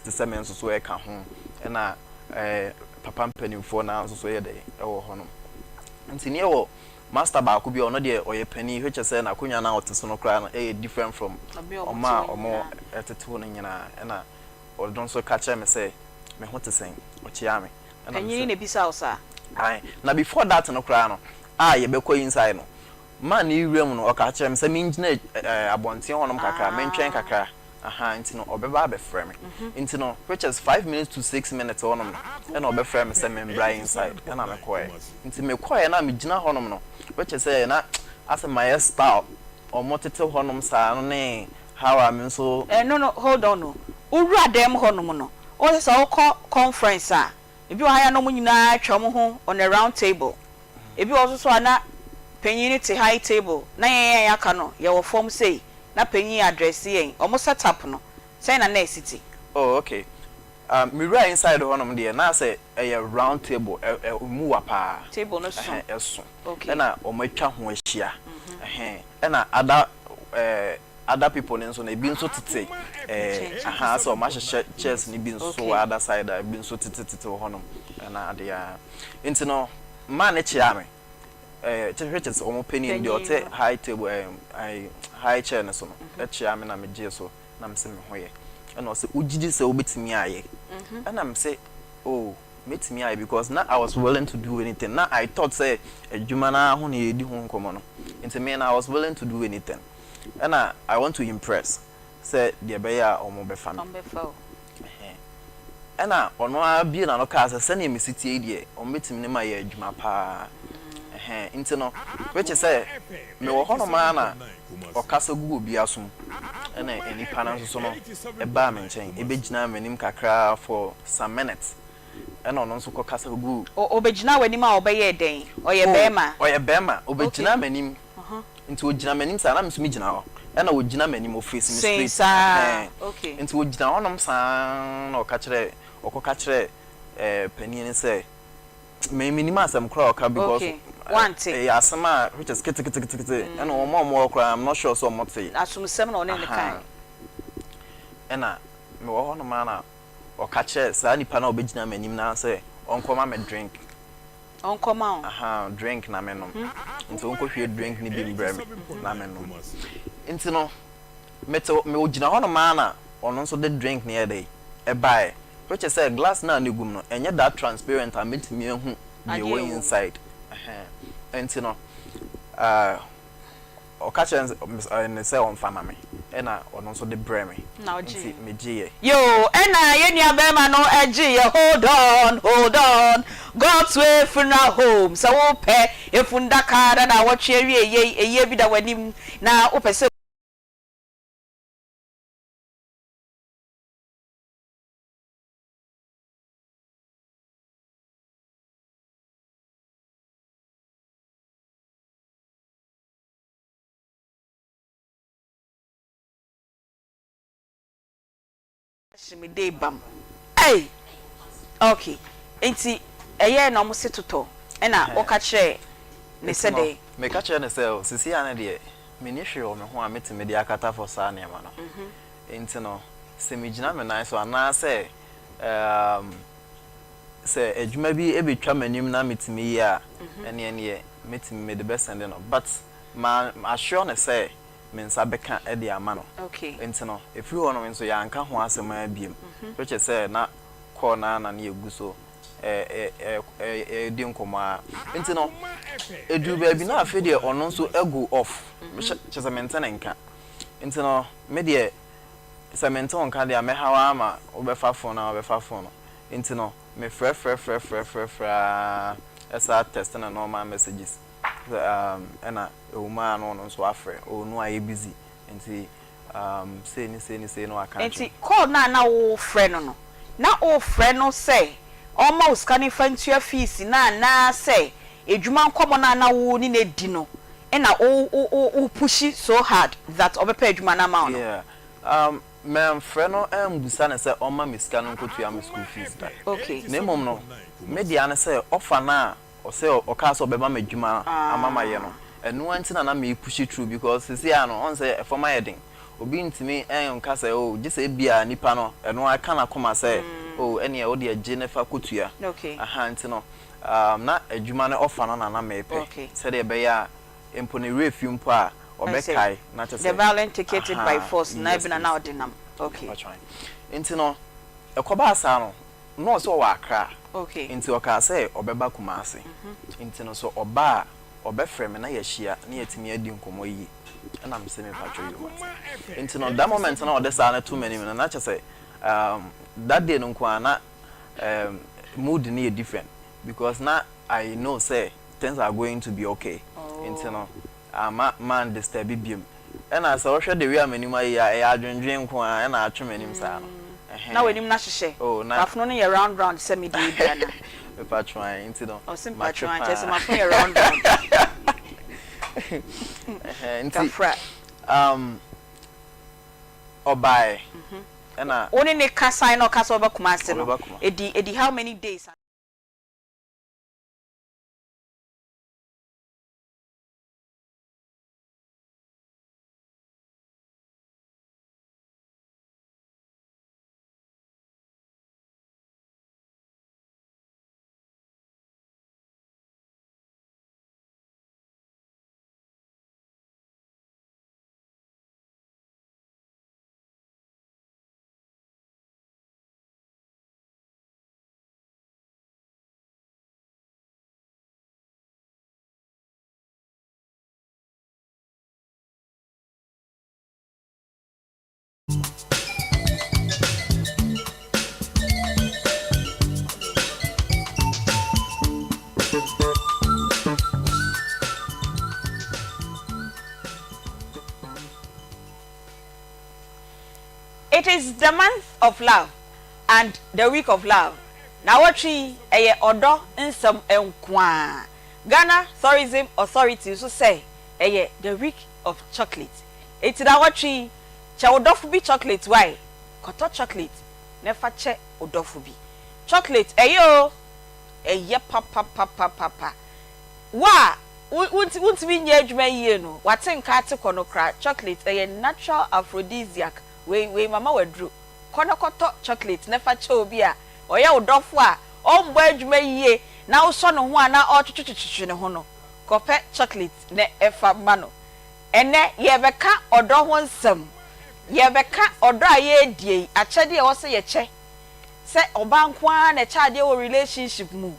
tete sɛ me nso so ɛka ho, ɛna papa mpanimfoɔ naa nso so yɛ dɛ ɛwɔ hɔnom. Nti ne yɛwɔ master baako bi a ɔno deɛ ɔyɛ panin, hwɛ kyɛ sɛ n'akonnwa no a ɔte so no koraa no ɛyɛ different from Ɔbi a ɔmo ɔmo te a hɔ ɔmo nyinaa. ɛtete hɔ no nyinaa. Ɛna ɔno nso ka kyerɛ me sɛ me ho te sɛn, ɔkyea me, ɛna me Panyini sɛ na ebisa wo saa? Ae, na before that no koraa no a yɛbɛkɔ inside no, man ne wura mu no, ɔka kyerɛ me sɛ mengyina abɔnten hɔnom kakra, mentwɛn kakra aha, nti no ɔbɛba abɛfrɛ me. Nti no, which is 5 minutes to 6 minutes hɔnom no, ɛna ɔbɛfrɛ me sɛ membra inside, ɛna mekɔɛ. Nti mekɔɛ na megyina hɔnom no, which is sɛ na asɛ mayɛ style ɔmo tete hɔnom saa no ne how a me nso No, hold on o. Wowura dɛm hɔnom no, wɔsɛ sɛ wokɔ conference a, ebi wɔ ha ya na ɔmo nyinaa atwa ɔmo ho on a round table. Ebi wɔ nso so a na panyin no te high table na yɛn yɛn aka no yɛwɔ fam sei na panyin address yɛn. Ɔmo set up no sɛn na nurse ti? Oh, okay, mewura inside hɔnom deɛ, na sɛ ɛyɛ round table, ɛ ɛ mu wa paa. Table no so. Ɛhɛn, ɛso. Okay. Ɛna ɔmo atwa ho ahyia. Ɛhɛn, ɛna other people no nso no, ebi nso tete Nkyɛn. Aha sɛ ɔmo ahyehyɛ chairs no bi nso wɔ other side a ebi nso tete tete wɔ hɔnom ɛna adeɛ a. Nti no mmaa ne kyea me, kyehwɛ kyɛ sɛ ɔmo panyin deɛ Panyin ɔte no. high table, high chair no so no, ɛkyea me na me gye so na me sɛ me ho yɛ. Ɛna ɔsɛ wogyidi sɛ wobɛtumi ayɛ? Ɛna me sɛ, oh, mɛtumi ayɛ, because na I was willing to do anything. Na I thought sɛ adwuma naa ho na yɛdi ho nkɔmmɔ no, nti me na I was willing to do anything, ɛna I want to impress sɛ deɛ ɛbɛyɛ a ɔmo bɛfa me. Ɔmo bɛfa o. Ɛhɛn. Ɛna ɔno ara bie n'ano kaa sɛ sɛnea mesi tie yi deɛ, ɔmo bɛtumi ne ma yɛ adwuma paa. Ɛhɛn, nti no, which is sɛ mewɔ hɔnom ara na ɔkasa gu obi asom, ɛna nipa no nso so no ɛbaa me nkyɛn, ɛbɛgyina m'anim kakra for some minutes, ɛna ɔno nso kɔkasa gu O, obɛgyina w'anim a ɔbɛyɛ dɛn? Ɔyɛ Oh, bɛrima? Ɔyɛ bɛrima. Ɔbɛgyina m'anim. Nti ogyina m'anim saa na me nso megyina hɔ, ɛna ogyina m'anim, ɔface me straight. Saa. Ɛhɛn. Nti ogyina hɔnom saa na ɔka kyerɛ, ɔkɔka kyerɛ panin no sɛ me menim asɛm koraa a ɔka because Wante. Ɛyɛ asɛm a which is keteketekete, ɛna wɔn a wɔwɔ koraa, I'm not sure sɛ wɔn te. Asomsɛm na ɔne ne kan. Ɛna mewɔ hɔnom a na ɔka kyerɛ saa nipa no a ɔbɛgyina m'anim na sɛ ɔnkɔma me drink. Ɔnkɔma wo. Aha, drink na menom. Nti ɔnkɔhwie drink no bi mbrɛ me na menom. Nti no mete megyina hɔnom a na ɔno nso de drink no yɛ dɛ ɛbaeɛ, which is sɛ glass no a ne gum no ɛnyɛ that transparent a mɛtumi ahu deɛ Adeɛ ɛwɔ ɛwɔ mu. inside. Ɛhɛn. Nti no ɔka kyerɛ ne sɛ ɔmfa ma me, ɛna ɔno nso de brɛ me. Na ɔgye. Nti megyeeɛ. Yo, ɛna yɛn nua bɛrima no ɛgye yɛ. Hold on, hold on. God's Way Funeral Home, sɛ wopɛ efundaka na na wɔtwe awie yei eyie bi da w'anim na wopɛ sɛ hyemide bam. Ei, okay, nti ɛyɛ na ɔmo se totɔ, ɛna wɔka kyerɛ ne sɛ Nti no, dɛ meka kyerɛ ne sɛ sisi a ne deɛ menni hwee wɔ me ho a mɛtumi de akata for saa nneɛma no. Nti no sɛ megyina me nan so anaasɛ sɛ adwuma bi bɛtwa m'anim na metumi yɛ a, ɛneɛ neɛ mɛtumi mede bɛsɛnde no, but ma assure ne sɛ me nsa bɛka de ama no. Nti no ɛfiri hɔ no nso yɛanka ho asɛm a biom, which is sɛ na kɔɔ na ne yɛgu so ɛdi nkɔmmɔ a. Nti no ɛduru baabi na afei deɛ ɔno nso ago off, kyɛ sɛ mente ne nka. Nti no me deɛ sɛ mente wo nka deɛ a, mɛha wo ama wobɛfa phone a wobɛfa phone no. Nti no mefrɛfrɛfrɛfrɛfrɛ a, ɛsaa text na normal messages, ɛna ɛwɔ mu a na ɔno nso afrɛ ɔno ayɛ busy, nti sei ne sei ne sei na waka Nti akyerɛ. Call na na wofrɛ no, na wofrɛ no sɛ ɔma wo sika no mfa ntua fees na anaasɛ edwuma nkɔmmɔ no a na wo ne no adi no, ɛna wo push so hard that ɔbɛpɛ adwuma no ama wo no? Yeah, mɛmfrɛ no ambusa ne sɛ ɔma me sika no nkɔtua me school fees da. Na mmom no me dea ne sɛ ɔfa no a ɔsɛ ɔkaa sɛ ɔbɛma me adwuma ama ma yɛ no, ɛno nti na me push through, because sisi a no ɔn sɛ ɛfɔm ayɛ den. Obi ntumi nka sɛ oh gye sɛ ebia nipa no ɛno ara ka n'akoma sɛ oh ɛneɛ wo deɛ gye na fa kɔtua. Aha nti no na adwuma no ɔfa no na na mepɛ sɛdeɛ ɛbɛyɛ a mpo ne werɛ fi mpo a ɔbɛkae na kyerɛ sɛ aha yes please. Nti no ɛkɔbaa saa no na ɔsɛ ɔwɔ Accra nti ɔkaa sɛ ɔbɛba Kumasi nti no sɛ ɔba a ɔbɛfrɛ me na yɛahyia na yɛatumi adi nkɔmmɔ yie ɛna mese mepakyɛw yoo mate. Nti no that moment na ɔde saa no to m'anim no na kyerɛ sɛ um, that day no nko ara na um, mood no yɛ different because na I know sɛ things are going to be okay nti no amma man disturb biom. Ɛna sɛ wohwɛ the way a m'anim ayɛ yi a, ɛyɛ adwendwen nko ara ɛna atwe m'anim saa no. Na Ɛhɛn. w'anim no ahyehyɛ. Oh, na. W'afono no yɛ round round sɛ me deɛ yi bi anaa? Mepatwo ae, nti no, Ɔse matwe mpatwo ae, kyerɛ sɛ paa. m'afono yɛ round round. Ɛhɛn, nti, Kafra. um, ɔbaeɛ, ɛna. Wo ne no kasae na ɔka sɛ ɔbɛba Kumasi no, Ɔbɛba Kumasi. ɛdi, ɛdi how many days? It is the month of love and the week of love. Naawɔtwe yi ɛyɛ ɔdɔ nsɛm nkoaa. Ghana Tourism Authority nso sɛ ɛyɛ the week of chocolate. Enti naawɔtwe yi, kyɛ wo dɔfo bi chocolate wae? Kɔtɔ chocolate na fa kyɛ wo dɔfo bi. Chocolate ɛyɛ oo, ɛyɛ papapapapapa. Wo a wontumi nyɛ adwuma yie no, wate nka ate kɔ no koraa, chocolate ɛyɛ natural aphrodisiac. Wei, wei mama wo aduro. Kɔ na kɔtɔ chocolate na fa kyɛ obi a ɔyɛ wo dɔfo a ɔmbɔ adwuma yie na wosɔ ne ho a na ɔretwetwetwetwe ne ho no, kɔpɛ chocolate na fa ma no. Ɛnnɛ yɛrebɛka ɔdɔ ho nsɛm. Yɛrebɛka ɔdɔ a yɛredie yi, akyɛdeɛ a ɛwɔ sɛ yɛkyɛ. Sɛ ɔbaa nko ara na ɛkyɛ adeɛ wɔ relationship mu.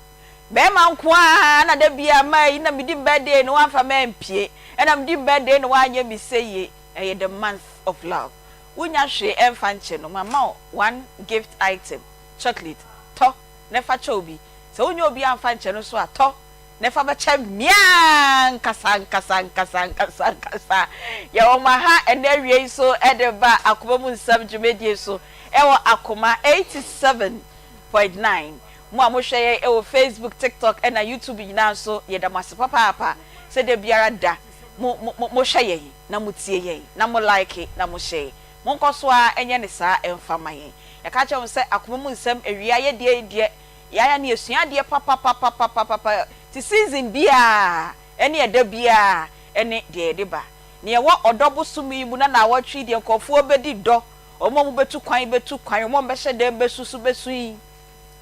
Barima nko ara na da biara maa yi na medi me birthday no woamfa me ampue, ɛna medi me birthday no woanyɛ me seyie. Ɛyɛ the month of love. Wonnya hwee ɛmfa nkyɛ no, mama wo one gift item, chocolate, tɔ na fa kyɛ obi. Sɛ wonnya obi amfa nkyɛ no nso a, tɔ na fa bɛkyɛ me ankasa ankasa ankasa ankasa ankasa. Yɛwɔ mo ha ɛnnɛ awia yi nso de reba Akoma Mu Nsɛm dwumadie so ɛwɔ Akoma 87.9. Mo a mohwɛ yɛn ɛwɔ Facebook, TikTok ɛna YouTube nyinaa nso yɛda mo ase papaapa sɛ da biara da mo mo mohwɛ yɛn na motie yɛn na mo like na mo share. Monkɔ so ara nyɛ no saa mfa ma yɛn. Yɛka kyerɛ mo sɛ akoma mu nsɛm awia yɛ deɛ yi deɛ yɛayɛ no yɛsua adeɛ papapapapapapa nti season biara ɛne ɛda biara ɛne deɛ yɛde ba. Nea ɛwɔ ɔdɔ bosome yi mu na naawɔtwe yi deɛ nkurɔfoɔ bɛdi dɔ, wɔn a wɔbɛtu kwan bɛtu kwan, wɔn a wɔbɛhyɛ dɛm bɛsu nso bɛsu yi.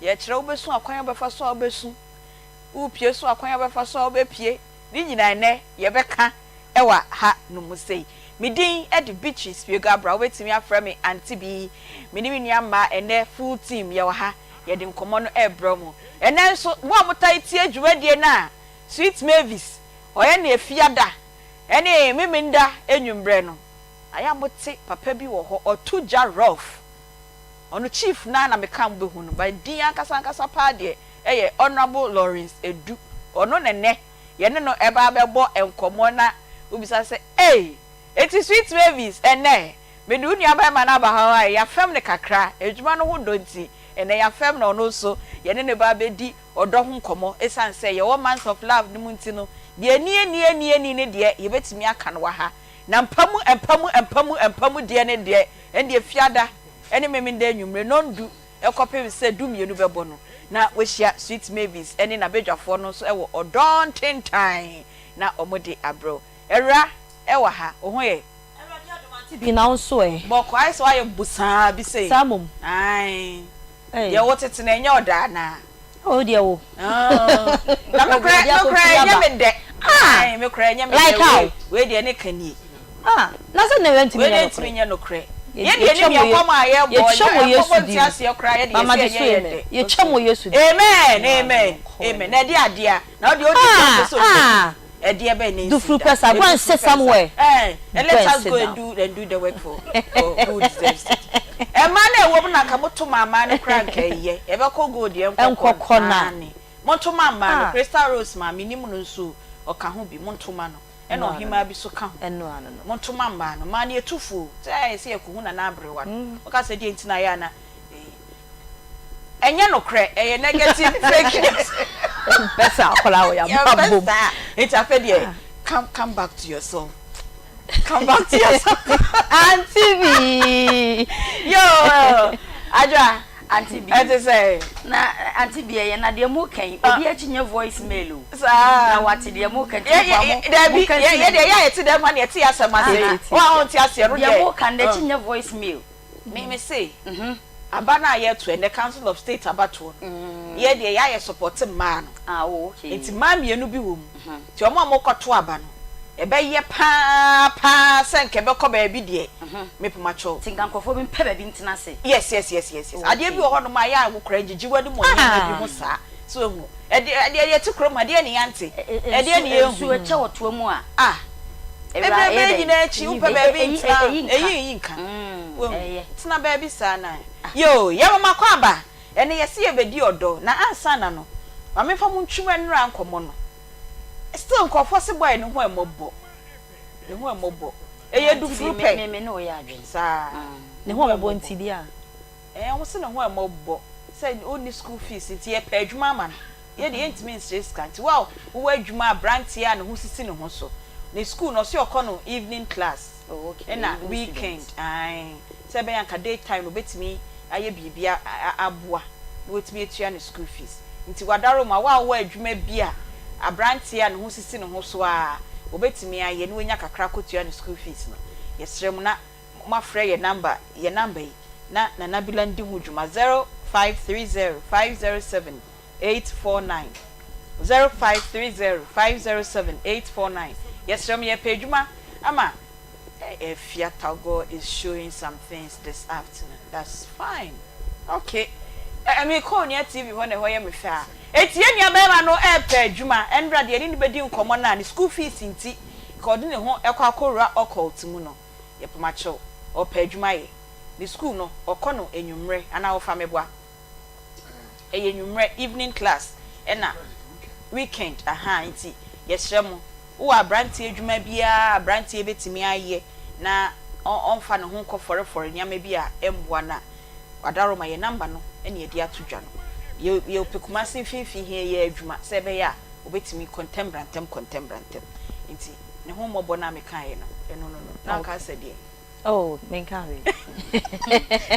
Yɛkyerɛ wobɛsu akwan a wobɛfa so a wobɛsu, worepue nso akwan a wobɛfa so a wobɛpue. Ne nyinaa ɛnnɛ yɛbɛka wɔ ha nom sei. Me din de Beatrice Piegabra, wobɛtumi afrɛ me Auntie Bee. Me ne me nua mmaa ɛnnɛ full team yɛwɔ ha, yɛde nkɔmmɔ no rebrɛ mo. Ɛnnɛ nso mo a motae tie dwumadie no a Sweet Mavis ɔyɛ no Efiada ne Memenda anwummerɛ no, ayɛ a mote papa bi wɔ hɔ ɔto gya rough. Ɔno chief no ara na meka a mobɛhu no, but din ankasa ankasa paa deɛ ɛyɛ Honourable Lawrence Adu. Ɔno na ɛnnɛ yɛne no ɛba abɛbɔ nkɔmmɔ na wobisa sɛ, Ei! Enti Sweet Mavis, ɛnnɛ mede wo nuabarima no aba ha a, yɛafɛm no kakra, adwuma no ho dɔ nti, ɛnnɛ yɛafɛm no, ɔno nso yɛne no ba abɛdi ɔdɔ ho nkɔmmɔ. Ɛsiane sɛ yɛwɔ Month of Love no mu nti no, deɛ ani ani ani ani no deɛ, yɛbɛtumi aka no wɔ ha. Na mpa mu mpa mu mpa mu mpa mu deɛ no deɛ, ɛndeɛ Fiada ne Memenda anwummere nnɔndu kɔpem sɛ dumienu bɛbɔ no, na wahyia Sweet Mavis ne n'abadwafoɔ no nso wɔ ɔdɔ ntentan na wɔde abrɛ wo. Awura wɔ ha, wo ho yɛ? Awurade adom, Auntie. Auntie Bi na wo nso ɛ? Bɔkɔ ayɛ sɛ woayɛ bosaa bi sei. Saa mmom. Ae. Ei. Deɛ wo tete no ɛnyɛ ɔdɛ anaa? Oh wo deɛ wo. Ah. Na me koraa me koraa ɛnyɛ me dɛ. Ah. Ae me koraa ɛnyɛ me dɛ. Like how? Wei wei deɛ ne ka nie. Ah na sɛ na ɛntumi Wei nyɛ deɛ nokorɛ. ntumi nyɛ nokorɛ. Yɛ deɛ nim yɛn nkɔmɔ a yɛbɔ Yɛtwa ɛnyɛ mu wɔ Yesu nkɔmɔ nti din mu. aseɛ koraa yɛ deɛ Mama yɛsɛ gye ɛnyɛ so yɛ amen. dɛ. Yɛtwa mu wɔ Yesu din mu. Amen amen amen na ɛde adeɛ a na wo deɛ wodi kan Ah pɛ sɛ obi ah. Ɛdeɛ bɛn ne nsi Dufuru da? pɛ saa. Go and Edufuru sit pɛ sa. somewhere. Eh, and Go let and us sit go and down. do and do the work for for who deserves it. Ɛmaa no a ɛwɔ mu na nka moto ma amaa no koraa nka ɛyɛ. Yɛbɛkɔ gold yɛn nkɔkɔ Nkɔkɔ na. Aane. Monto ma mmaa no. Ah. Crystal Rose maa menim no nso o, ɔka ho bi. Monto ma no. Ɛna Ɛno ano ɔhemaa no. bi nso ka ho. Ɛno ano no. Monto ma mmaa no. Mmaa no yɛtu fo o. Sɛ ayɛ sɛ yɛkɔhu Nana Aberewa no. Woka sɛ deɛ nti na ayɛ a na Ɛnyɛ nokorɛ, ɛyɛ negative fake news. Yɛmpɛ saa akwadaa wɔ yɛn Yɛmpɛ bom. saa. Nti afei deɛ, come come back to yourself. Come back to yourself. Auntie bi. Yo, Adwoa. Auntie bi. Ɛte sɛ. Na auntie bi ɛyɛ na deɛ mo ka yi, obi akyi nyɛ voice mail o. Saa. Na wate deɛ mo ka nti mo mo Dabi, ka yɛ deɛ yɛ a yɛte dɛm ha na yɛte yɛ asɛm ase. Wo a wonte aseɛ no deɛ. Deɛ mo ka no n'akyi nyɛ voice mail. Me me se aba no a yɛto ɛnɛ council of state abatoɔ no yɛ deɛ yɛayɛ support mmaa no nti mmaa mmienu bi wɔ mu nti wɔn a wɔkɔto aba no ɛbɛyɛ paa paa sɛ nka ɛbɛkɔ baabi deɛ mepomakyɛw. Nti nka nkurɔfoɔ bi mpɛ baabi ntena ase. Yes yes yes yes yes adeɛ bi wɔ hɔ nom a yɛ a wo koraa ngyegye w'anim wɔ nneɛma bi ho saa so wahu ɛdeɛ ɛdeɛ yɛte kurom ha ɛdeɛ ne yɛnte ɛdeɛ ne yɛnhu. Nsuo kyɛ wɔ toa mu a. Ah Ɛberɛ bɛɛ nyinaa akyi wopɛ baabi ntena a, ɛyi nyi nka. Wahu? Tena baabi saa na. Yoo, yɛma mo akwaaba. Ɛnnɛ yɛse yɛbɛdi ɔdɔ, na ansa na no, ma memfa mo ntwim nnora nkɔmmɔ no. Still nkurɔfoɔ se boy no ho ɛmmɔbɔ. Ne ho ɛmmɔbɔ. Ɛyɛ dufuru pɛ. Saa. Ne ho ɛmmɔbɔ nti deɛ a. Ɛɛ, wɔse ne ho ɛmmɔbɔ. Sɛ ɔnni school fees nti yɛpɛ adwuma ama no. Yɛ deɛ yɛntumi nsrɛ sika nti wo a wowɔ adwuma abranteɛ a ne ho sisi ne ho so ne school no ɔse ɔkɔ no evening class ɛna weekend ae sɛ ɛbɛyɛ anka day time no obɛtumi ayɛ biribi aboa na watumi atua ne school fees nti wadaroma wo a wowɔ adwuma bi a abranteɛ a ne ho sisi ne ho so a obɛtumi ayɛ na wanya kakra akɔtua ne school fees no yɛsrɛ mo na moafrɛ yɛ number yɛ number yi na Nana Bila ndi ho dwuma 0530 507 849 0530 507 849 Yɛsrɛ mo yɛpɛ adwuma ama Afia Tagor is showing some things this afternoon that's fine okay Ɛ mekɔ Onua TV hɔ na ɛhɔ yɛ me fɛ a Enti yɛn nua barima no repɛ adwuma ɛnra deɛ yɛne no bɛdi nkɔmmɔ no a ne school fees nti ka ɔde ne ho kɔ akɔwura occult mu no yɛpoma kyɛw ɔrepɛ adwuma yɛ ne school no ɔkɔ no anwummerɛ anaa ɔfa meboa Ɛyɛ nwummerɛ, evening class, ɛna weekend ahaa nti yɛsrɛ mo wowɔ abranteɛ adwuma biara a abranteɛ bɛtumi ayɛ na ɔmfa ne ho nkɔ fɔrefɔre nneɛma bi a ɛmmoa no a Adaworoma yɛn number no na yɛde ato dwa no. Yɛ yɛpɛ Kumasi mfimfini he yɛ adwuma sɛ ɛbɛyɛ a ɔbɛtumi kɔ ntɛm bra ntɛm kɔ ntɛm bra ntɛm nti ne ho mmɔbɔ no a mekaeɛ no ɛno no no na anka sɛ deɛn? Oh, menka hwee.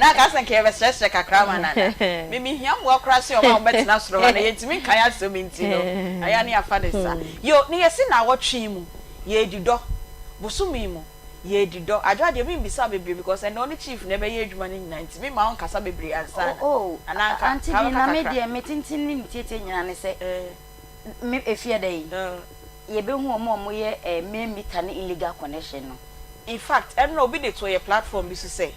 Na anka sɛ nka yɛbɛsrɛsrɛ kakra ama no anaa? Me mehia mmoa koraa sɛ wɔn a wɔbɛtena soro hɔ no, yɛntumi nkae asɛm nti no, ɛyɛ a na yɛafa no saa. Yo, na yɛse naawɔtwe yi mu, yɛredi dɔ. Bosome yi mu, yɛredi dɔ. Adwoa deɛ memmisa wo bebree because ɛnnɛ wo ne chief na ɛbɛyɛ adwuma no nyinaa nti memma wo nkasa bebree ansa na. Oh, Anaa nka, Auntie nka bi, wobɛka na me kakra. deɛ me tenten ne me tietie nyinaa ne sɛ, Eh. me efie da yi, Eh. yɛbɛhu wɔn a wɔyɛ eh, main meter ne illegal connection no. In fact, ɛnora obi de too yɛ platform bi so sɛ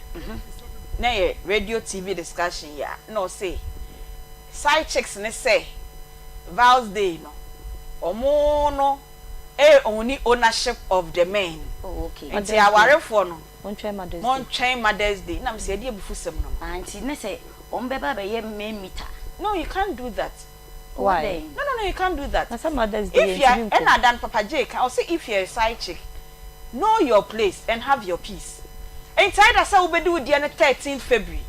na ɛyɛ radio TV discussion yi a na ɔse side chicks ne sɛ Vals day no ɔmo no owni ownership of the men Oh okay. nti awarefoɔ no Montwɛn Mother's Day. montwɛn Mother's Day na mese ɛdeɛ abufusɛm no no. Ah nti ne sɛ wɔn bɛba abɛyɛ main meter. No you can't do that. Why? No no no you can't do that. Na sɛ Mother's Day If you are yɛntumi nkɔ. ɛna Dan Papa Jay ka ɔse if you are a side chick know your place and have your peace. Nti either sɛ wobɛdi wo deɛ no thirteenth February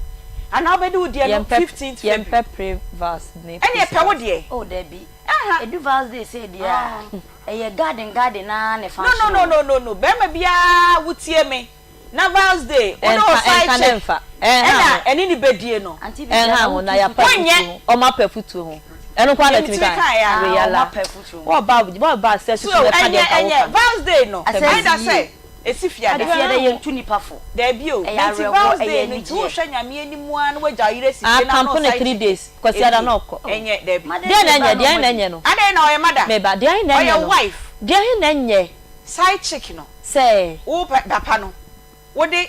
anaa wobɛdi wo deɛ no Yɛmpɛ fifteenth February. yɛmpɛ pre vals ne Ɛneɛ post pɛ wo vals. deɛ. Oh dabi. Aha. Edu vals day sei deɛ a, ɛyɛ garden garden ara na No ɛfunction no o. no no no no barima biara wotie me Na Val's day, wo ne wo Ɛnka side ɛnka ne chick nfa. Ɛnha ɛna ho. ɛne no bɛdie no. Auntie Viviana, Ɛnha ho wo na tu yɛapɛ futuo. Wonyɛ. afutuo ho. Ɔmo apɛ afutuo ho. Ɛno nko ara na Deɛ ɛtumi metumi kae. kaeɛ a. Wei Ah, ɔmo ala. apɛ afutuo ho. Wɔba wɔba sɛ So susu bɛka ɛnyɛ deɛ nka ɛnyɛ woka. Val's day no Asɛ either yie. sɛ. Esi fiada. Efiada yɛntu nipa fo. Daabi o, Ɛyɛ na nti awerɛhoɔ, Val's ɛyɛ day no nti anigyeɛ. wohwɛ Nyame anim ara na wagya wo yere asi Ah fie na ano kampo ne side 3 chick days Kwasiada ɛnie na ɔkɔ. ɛnyɛ daabi. Mother's Deɛn Day na ba ɛnyɛ na deɛn ɔmo na adi. ɛnyɛ no? Adɛn na ɔyɛ mother? Meba deɛn na ɛnyɛ Ɔyɛ no? wife. Deɛn na ɛnyɛ? Side chick no. Sɛ. Wo papa no wode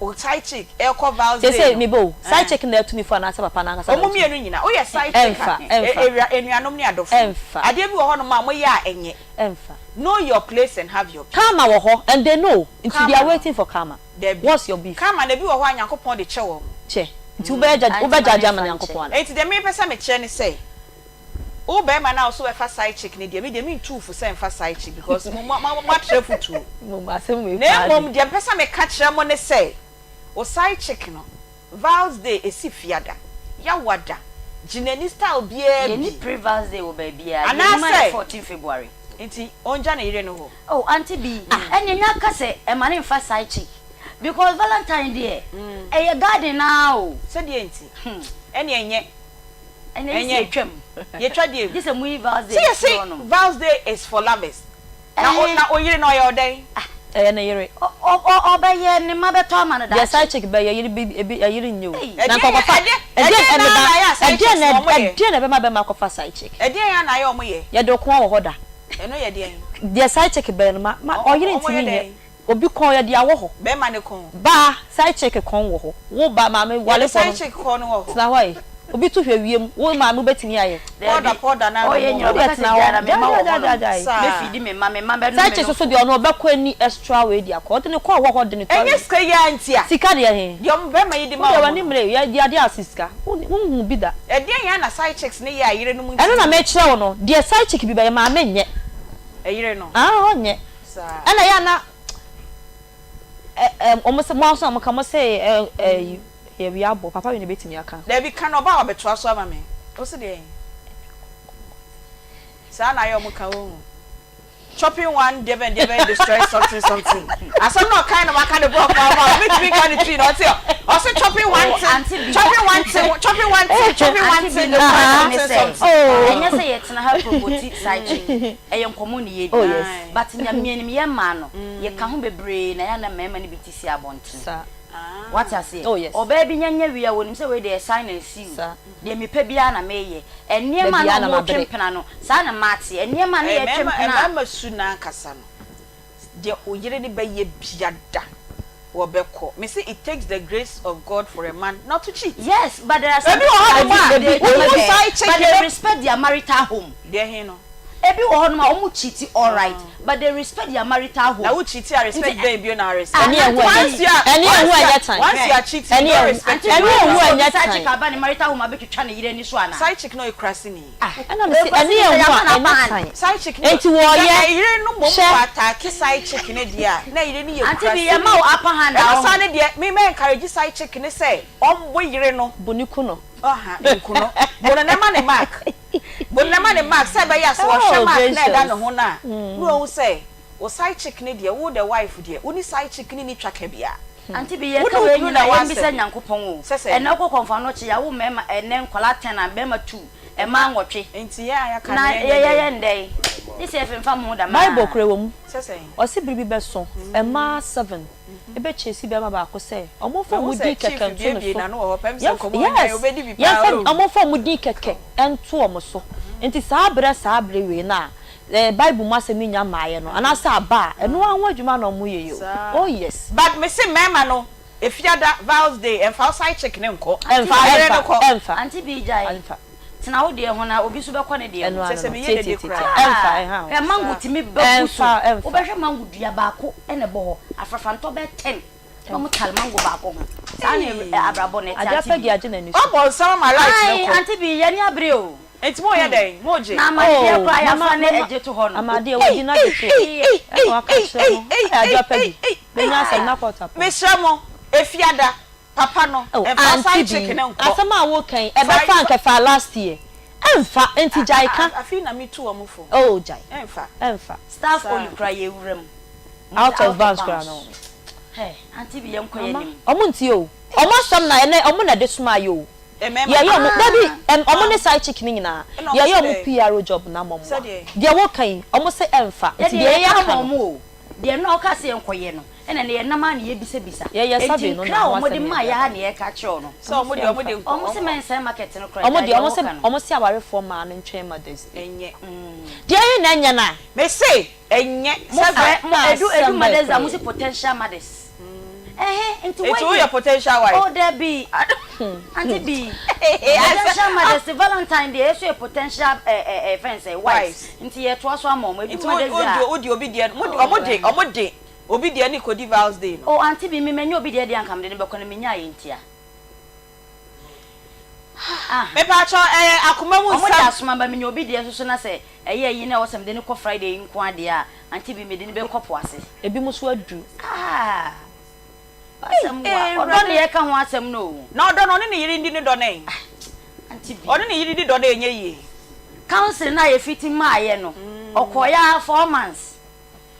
wo side chick ɛkɔ Val's day Seesei no. meba o, side Ɛɛ. chick na atu ne fo anaasɛ papa no ankasa na Ɔmo atu ne mmienu nyinaa woyɛ side chick a Ɛmfa, ɛmfa. ewura enuanom ne adɔfo yi Ɛmfa. adeɛ bi wɔ hɔnom a moyɛ a ɛnyɛ. Ɛmfa. Know your place and have your peace. Karma wɔ hɔ and they know nti they Karma are no waiting for karma. dabi. What's your beef? Karma no ebi wɔ hɔ a Nyankopɔn de kyɛ wɔn. Kyɛ. Nti wobɛyɛ judge Auntie wobɛ ma judge ne ama nfa Nyankopɔn nkyɛ. ana? Enti deɛ mepɛ sɛ mekyerɛ ne sɛ, wo barima no a wo so wobɛfa side chick no deɛ, me deɛ mentu wo fo sɛ mfa side chick because mo mo moatrɛ fotuo. Mmom asɛm wei Na paa mmom de. deɛ mepɛ sɛ meka kyerɛ mo ne sɛ, wo side chick no, Val's day ɛsi Fiada, Yawada, gye n'ani style biara Yɛnni bi. pre Val's day wɔ baabiara, deɛ yɛnim ara yɛ Anaasɛ, 14 February. nti ɔngya ne yere no hɔ? Oh auntie bi ɛneɛ nya ka sɛ ɛma ne nfa side chick because valentine deɛ ɛyɛ garden naa o. Sɛdeɛ nti? Ɛneɛ nyɛ. Ɛneɛ gye sɛ Ɛnyɛ. yɛtwam. Yɛtwa deɛ mu. Gye sɛ moyi val's day Sɛ no firi yɛse hɔ nom. val's day is for lovers. Na o Ɛhe. na oyere no ɔyɛ ɔdɛn? Ɛyɛ ne yere. Ɔ ɔ ɔbɛyɛ ne mma bɛtɔ ama no Deɛ daakye. side chick bɛyɛ yere bi ebi ɛyere nyɛ o. Ei. Na Ɛdeɛn nka ɔkɔfa ɛdeɛ ɛdeɛn ɛdeɛn ɛmeba naa na ayɛ a side ɛdeɛn chicks na no wɔn yɛ? ɛdeɛn na ɛbɛma bɛma akɔfa side chick? Ɛdeɛn ara na ayɛ a wɔn yɛ? Yɛde ɔko wɔ hɔ da. Ɛno yɛ deɛn? Deɛ side chick bɛyɛ no ma ma Ɔ ɔyere ɔ wɔn yɛ ntumi nyɛ. dɛn? Obi kɔn yɛde awɔ hɔ. Bɛrima ne kɔn. Baa side chick kɔn wɔ hɔ. Wo ba maame Yɛde walefoɔ side no chick kɔn no wɔ hɔ. tena hɔ yi. Obi to hwɛ wiem wo maame wobɛtumi ayɛ. Daabi Pɔda pɔda no ara ɔyɛ na nyina wɔn Wodeɛ ɔbɛka sɛ tena gyaa na hɔ. me mma wɔ Gyae hɔ gyae nom gyae. Saa. mɛfidi me mma me mma bɛnom Side me chick soso nofo. deɛ ɔno ɔbɛkɔ ani extra wei de akɔ. Ɔde ne kɔn wɔ hɔ de ne tɔ Ɛnyɛ awie. sika yi ara nti a. Sika deɛ he? Deɛ ɔmo bɛrima yi de ma Wodeɛ wɔn w'ani no. mmere yɛ de adeɛ ase sika. Wonhuu bi da. Ɛdeɛn ara na side chicks no yɛ a yerenom Ɛno na ntumi nyɛ? mekyerɛ wo no. Deɛ side chick bi bɛyɛ maame nyɛ. Ɛyere no. Ah ɔnyɛ. Saa. Ɛna ɛyɛ a na ɛ ɛ wɔn se mo nso a moka mo se ɛ ɛ yɛ wia abɔ papa wei na ebetumi aka. Dabi ka na ɔba a wabɛtoa so ama me. Wo se deɛn? Saa na ayɛ ɔmo ka wohu. Chopping one deɛbɛn deɛbɛn destroy something something. Asɛm na ɔkae na waka ne borɔfo ama wo. Mentumi nka ne twi na ɔte ɔse chopping one Oh, thing Auntie B. chopping one thing chopping one thing chopping one Auntie B thing no destroy question ne something sɛ something. ɛnyɛ sɛ yɛtena ha promoti side chick ɛyɛ nkɔmmɔ ne yɛdi Oh yes. but Nyame anim yɛ mmaa no yɛka ho bebree na yɛ a na mmarima no bi te si abɔnten Saa. wate aseɛ Oh yes. ɔbaa bi nyanya wie a wɔnim sɛ wei deɛ sign and seal Saa. deɛ mepɛ biara na meyɛ nneɛma Dabiara na na wɔtwe mabrɛ. mpena no saa na mate nneɛma na Ɛɛ yɛtwe mmarima mpena a mmarima su no ankasa no deɛ oyere no bɛyɛ biada wɔbɛkɔ. Mese it takes the grace of God for a man not to cheat. Yes, but there are some Ebi wɔ hɔnom a they, wohu they, side chick but they no respect their marital home. deɛ he no. Ebi wɔ hɔnom a wɔn cheat all right, but they respect their marital home. Na wo cheat a respect Nti bɛn bio na respect. Ɛne ɛho ɛnyɛ Once you are ɛne ɛho once you ɛnyɛ are tan. once you are cheating Ɛne you don't ɛho respect ɛne your ɛho marital ɛnyɛ Side chick tan. aba ne marital home abɛtwitwa ne yere ani so anaa? Side chick no yɛ kuraseni. Ɛna mese ɛne ɛho a ɛnyɛ tan. Side chick no Enti sɛ wɔyɛ ɛyere no mmom hyɛ. kɔ ataake side chick no deɛ a na yere no yɛ Auntie bi kuraseni. yɛma wo upper hand a Ɛno ɔho. saa no deɛ me mɛ encourage side chick no sɛ ɔmbo yere no. Bu ne ku no. Ɔha nku no. Bo no na ma ne mark. Bo no na ma ne mark sɛ ɛbɛyɛ a sɛ ɔhwɛ Oh mark na ɛda gracious. ne ho no a na wahu sɛ wo side chick no deɛ wo the wife deɛ wo ne side chick no nni twaka biara. Auntie bi Wo yɛka ne wo wei kunu na nyinaa ɛwɔ yɛmbisa asɛm. Nyankopɔn o. Sɛ sɛn? Ɛnɛ wokɔ kɔmfo ano kye yɛawo mmarima ɛnɛ nkwadaa ten a mmarima two mmaa nwɔtwe. Nti yɛn a yɛaka no Na yɛnyɛ dɛn? yɛyɛ ndɛn? Gye sɛ yɛfemfam ho dɛm Bible a. kora wɔ mu. Sɛ sɛn? Ɔse bere bi bɛso, mmaa 7 bɛkyɛsi bɛrima baako sɛ ɔmomfa Mahu ɔmo sɛ din chief kɛkɛ nto ne buebue so. n'ano wɔ hɔ pɛ, mesɛ Yɛmf nkɔmmɔ no yes, nnɛ obedi bi paa yɛmfa o. ɔmomfa ɔmo din kɛkɛ nto ɔmo so. Nti saa berɛ saa berɛ wei no a eh, Bible mu asɛm yi nnya mmaeɛ no, anaasɛ aba a, ɛno ara ho adwuma na ɔmo yɛ yi o. Saa. Oh yes. But mese mmarima no, Efiada, Val's day, ɛmfa wo side chick no nkɔ. Ɛmfa, Fa wo yere no ɛmfa, kɔ. ɛmfa, Auntie Bee gyae. ɛmfa. Tena wo deɛ ho na obi nso bɛkɔ ne deɛ Ɛno ho. ara Kyerɛ sɛ no no, meyɛ tie dede tie tie tie, koraa. ɛmfa, Ah, ɛha ho. hwɛ mango tumi ba gu so. Ɛmfa, ɛmfa. Wobɛhwɛ mango dua baako na ɛbɔ hɔ, afrafrantɔ bɛyɛ ten na wɔn tare mango baako ho. Saa na Eii. abrabɔ no ɛte Adeɛ Auntie apɛ Bee. deɛ agye n'ani so. Wabɔ nsam ama light no Ae, kɔ. Auntie Bee, yɛn ani abere o. Nti moyɛ dɛn? Mogye? Na amadeɛ Oh, koraa mama, yɛafa ne mama, ɛgye to hɔ no. amadeɛ wadi na gye to hɔ. Ɛna waka kyerɛ no, ɛyɛ adeɛ apɛ bi. Bɛnya asɛm na kɔɔto apɔn. Mesrɛ mo, Efiada, papa no, Oh, mfa Auntie side Bee, chick no nkɔ. asɛm a woka yi, Fa ɛbɛfa anka ɛfaa last year. Ɛmfa, nti gyae ka. Afei na metu wɔn fo. Oh, gyae. Ɛmfa. Ɛmfa. Staff Saa. only koraa yɛwura mu. Out of bounds koraa no. Hey, Auntie Bee, yɛnkɔ yɛn Mama, anim. ɔmo ntie o. Ɔmo asɛm na ɛnɛ ɔmo na ɛde somaa yɛ o. Mmarima. Yɛyɛ ɔmo, Ah. dabi, ɛm, ɔmo ne side chick no nyinaa. Ɛna ɔmo Yɛyɛ se ɔmo dɛn? PRO job no ama ɔmo a. Sɛdeɛ? Deɛ woka yi, ɔmo se ɛmfa. Nti Yɛdeɛ deɛ yɛka yɛaka ma no. ɔmo o. Deɛ nnora wokaa sɛ yɛnkɔyɛ no, ɛna nnɛ yɛnam ara na yɛbisabisa. Yɛyɛ Enti survey no nkra na a ho wɔde asɛm na maa yɛde yɛ ara aba. na yɛreka akyerɛ wo no. Sɛ wɔn deɛ wɔn de nkɔ Wɔn se mɛnsɛe market no koraa, Wɔn gyae deɛ deɛ wɔn se woka no. wɔn se awarefoɔ mmaa no ntwɛn Mother's Day. Ɛnyɛ. Deɛ ɛhe na ɛnyɛ no a? Mese ɛnyɛ. Mo frɛ mo edu edu Asɛm bɛn mothers day a koraa mo se ni. potential mothers. Ɛhe nti Nti wei woyɛ deɛ potential wife? oh dabi aunty bi potential mothers valentine deɛ yɛso yɛ potential ɛ ɛ ɛ fɛn sɛ wives nti yɛtoa so ama wɔn edu Nti mothers wo day a wode obi deɛ no mo oh ɔmo de ɔmo de obi deɛ no kɔdi vows day no. Oh aunty bi me manya obi deɛ deɛ anka mede no bɛkɔ no menyaeɛ ntia. Ah. Mepaakyɛw ɛyɛ akoma mu Ɔmo de nsɛm. asoma ba menya obi deɛ nso so na sɛ ɛyɛ ayi na ɛwɔ sɛ mede no kɔ Friday yi nko ara deɛ a, auntie bi mede no bɛkɔ po ase. Ebinom nso aduru. Ah! W'asɛm Ei wa. Ɔdɔ Awurade. na yɛka ho asɛm no o. Na ɔdɔ no ɔne ne yere ndi ne dɔ no ɛ? Ah! Auntie bi. Ɔne ne yere di dɔ no ɛnyɛ yie. Counseling no a yɛfiti maaeɛ no, ɔkɔeɛ ara 4 months.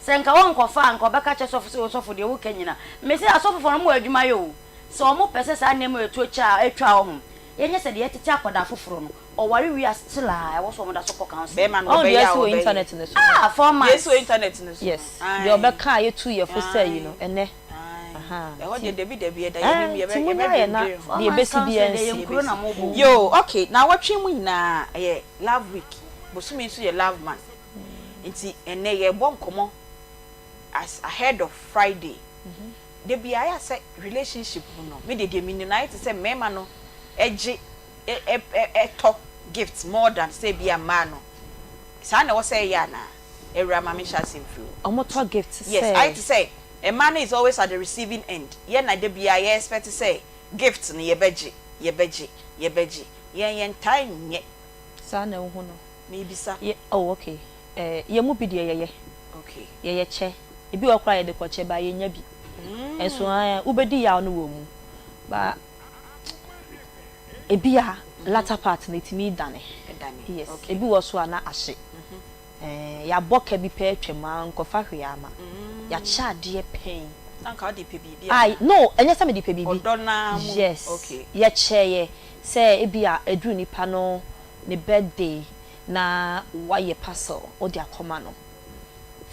Sɛ nka ɔnkɔfa a, nka ɔbɛka akyerɛ sɔfo sɛ, O sɔfo, deɛ woka nyina. Mese asɔfofoɔ no, wɔwɔ adwuma yɛ o. Sɛ wɔn pɛ sɛ saa nneɛma yi to atwa a, atwa wɔ ho. Yɛnyɛ sɛ deɛ yɛtete akwadaa foforɔ no, ɔware wie a still a, ɛwɔ sɛ wɔn da so kɔ counseling. Bɛrima no Ɔn ɔbɛyɛ deɛ a ɛsi wɔ ɔbɛyɛ. internet no so no. Ah, four Deɛ months. ɛsi wɔ internet no so no. Yes, deɛ Ae. ɔbɛka a yɛtu yɛ fo sɛ yi no, Ae. ɛnɛ. Ae. Ahaa, Ɛhɔ nti deɛ dabi dabi ɛda yɛn anim ɛɛ, yɛbɛ nti munya yɛ na yɛbɛdwendwen ho. Four deɛ months ɛbɛsi biara counseling deɛ nsi. yɛn kuro na Yɛbɛsi. mobɔ o. Yoo, okay, naawɔtwe mu nyinaa ɛyɛ love week. Bosome yi nso yɛ love month. Nti ɛnnɛ yɛrebɔ nkɔmmɔ as ahead of Friday. Da biara ayɛ sɛ relationship mu no, me deɛ deɛ menim no ayɛ te sɛ mmarima no gye tɔ gift more than sɛ ebia mmaa no. Saa na ɛwɔ sɛ ɛyɛ anaa? Awuraa ma menhyɛ aseɛ mfiri hɔ. Wɔtɔ gift Yes, ayɛ sɛ. te sɛ mmaa no is always at the receiving end. Yɛn na da biara yɛ expect sɛ gift no yɛbɛgye, yɛbɛgye, yɛbɛgye. Yɛn yɛntaa nyɛ. Saa na wohu no. Mebisa. Yɛ oh okay eh, yɛn mu bi deɛ yɛyɛ. Okay. Yɛyɛ kyɛ. Ebi wɔ hɔ koraa a yɛde kɔkyɛ but yɛnnya bi. Nso eh, wobɛdi yaw no wɔ mu but ebi a latter part no ɛtumi dane. Ɛdane, Yes, okay. ebi wɔ so a na ahye. Eh, yɛabɔ ka bi pɛ atwam a nkɔfa hwee ama. Yɛakyɛ adeɛ pɛn. Na anka wode pɛ biribi Ai, anaa? no, ɛnyɛ sɛ mede pɛ biribi. Ɔdɔ no ara mu, Yes, okay. yɛkyɛeɛ sɛ ebi a ɛduru nipa no ne birthday na woayɛ parcel wode akɔma no.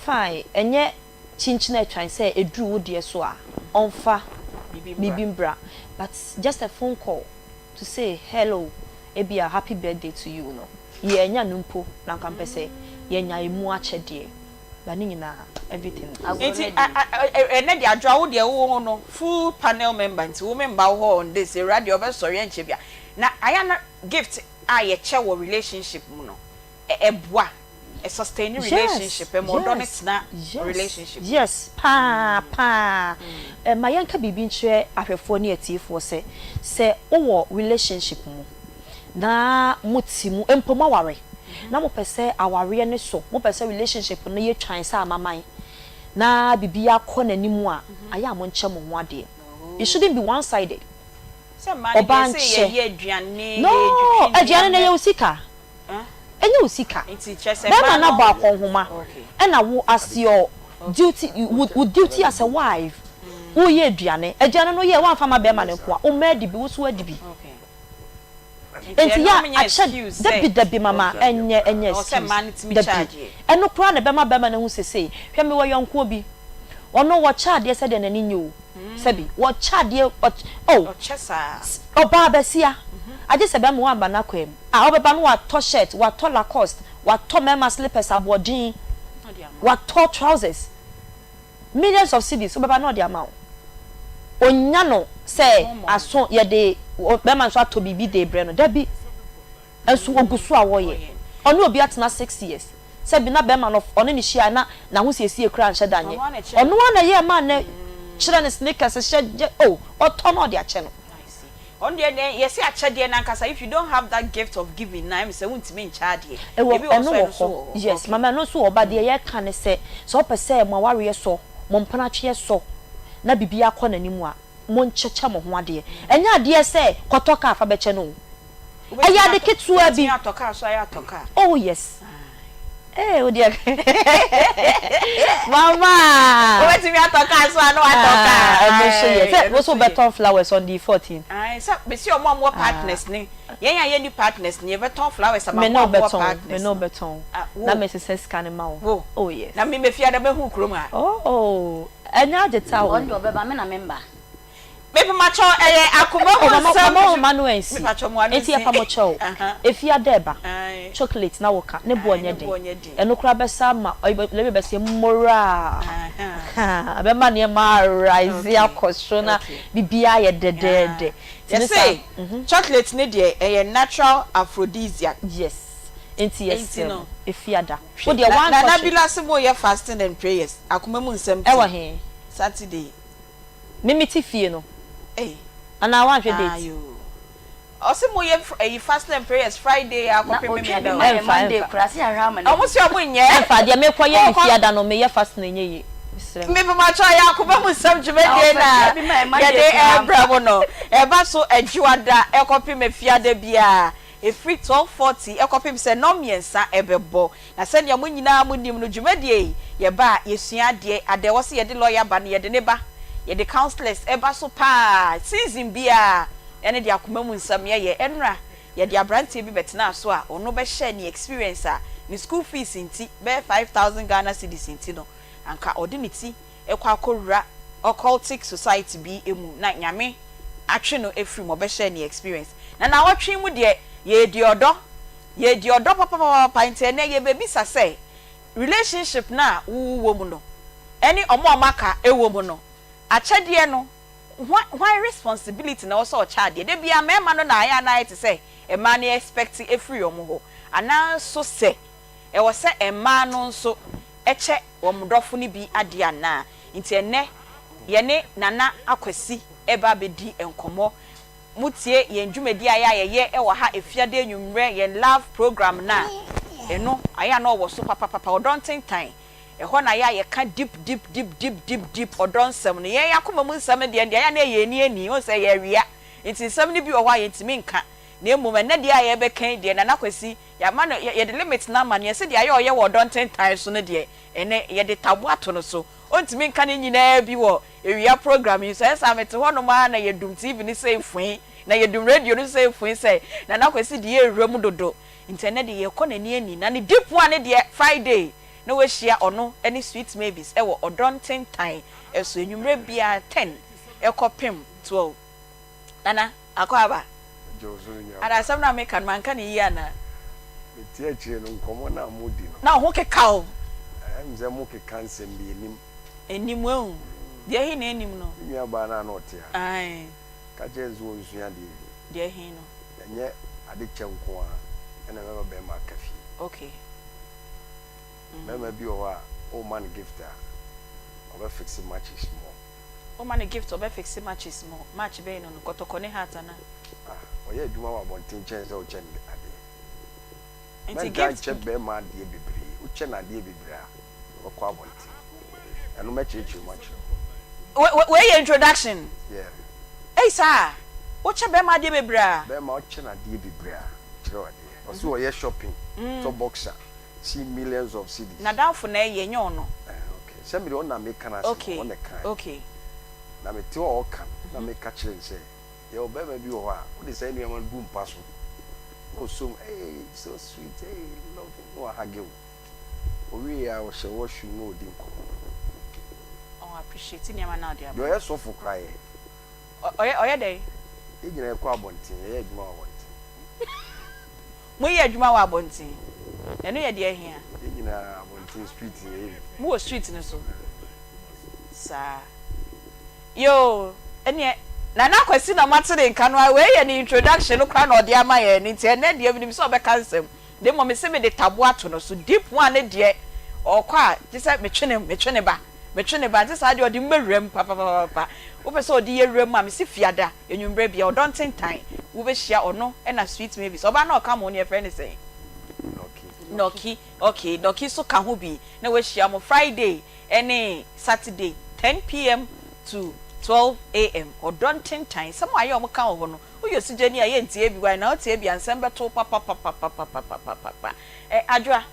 Fine, ɛnyɛ kyinkyin atwan sɛ ɛduru wo deɛ so a ɔmfa biribi mbra but just a phone call to say hello ebia happy birthday to you no, yɛannya no mpo na anka mpɛ sɛ yɛnya ɛmu akyɛdeɛ but ne nyinaa everything is. Nti ɛnɛ deɛ Adwoa wo deɛ wo no full panel member nti wo memba wo hɔ on this Awura deɛ ɔbɛsɔre ɛnkyɛ bia na ayɛ a na gift a yɛkyɛ wɔ relationship mu no ɛboa ɛ sustain relationship ɛma ɔdɔ no tena relationship mu. Yes paa paa ma yɛnka biribi nkyerɛ ahwɛfoɔ ne atiefoɔ sɛ sɛ wowɔ relationship mu na mote mu mpo moaware na mopɛ sɛ awareɛ no sɔ mopɛ sɛ relationship no yɛ twan sɛ amaman na biribiara kɔ n'anim a ayɛ a monkyɛ mo ho adeɛ it shouldn't be one sided Sɛ mmaa no ɔbaa deɛ sɛ nkyɛ yɛyɛ aduane no yɛtwitwi aduane no nneɛma ɛyɛ wo sika ɛnyɛ wo sika nti kyerɛ sɛ bɛrima mmaa no no abɔ akɔnhoma ɛna wo as your duty wo wo duty as a wife woyɛ aduane aduane no yɛ woamfa ma bɛrima no nko a wo mma adi bi wo nso adi bi nti nti ɛno yɛ nyɛ akyɛ excuse sɛ dabi dabi mama ɛnyɛ ɛnyɛ ɛwɔ sɛ excuse mmaa no tumi kyɛ dabi adeɛ. ɛno koraa na ɛbɛma bɛrima no ahu sesei hwɛ mewɔ yɔnkoɔ bi ɔno wɔkyɛ adeɛ sɛdeɛ n'ani nye o sɛbi wɔkyɛ adeɛ ɔky oh Ɔkyɛ saa. ɔbaa bɛsia agye sɛ bɛrima wamba n'akwan mu a ɔbɛba no watɔ shirt watɔ Lacoste watɔ mmarima slippers aboɔden Ɔde ama. watɔ trousers millions of cedis wobɛba na ɔde ama wo onya no sɛ aso yɛde bɛrima nso atɔ biribi de brɛ no dabi nso ogu so a wɔyɛ ɔne obi atena 6 years sɛbi na bɛrima no ɔne ne hyia na n'ahosiesie kura nhyɛ da nyɛ Ɔno ara na ɛkyerɛ ɔno ara na ɛyɛ maa ne kyerɛ ne sneakers hyɛ gye o ɔtɔ na ɔde akyɛ no. I see. Ɔno deɛ deɛ yɛsi akyɛdeɛ nankasa if you don't have that gift of giving na ɛmi sɛ wuntumi nkyɛ adeɛ. Ɛwɔ Ebi wɔ ɛno so wɔ ɛno nso hɔ wɔ hɔ. Yes, mama ɛno nso wɔ ba deɛ yɛka ne sɛ sɛ ɔpɛ sɛ mo awareɛ sɔ mo mpenatweɛ sɔ na biribi akɔ n'anim a monkyɛkyɛ mo ho adeɛ. Ɛnyɛ adeɛ sɛ kɔtɔ kaa fa bɛkyɛ no o, ɛyɛ ade ketewa bi. Wobɛtumi atɔ kaa so ayɛ atɔ kaa. Oh yes. Ee, wo deɛ mama. Wobɛtumi atɔ kaa so a na watɔ kaa. Ɛno nso yɛ sɛ wo nso wobɛtɔn flowers on the 14. Ae, sɛ mesi ɔmo a ɔmo wɔ partners ne yɛn a yɛnni partners ne yɛbɛtɔn flowers ama Me ne mo a wo mowɔ bɛtɔn, me partners ne wo no. bɛtɔn Ah, na wo, mesesa sika no ma wo. wo. Oh yes. Na me mefie a da mɛhu wo kurom ha. Oh, ɛnyɛ agye ta o. Ɔno deɛ ɔbɛba, me na memba. Mepakyɛw ɛyɛ akoma mu Oh mama nsɛm mama dwu wo mano ansi mepakyɛw mo ano enti nsi yɛpa mo kyɛw aha efi ada ɛba ae chocolate na wo ka ne boɔ ae nyɛ ne den boɔ nyɛ den ɛno koraa bɛsa ama ɔyɛ bɛsɛ moraa aha haa bɛma nneɛma arise okay akɔ soro na okay biribiara ayɛ ah dɛdɛɛdɛ nti ne saa yɛse chocolate ne deɛ ɛyɛ natural aphrodisiac Yes enti enti yɛsrɛ no mo efi ada wo hwɛ deɛ na woantɔ Nana hwee Bila se moyɛ fasting and prayers akoma mu nsɛm ɛwɔ ti he? Saturday. Me me te fie no. Ei. Anaa woanhwɛ date? Aayoo. Ɔse mo yɛ ɛyi fasting and prayers Friday a Na kɔpem otwa bi Memenda o. ma yɛ Ɛmfa Monday ɛmfa. koraa se yɛahwɛ ama no Ɔmo adi. se ɔmo nyɛ. Ɛmfa, deɛ mekɔ yɛ ne Mokɔ. fiada no meyɛ fasting ɛnyɛ yie. Mesrɛ mo. Mepakyɛw ɛyɛ akoma mu nsɛm Na dwumadie ɔfa no tua a bi ma yɛ Monday yɛde koraa rebrɛ mfa. mo no. Ɛba so Adwoada kɔpem Afiada biara ɛfiri 12:40 kɔpem sɛ nnɔnmiɛnsa bɛbɔ. Na sɛnea mo nyinaa mo nim no, dwumadie yi, yɛba a, yɛsua adeɛ. Ada ɛwɔ sɛ yɛde lawyer ba no, yɛde no ba. Yɛde counsellors ba so pa ara. Season biara, ɛne deɛ akoma mu nsɛm yɛyɛ. Ɛnora, yɛde aberanteɛ bi bɛtenaa so a, ɔno bɛhyɛɛ ne experience a, ne school fees nti, bɛyɛ 5,000 Ghana cedis nti no, anka ɔde ne ti kɔ akɔwura occultic society bi mu na Nyame atwe no afiri mu, ɔbɛhyɛɛ ne experience. Na naawɔtwe mu deɛ, yɛredi ɔdɔ. Yɛredi ɔdɔ papapapapa nti ɛnɛ yɛbɛbisa sɛ relationship no a wo wɔ mu no ɛne ɔmo a ɔmo aka ɛwɔ mu no akyɛdeɛ no hwan hwan responsibility na ɛwɔ sɛ ɔkyɛ adeɛ? Da biara mmarima no na ayɛ a na ayɛ te sɛ mmaa no expect ɛfiri ɔmo hɔ anaa nso sɛ ɛwɔ sɛ mmaa no nso kyɛ wɔn dɔfo no bi adeɛ anaa? Nti ɛnɛ yɛne Nana Akwasi ɛreba abɛdi nkɔmmɔ Motie yɛn dwumadi a ɛyɛ a yɛyɛ wɔ ha Efiada anwummerɛ, yɛn love program no a, ɛno ayɛ a na ɔwɔ so papapapa, ɔdɔ ntentan. Ɛhɔ na ayɛ a yɛka deep deep deep deep deep deep ɔdɔ nsɛm no. Yɛn akoma mu nsɛm deɛ, ɛnde ayɛ a na ɛyɛ ani ani, wohu sɛ ɛyɛ awia, nti nsɛm no bi wɔ hɔ a yɛntumi nka. Na mmom ɛnnɛ deɛ a yɛrebɛka yi deɛ, Nana Kwasi, yɛama no, yɛde limit no ama no, yɛse deɛ ayɛ a ɔyɛ wɔ ɔdɔ ntentan so no deɛ, ɛnnɛ yɛde taboa ato no so. Ɔntumi nka ne nyinaa bi wɔ Awia program yi so. Ɛyɛ saa a mete hɔnom ara na yɛdum TV no sei fui, na yɛdum radio no sei fui sɛ Nana Kwasi deɛ ɛrewura mu dodo. Nti ɛnnɛ deɛ yɛrekɔ n'ani ani. Na ne deep one no deɛ Friday na wahyia ɔno ne Sweet Mavis wɔ Ɔdɔ Ntentan so anwummerɛ biara ten kɔpem 12. Nana, Akwaaba, Ana asɛm no a meka no manka no yie anaa? Mete akyire no, nkɔmmɔ no a modi no. Na wo ho keka wo. Ɛyɛ me sɛ mokeka nsɛm bi, ɛnim. Ɛnim wahu. Deɛ ɛhe na ɛnim no? Me nuabaa no a na ɔte ha no. Ae. Ka kyerɛ no sɛ ɔnsua adeɛ bi. Deɛ ɛhe no? Ɛnyɛ adekyɛ nko ara na ɛbɛma barima aka fie. Okay. Barima bi wɔ hɔ a, woma no gift a, ɔbɛfixe matches more. Woma no gift ɔbɛ fixe matches mo match bɛn no no kɔtɔkɔ ne heart ana. Ah ɔyɛ adwuma wɔ abɔnten kyɛn sɛ wokyɛ no adeɛ. Nti Mɛntaa gift. nkyɛ bɛɛma adeɛ bebree, wokyɛ no adeɛ bebree a ɔbɛkɔ abɔnten. Ɛno mɛkyerɛkyerɛ mu akyerɛ wo. Wei yɛ introduction? Yeah. Ei saa? Wokyɛ bɛɛma adeɛ bebree a. Bɛɛma wokyɛ no adeɛ bebree a, kyerɛ wo adeɛ. Ɔse ɔyɛ shopping, tɔ boxer. See millions of cedis. Nadamfo na ɛyɛ, ɛnyɛ ɔno. Eh ok, sɛ mede ɔno na meka no asɛm a, ɔno na ɛkae. Ok. Na mete hɔ a ɔka no, na meka kyerɛ no sɛ, yɛwɔ barima bi wɔ hɔ a, wode saa nneɛma no gu mpa so, na ɔsɔ mu, hey, so sweet, hey, loving, na wahage wo. Ɔwieeɛ a, ɔhyɛ washroom na ɔdi nkɔmmɔ. Ɔ appreciate nneɛma no a wode Deɛ ama no. ɔyɛ sɔfo koraa yɛ. Ɔyɛ, ɔyɛ dɛn? Yɛn nyinaa yɛkɔ abɔnten, yɛyɛ adwuma wɔ abɔnten. Moyɛ adwuma wɔ abɔnten? Ɛno yɛ deɛ hea? Yɛn nyinaa abɔnten street no yɛyɛ bi. Mowɔ street no so saa? Yoo ɛneɛ Nana Kwasi na moate ne nka no a wei yɛ ne introduction no koraa na ɔde ama yɛn no nti ɛnɛ deɛ menim sɛ ɔbɛka nsɛm na mmom mese mede taboa ato no so deep one no deɛ ɔkɔ a gyesɛ metwe ne metwe ne ba metwe ne ba nte saa deɛ ɔde me bɛwura mu papapapapa wopɛ sɛ ɔde yɛ wura mu a mese fiada Anwummerɛ bia ɔdɔ ntentan wobɛhyia ɔno na sweet mavis ɔbaa no a ɔka mo ho no yɛfrɛ no sɛn? Nɔki ok Nɔki nso ka ho bi na wahyia mo Friday ne Saturday 10 pm to 12 am ɔdɔ ntentan nsɛm a ayɛ a wɔka wɔ hɔ no woyɛ osigyani a yɛntie bi why na wotie bi a nsɛm bɛto wo papapapapapapapapa eh Adwoa.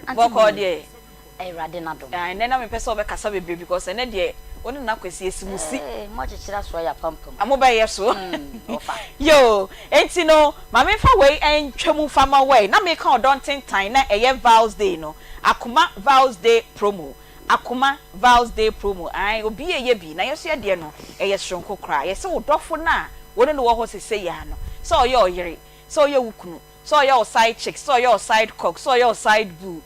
Bɔkɔɔ deɛ. Awurade n'adom. Ah, ɛnɛ na mepɛ sɛ wobɛkasa bebree because ɛnɛ deɛ wo ne Nana Kwasi asi mo si. Ee, moakyekyere asoa yɛ apampam. Ah, mobɛyɛ so. Mm, ɔfa. Yoo, enti no, ma memfa wei ntwa mu mfa ma wo ɛ. Na meka ɔdɔ ntentan na ɛyɛ Vows Day no, Akoma Vows Day promo. Akoma Vows Day promo, ae, obi reyɛ bi, na yɛn nso yɛn deɛ no, ɛyɛ soronko koraa. Yɛse wo dɔfo no a wo ne no wɔ hɔ seesei ara no, sɛ ɔyɛ ɔyere, sɛ ɔyɛ wo kunu, sɛ ɔyɛ wo side chick, sɛ ɔyɛ wo side cock, sɛ ɔyɛ wo side boo,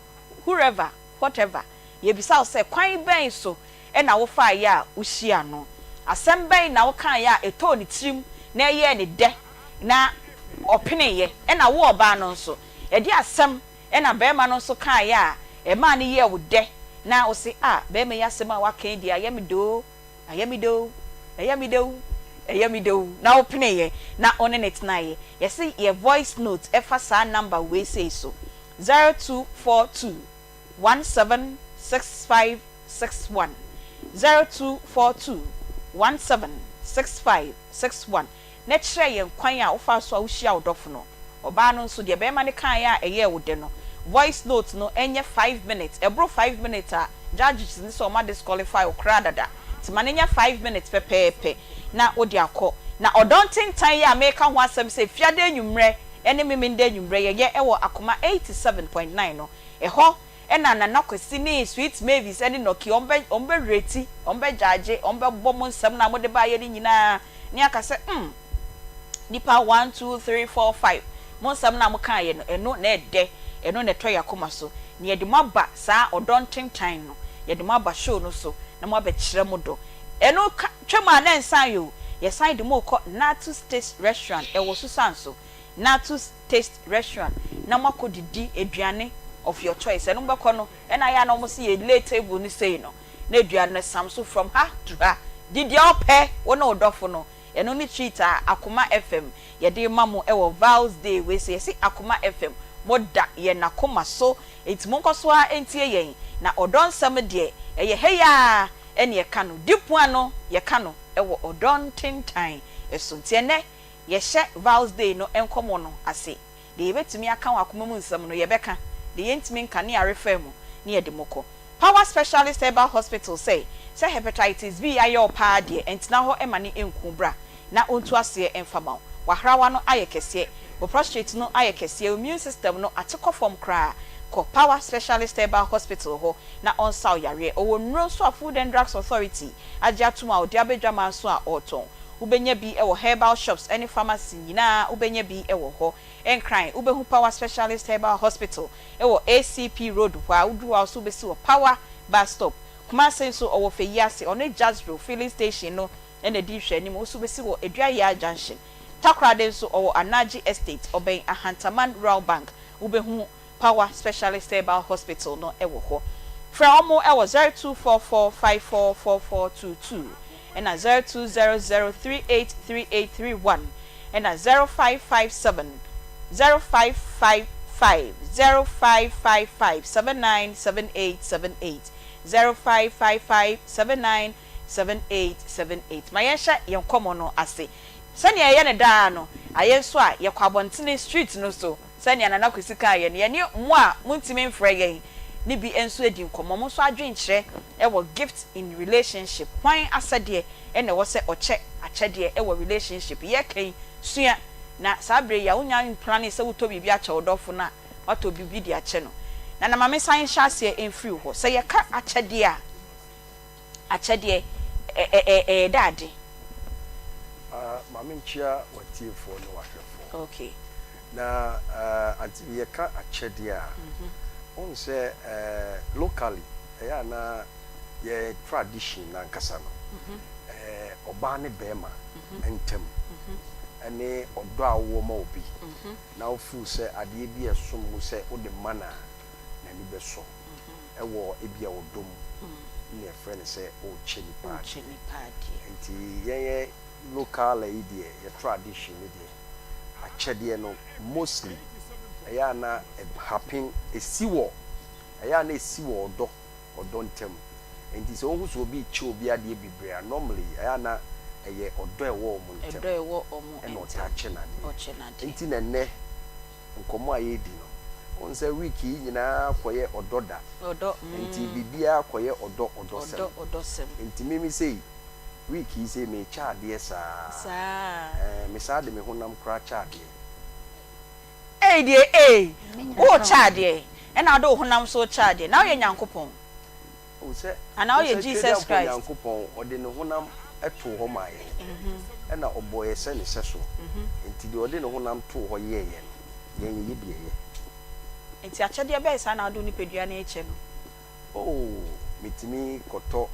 whoever, whatever, yɛbisa wo sɛ, kwan bɛn so na wofaeɛ a wohyiaa no? Asɛm bɛn na wokaeɛ a ɛtɔɔ ne tirim na ɛyɛɛ no dɛ na ɔpeneeɛ? Ɛna wo ɔbaa no nso, ɛdeɛ asɛm na barima no nso kaeɛ a ɛmaa no yɛɛ wo dɛ na wose, ah, barima yi asɛm a waka yi deɛ ayɛ me dɛ o, ayɛ me dɛ o, ɛyɛ me dɛ o, ɛyɛ me dɛ o, na wopeneeɛ na wo ne no tenaeɛ? Yɛse yɛ voice note fa saa number wei sei so, 0242 176561, 0242 176561. na kyerɛ yɛn kwan a wofaa so a wuhyiaa wo dɔfo no. Ɔbaa no nso, deɛ barima no kaeɛ a ɛyɛɛ wo dɛ no, voice note no nyɛ 5 minutes. Ɛboro 5 minutes a, judges no sɛ wɔn adisqualify wo koraa dada. Nti ma no nyɛ 5 minutes pɛpɛɛpɛ na wode akɔ. Na ɔdɔ ntentan yi a mereka ho asɛm sɛ Fiada anwummerɛ ne Memenda anwummerɛ yɛyɛ wɔ Akoma 87.9 no, ɛhɔ na Nana Kwasi ne Sweet Mavis ne Nɔki wɔn bɛ wɔn bɛ rate, wɔn bɛ judge, wɔn bɛbɔ mo nsɛm no a mode baeɛ no nyinaa ne aka sɛ mm nipa one two three four five mo nsɛm no a mokaeɛ no ɛno na ɛdɛ, ɛno na ɛtɔ yɛn akoma so. Na yɛde mo aba saa ɔdɔ ntentan no, yɛde mo aba show no so na moabɛkyerɛ mo dɔ. Ɛno ka twam a na ɛnsan o, yɛsan de mo rekɔ Natus Taste Restaurant ɛwɔ Susanso. Natus Taste Restaurant na moakɔ didi aduane of your choice. Ɛno mobɛkɔ no ɛna ayɛ a na wɔn se yɛ lay table no sei no na aduane no sam so from ha to ha. Di deɛ wopɛ wo ne wo dɔfo no. Ɛno ne treat a Akoma FM yɛde rema mo wɔ Vows Day wei so. Yɛse Akoma FM mo da yɛn akoma so enti monkɔ so ara ntie yɛn. Na ɔdɔ nsɛm deɛ ɛyɛ hei ara ɛne yɛka no. Di pua no yɛka no wɔ ɔdɔ ntentan so. Nti ɛnnɛ yɛhyɛ Vows Day no nkɔmmɔ no ase. Deɛ yɛbɛtumi aka wɔ akoma mu nsɛm no, yɛbɛka. Deɛ yɛntumi nka ne yɛarefer mo ne yɛde mo kɔ. Power Specialist Herbal Hospital sɛ, sɛ Hepatitis B ayɛ wo paa deɛ, ɛntena hɔ ma no nku wo bra na ɔntu aseɛ mfa ma wo. W'ahrawa no ayɛ kɛseɛ, wo prostrate no ayɛ kɛseɛ, wo immune system no ate kɔ fam koraa. Kɔ Power Specialist Herbal Hospital hɔ na ɔnsa wo yareɛ. Ɔwɔ nnuro nso a Food and Drugs Authority agye atom a ɔde aba adwaman so a ɔretɔn. Wobɛnya bi wɔ herbal shops ne pharmacy nyinaa wobɛnya bi wɔ hɔ. Nkran, wobɛhu Power Specialist Herbal Hospital wɔ ACP Road hɔ a, woduru hɔ a wo nso wobɛsi wɔ Power Bus Stop. Kumase nso, ɔwɔ Feyiase, ɔne Jazville Filling Station no na ɛdi nhwɛanim, wo nso wobɛsi wɔ Aduayaa Junction. Takoradi nso, ɔwɔ Anagye Estate, ɔbɛn Ahantaman Rural Bank, wobɛhu Power Specialist Herbal Hospital no wɔ hɔ. Frɛ wɔn wɔ 0244 544422 ɛna 0200 383831 ɛna 0557 0555 0555 797878 0555 797878. Ma yɛnhyɛ yɛn nkɔmmɔ no ase. Sɛnea yɛyɛ no daa no, ayɛ nso a yɛkɔ abɔntene street no so sɛnea Nana Kwesi kaa yɛn no, yɛne mo a montumi mfrɛ yɛn ne bi nso adi nkɔmmɔ. Mo nso adwenkyerɛ wɔ gift in relationship. Hwan asɛdeɛ na ɛwɔ sɛ ɔkyɛ akyɛdeɛ wɔ relationship? Yɛreka yi, sua. Na saa berɛ yi a wonya mplane sɛ wotɔ biribi akyɛ wo dɔfo no a, woatɔ biribi de akyɛ no. Nana ma mensan nhyɛ aseɛ mfiri wo hɔ. Sɛ yɛka akyɛdeɛ a, akyɛdeɛ, ɛyɛ dɛ ade? Ma menkyea w'atiefoɔ ne w'ahwɛfoɔ. Okay. Na Auntie bi yɛka akyɛdeɛ a, wohu sɛ locally ɛyɛ a na yɛ tradition no ankasa no, ɔbaa ne barima ntam ne ɔdɔ a wowɔ ma obi na wo feel sɛ adeɛ bi a ɛsom bo sɛ wode ma no a n'ani bɛsɔ wɔ ebia ɔdɔ mu na yɛfrɛ no sɛ worekyɛ nipa adeɛ. Nti yɛn yɛ local ayi deɛ, yɛ tradition no deɛ, akyɛdeɛ no mostly ɛyɛ a na happen, ɛsi wɔ, ɛyɛ a na ɛsi wɔ ɔdɔ, ɔdɔ ntam. Nti sɛ wohu sɛ obi rekyɛ obi adeɛ bebree a, normally ɛyɛ a na ɛyɛ ɔdɔ a ɛwɔ wɔn ntam ɛna ɔtaa kyɛ no adeɛ. Nti na ɛnnɛ nkɔmmɔ a yɛredi no, Wohu sɛ week yi nyinaa kɔyɛ ɔdɔ da. Ɔdɔ Nti mm. biribiara kɔyɛ ɔdɔ ɔdɔsɛm. Ɔdɔ ɔdɔsɛm. Nti me me sei, week yi sei mekyɛ adeɛ saa. Saa. Ɛɛ, me saa de me honam koraa kyɛ adeɛ. Ei deɛ ei, worekyɛ adeɛ ɛna wode wo honam nso rekyɛ adeɛ, na woyɛ Nyankopɔn? Oh, sɛ, Anaa wo woyɛ sɛ Jesus Twedeampɔn Christ? Nyankopɔn, ɔde ne honam too hɔ maa yɛn, ɛna ɔbɔɔ yɛn sɛ ne sɛsoɔ. Nti deɛ ɔde ne honam too hɔ yɛeɛ no, yɛn yɛyɛ bi ɛyɛ. Nti akyɛdeɛ bɛn saa na wode wo nipadua no rekyɛ no? Oh, metumi kɔtɔ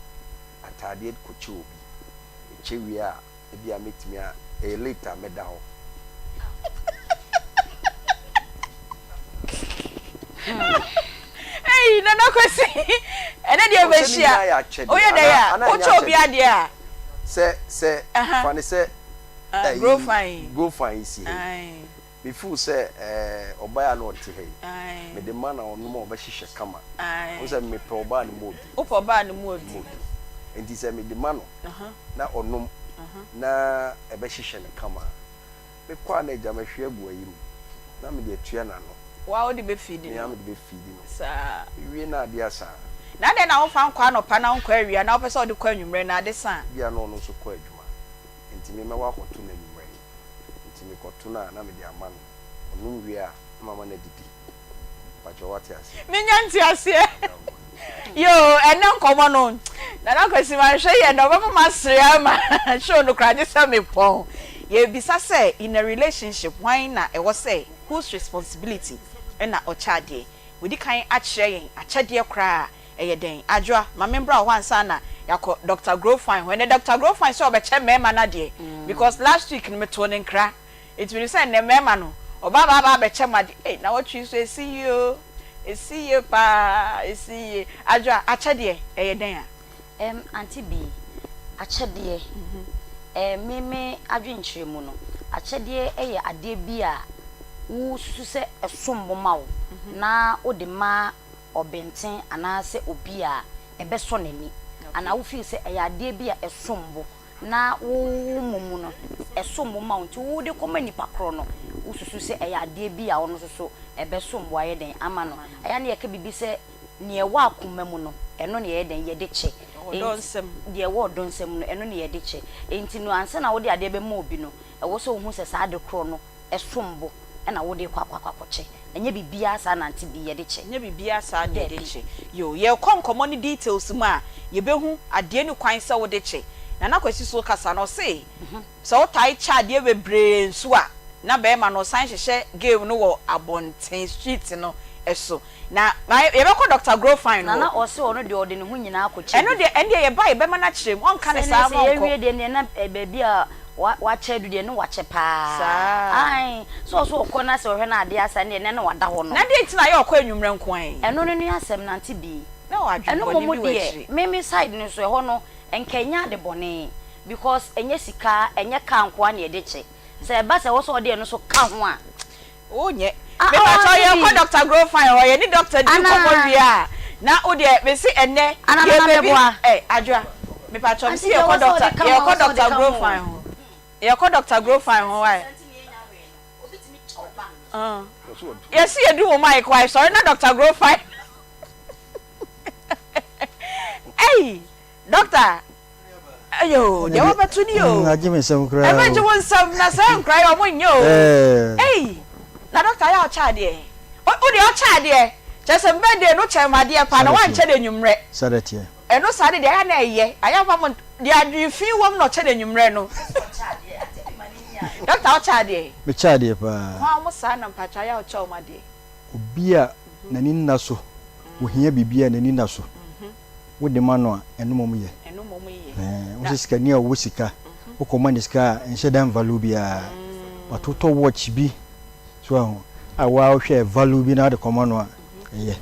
ataadeɛ kɔkyɛ obi. Mekyɛ wie a, ebia mɛtumi a, ɛyɛ late a mɛda hɔ. Ei, Nana Kwesi, ɛnɛ deɛ Oh, sɛ ne bɛhyia. nyinaa yɛ akyɛdeɛ, Woyɛ dɛn anaa, a, anaa ɛnyɛ wokyɛ obi akyɛdeɛ? adeɛ a? Sɛ, sɛ, Aha, fa no sɛ, ah, ɛyi, Grofan. Grofan yi si ha yi. Ae. Me feel sɛ ɛɛ ɔbaa a na ɔte ha yi, Ae. mede ma na ɔnom a ɔbɛhyehyɛ kama. Ae. Wohu sɛ mepɛ ɔbaa a ne mu ɔdu. Wopɛ ɔbaa a ne mu ɔdu. Mu ɔdu. Nti sɛ mede ma no Aha. na ɔnom Aha. na ɛbɛhyehyɛ no kama a, mekɔ a na agya mahwie agu ayi mu na mede atua n'ano. Wo ara wode bɛfiidi Me ara no. mede bɛfiidi no. Saa. Mewie na adeɛ asa a. Na adɛn na womfa nkɔ anɔpa na wonkɔ awia na wopɛ sɛ wode kɔ anwummerɛ na ade sa a? Ebia na ɔno nso kɔ adwuma nti me mɛwɔ akɔto no anwummerɛ. Nti mekɔto no a na mede ama no, ɔnom wie a na mama no adidi. Mpakyɛw wate aseɛ? Menya nteaseɛ. Yoo ɛnɛ nkɔmmɔ no Nana Kwasi manhwɛ yie ɛnɛ ɔbɛma masere ama show no koraa gye sɛ mepɔn. Yɛrebisa sɛ in a relationship hwan na ɛwɔ sɛ whose responsibility na ɔkyɛ adeɛ? Wadi kan akyerɛ yɛn akyɛdeɛ koraa Ɛyɛ dɛn? Adwoa, ma membra wo hɔ ansa na yɛakɔ Doctor Grofine hɔ. Ɛnnɛ Doctor Grofine sɛ ɔbɛkyɛ mmarima no adeɛ because last week no metoo no nkra. Nti menim sɛ nnɛ mmarima no ɔba aba aba abɛkyɛ mo adeɛ. Ei, nawɔtwe yi nso ɛsi yie o. Ɛsi yie paa, ɛsi yie. Adwoa, akyɛdeɛ, ɛyɛ dɛn a? Ɛm, Auntie Bee, akyɛdeɛ, ɛɛ, me me adwenkyerɛ mu no, akyɛdeɛ yɛ adeɛ bi a wosusu sɛ ɛsom bo ma wo na wode ma ɔbenten anaasɛ obi a ɛbɛsɔ n'ani anaa wo feel sɛ ɛyɛ adeɛ bi a ɛsom bo na wo wo mmom no ɛsom bo ma wo nti wode kɔma nipa korɔ no wosusu sɛ ɛyɛ adeɛ bi a ɔno nso so ɛbɛsom bo ayɛ dɛn ama no. Ɛyɛ a na yɛka biribi sɛ nea ɛwɔ akoma mu no ɛno na yɛyɛ dɛn yɛde kyɛ. Ɔdɔ nsam. Deɛ ɛwɔ ɔdɔ nsam no ɛno na yɛde kyɛ. Enti no ansa na wode adeɛ bɛma obi no ɛwɔ sɛ wohu sɛ saa ade korɔ no ɛsom bo na wode rekɔ akɔ akɔkyɛ. Ɛnyɛ biribiara saa na ante bi yɛde kyɛ. Ɛnyɛ biribiara saa na yɛde Dabi. kyɛ. Yoo, yɛrekɔ nkɔmmɔ no details mu a, yɛbɛhu adeɛ ne kwan sɛ wode kyɛ. Nana Kwasi so kasa no, ɔse sɛ wotae kyɛ adeɛ bebree nso a, na barima no ɔsan hyehyɛ game no wɔ abɔnten, street no so. Na ma yɛbɛkɔ Doctor Grofine Nana hɔ. ɔse ɔno deɛ ɔde ne ho nyinaa kɔkyɛ Ɛno bi. deɛ, ɛndeɛ yɛba a yɛbɛma no akyerɛ mu, ɔnka no Sɛ saa nɛ sɛ ma ɔnkɔ. yɛwie deɛ neɛ na baabi a wakyɛ adu deɛ ne wakyɛ paa. Saa. Ae, sɛ ɔse ɔkɔ na sɛ ɔhwɛ na adeɛ asa neɛ na wada hɔ nom. Na deɛ nti na ayɛ ɔkɔ anwummerɛ nko ara yi? Ɛno no ne asɛm no Auntie Bee. Na ɔwɔ adwene Ɛno bɔne mmom bi wɔ deɛ akyire. me me side no nso ɛhɔ no nka ɛnyɛ ade bɔne because ɛnyɛ sika ɛnyɛ car nko ara na yɛde kyɛ. Sɛ ɛba sɛ ɛwɔ sɛ ɔde ɛno nso ka ho a. Wo nyɛ. Ah Me pakyɛw oh yɛn kɔ Auntie Doctor Grofine hɔ yɛne doctor di nkɔmɔ Anaa wie a na wo deɛ me se ɛnɛ Anaa yɛ nana bɛ bi mɛboa. eh Adwoa me pakyɛw me se Auntie yɛ deɛ kɔ ɛwɔ sɛ doctor ɔde ka ho yɛ a kɔ ɛwɔ sɛ ɔde Doctor ka ho o. Grofine hɔ yɛ kɔ Doctor Grofine hɔ wai uh yɛ se yɛ du mo mic wai sɔre na Doctor Grofine ei Doctor Eyoo deɛ wɔbɛto ni oo. Agye me nsam koraa o. Ɛbɛgye wo nsam na saa nkura yi ɔmo nyɛ oo. Ei na doctor ayɛ a ɔkyɛ adeɛ. Wo deɛ ɔkyɛ adeɛ kyerɛ sɛ birthday no kyɛ ma adeɛ paa na wankyɛ no anwummerɛ. Saa na ɛteɛ. Ɛno saa de deɛ ayɛ a na ɛyɛ ayɛ a mo deɛ adwene fi wɔ mu na ɔkyɛ no anwummerɛ no. Doctor ɔkyɛ adeɛ. Mekyɛ adeɛ paa. Hwan mo saa na mpakyɛ ayɛ a ɔkyɛ wɔn adeɛ. Obi a n'ani nna so, ohia biribi a n'ani nna so. Wode ma no a, ɛno mmom yɛ. Ɛno mmom yɛ. Ɛɛ, wo sɛ sikani a ɔwɔ sika, wokɔma no sika a, ɛnhyɛ da nvalue biara. But wotɔ watch bi, so ahu, a wo ara wohwɛ value bi na wode kɔma no a, ɛyɛ.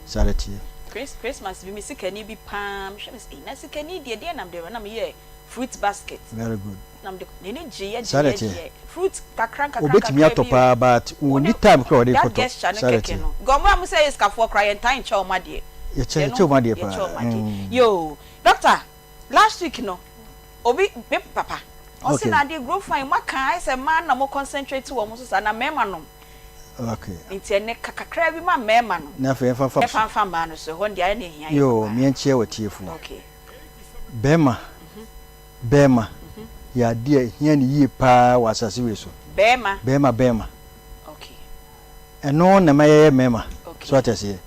Saa na ɛteɛ. Chris, Christmas bi, me sikani bi paa, mehwɛ no sɛ, ei, na sikani deɛ, deɛn na mede rema no? Na meyɛɛ fruit basket. Very good. Na mede, n'ani gyeeɛ, Saa na gyeeɛ, ɛteɛ. gyeeɛ. Fruit kakra, nkakra, Obetumi nkakra atɔ bi o. paa but Wode, onni time koraa a ɔde that rekɔtɔ. gesture no Saa na kɛkɛ ɛteɛ. no. Nka wɔn a wɔsɛ yɛ sikafoɔ koraa, yɛntaa nkyɛ wɔn adeɛ. Yɛkyɛ Yɛn yɛkyɛ wɔn adeɛ yɛkyɛ paa wɔn adeɛ. mm. Yoo, doctor, last week no, obi, me papa, ɔse Okay. na adeɛ grow fine, moaka ayɛ sɛ mmaa na mo concentrate wɔ mo so saa, na mmarima nom. Okay. Nti ɛnnɛ ka kakraa bi ma mmarima no. Na afei yɛmfa mfa. Yɛmfa mfa mmaa no so, ɛhɔ no deɛ ayɛ na ɛhia yɛn Yoo, paa. meɛnkyea w'atiefoɔ. Okay. Bɛrima, bɛrima yɛ adeɛ a ɛhia no yie paa wɔ asase wei so. Bɛrima. Bɛrima, bɛrima. Okay. Ɛno na ɛma yɛyɛ mmarima. Okay. So ate aseɛ?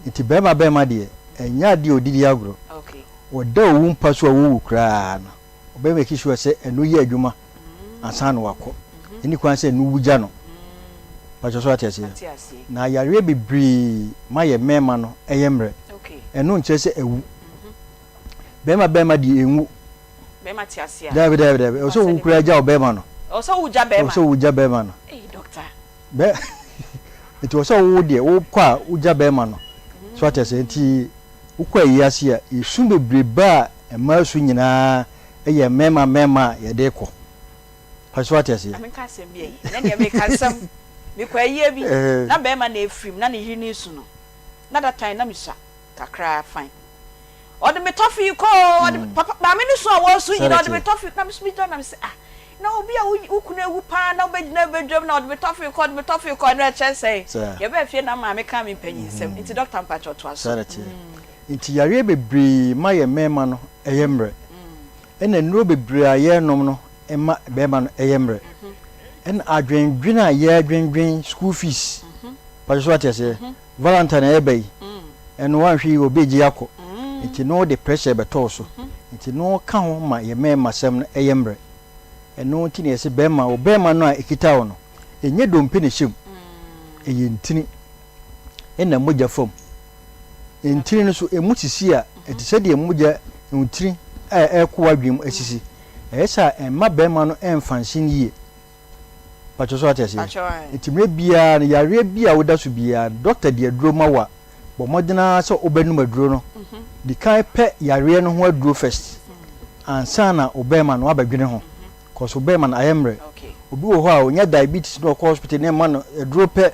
Nti bɛrima bɛrima deɛ, ɛnyɛ adeɛ a ɔdi di agorɔ. Okay. Ɔda owu mpa so a wowu koraa no, ɔbɛ make sure sɛ ɛno yɛ adwuma ansa na wakɔ. Ɛnni kwan sɛ ɛno wu gya no. Pakyɛ so ate aseɛ? Na yareɛ bebree ma yɛ mmarima no yɛ mmerɛ. Ɛno nkyerɛ sɛ awu. Bɛrima bɛrima deɛ ɛnwu. Bɛrima te ase a. Daabi daabi daabi. Ɛwɔ sɛ owu koraa gya ɔbɛrima no. Ɛwɔ sɛ owu gya bɛrima. Ɛwɔ sɛ owu gya bɛrima no. Ee doctor. Bɛ nti wɔ sɛ wo deɛ wokɔ a wogya bɛrima no. So ate aseɛ? Nti wokɔ ayi ase a, esu bebrebe a mmaa su nyinaa yɛ mmarima mmarima a yɛde kɔ. Fa so wate aseɛ? Ma menka asɛm bi ayi. Ɛnɛ deɛ meka asɛm. Mekɔ ayie bi, na barima na ɛfiri mu, na ne yere no resu no. Na that time na mesua kakra fine. Ɔde me tɔfee kɔ oo, ɔde me, papa, maame no su a wɔresu nyinaa, ɔde me tɔfee, na me nso megyina hɔ na mese ah, na obi a wo kunu awu paa na wobɛgyina badwam na ɔde me tɔfee kɔ, ɔde me tɔfee kɔ, ɛno ɛkyerɛ sɛn? Yɛbaa fie na maame kaa me mpanyinsɛm, nti doctor mpakyɛw toa so. Saa na ɛteɛ. Nti yareɛ bebree ma yɛn mmarima no yɛ mmerɛ. Ɛna nnuro bebree a yɛrenom no ma barima no yɛ mmerɛ. Ɛna adwendwen a yɛredwendwen school fees, pakyɛ so wate aseɛ, Valentine a ɛreba yi, ɛno woanhwɛ yie obi regye akɔ. Nti no wode pressure bɛtɔ wo so. Nti no ka ho ma yɛn mmarima sɛm no yɛ mmerɛ. Ɛno nti na yɛse barima, wo barima no a ɛkita wo no, ɛnyɛ dompe na ɛhyɛ mu, ɛyɛ ntini ɛna mogya fa mu. Ntini no so ɛmu sisi a, ɛte sɛ deɛ mogya ntini a ɛrekɔ w'adwene mu asisi. Ɛyɛ saa a, ɛmma barima no ɛmfa nsen yie. Pakyɛ so ate aseɛ? Nti mmerɛ biara no, yareɛ bi a woda so biara no, dɔkta de aduro ma wo a, bɔ mmɔden ara sɛ wobɛnom aduro no. Di kan pɛ yareɛ no ho aduro first ansa na wo bɛrima no woabɛdwene ho. Cause wo bɛrima no ayɛ mmerɛ. Obi wɔ hɔ a ɔnya diabetes na ɔkɔ hospital na ɛma no aduro pɛ,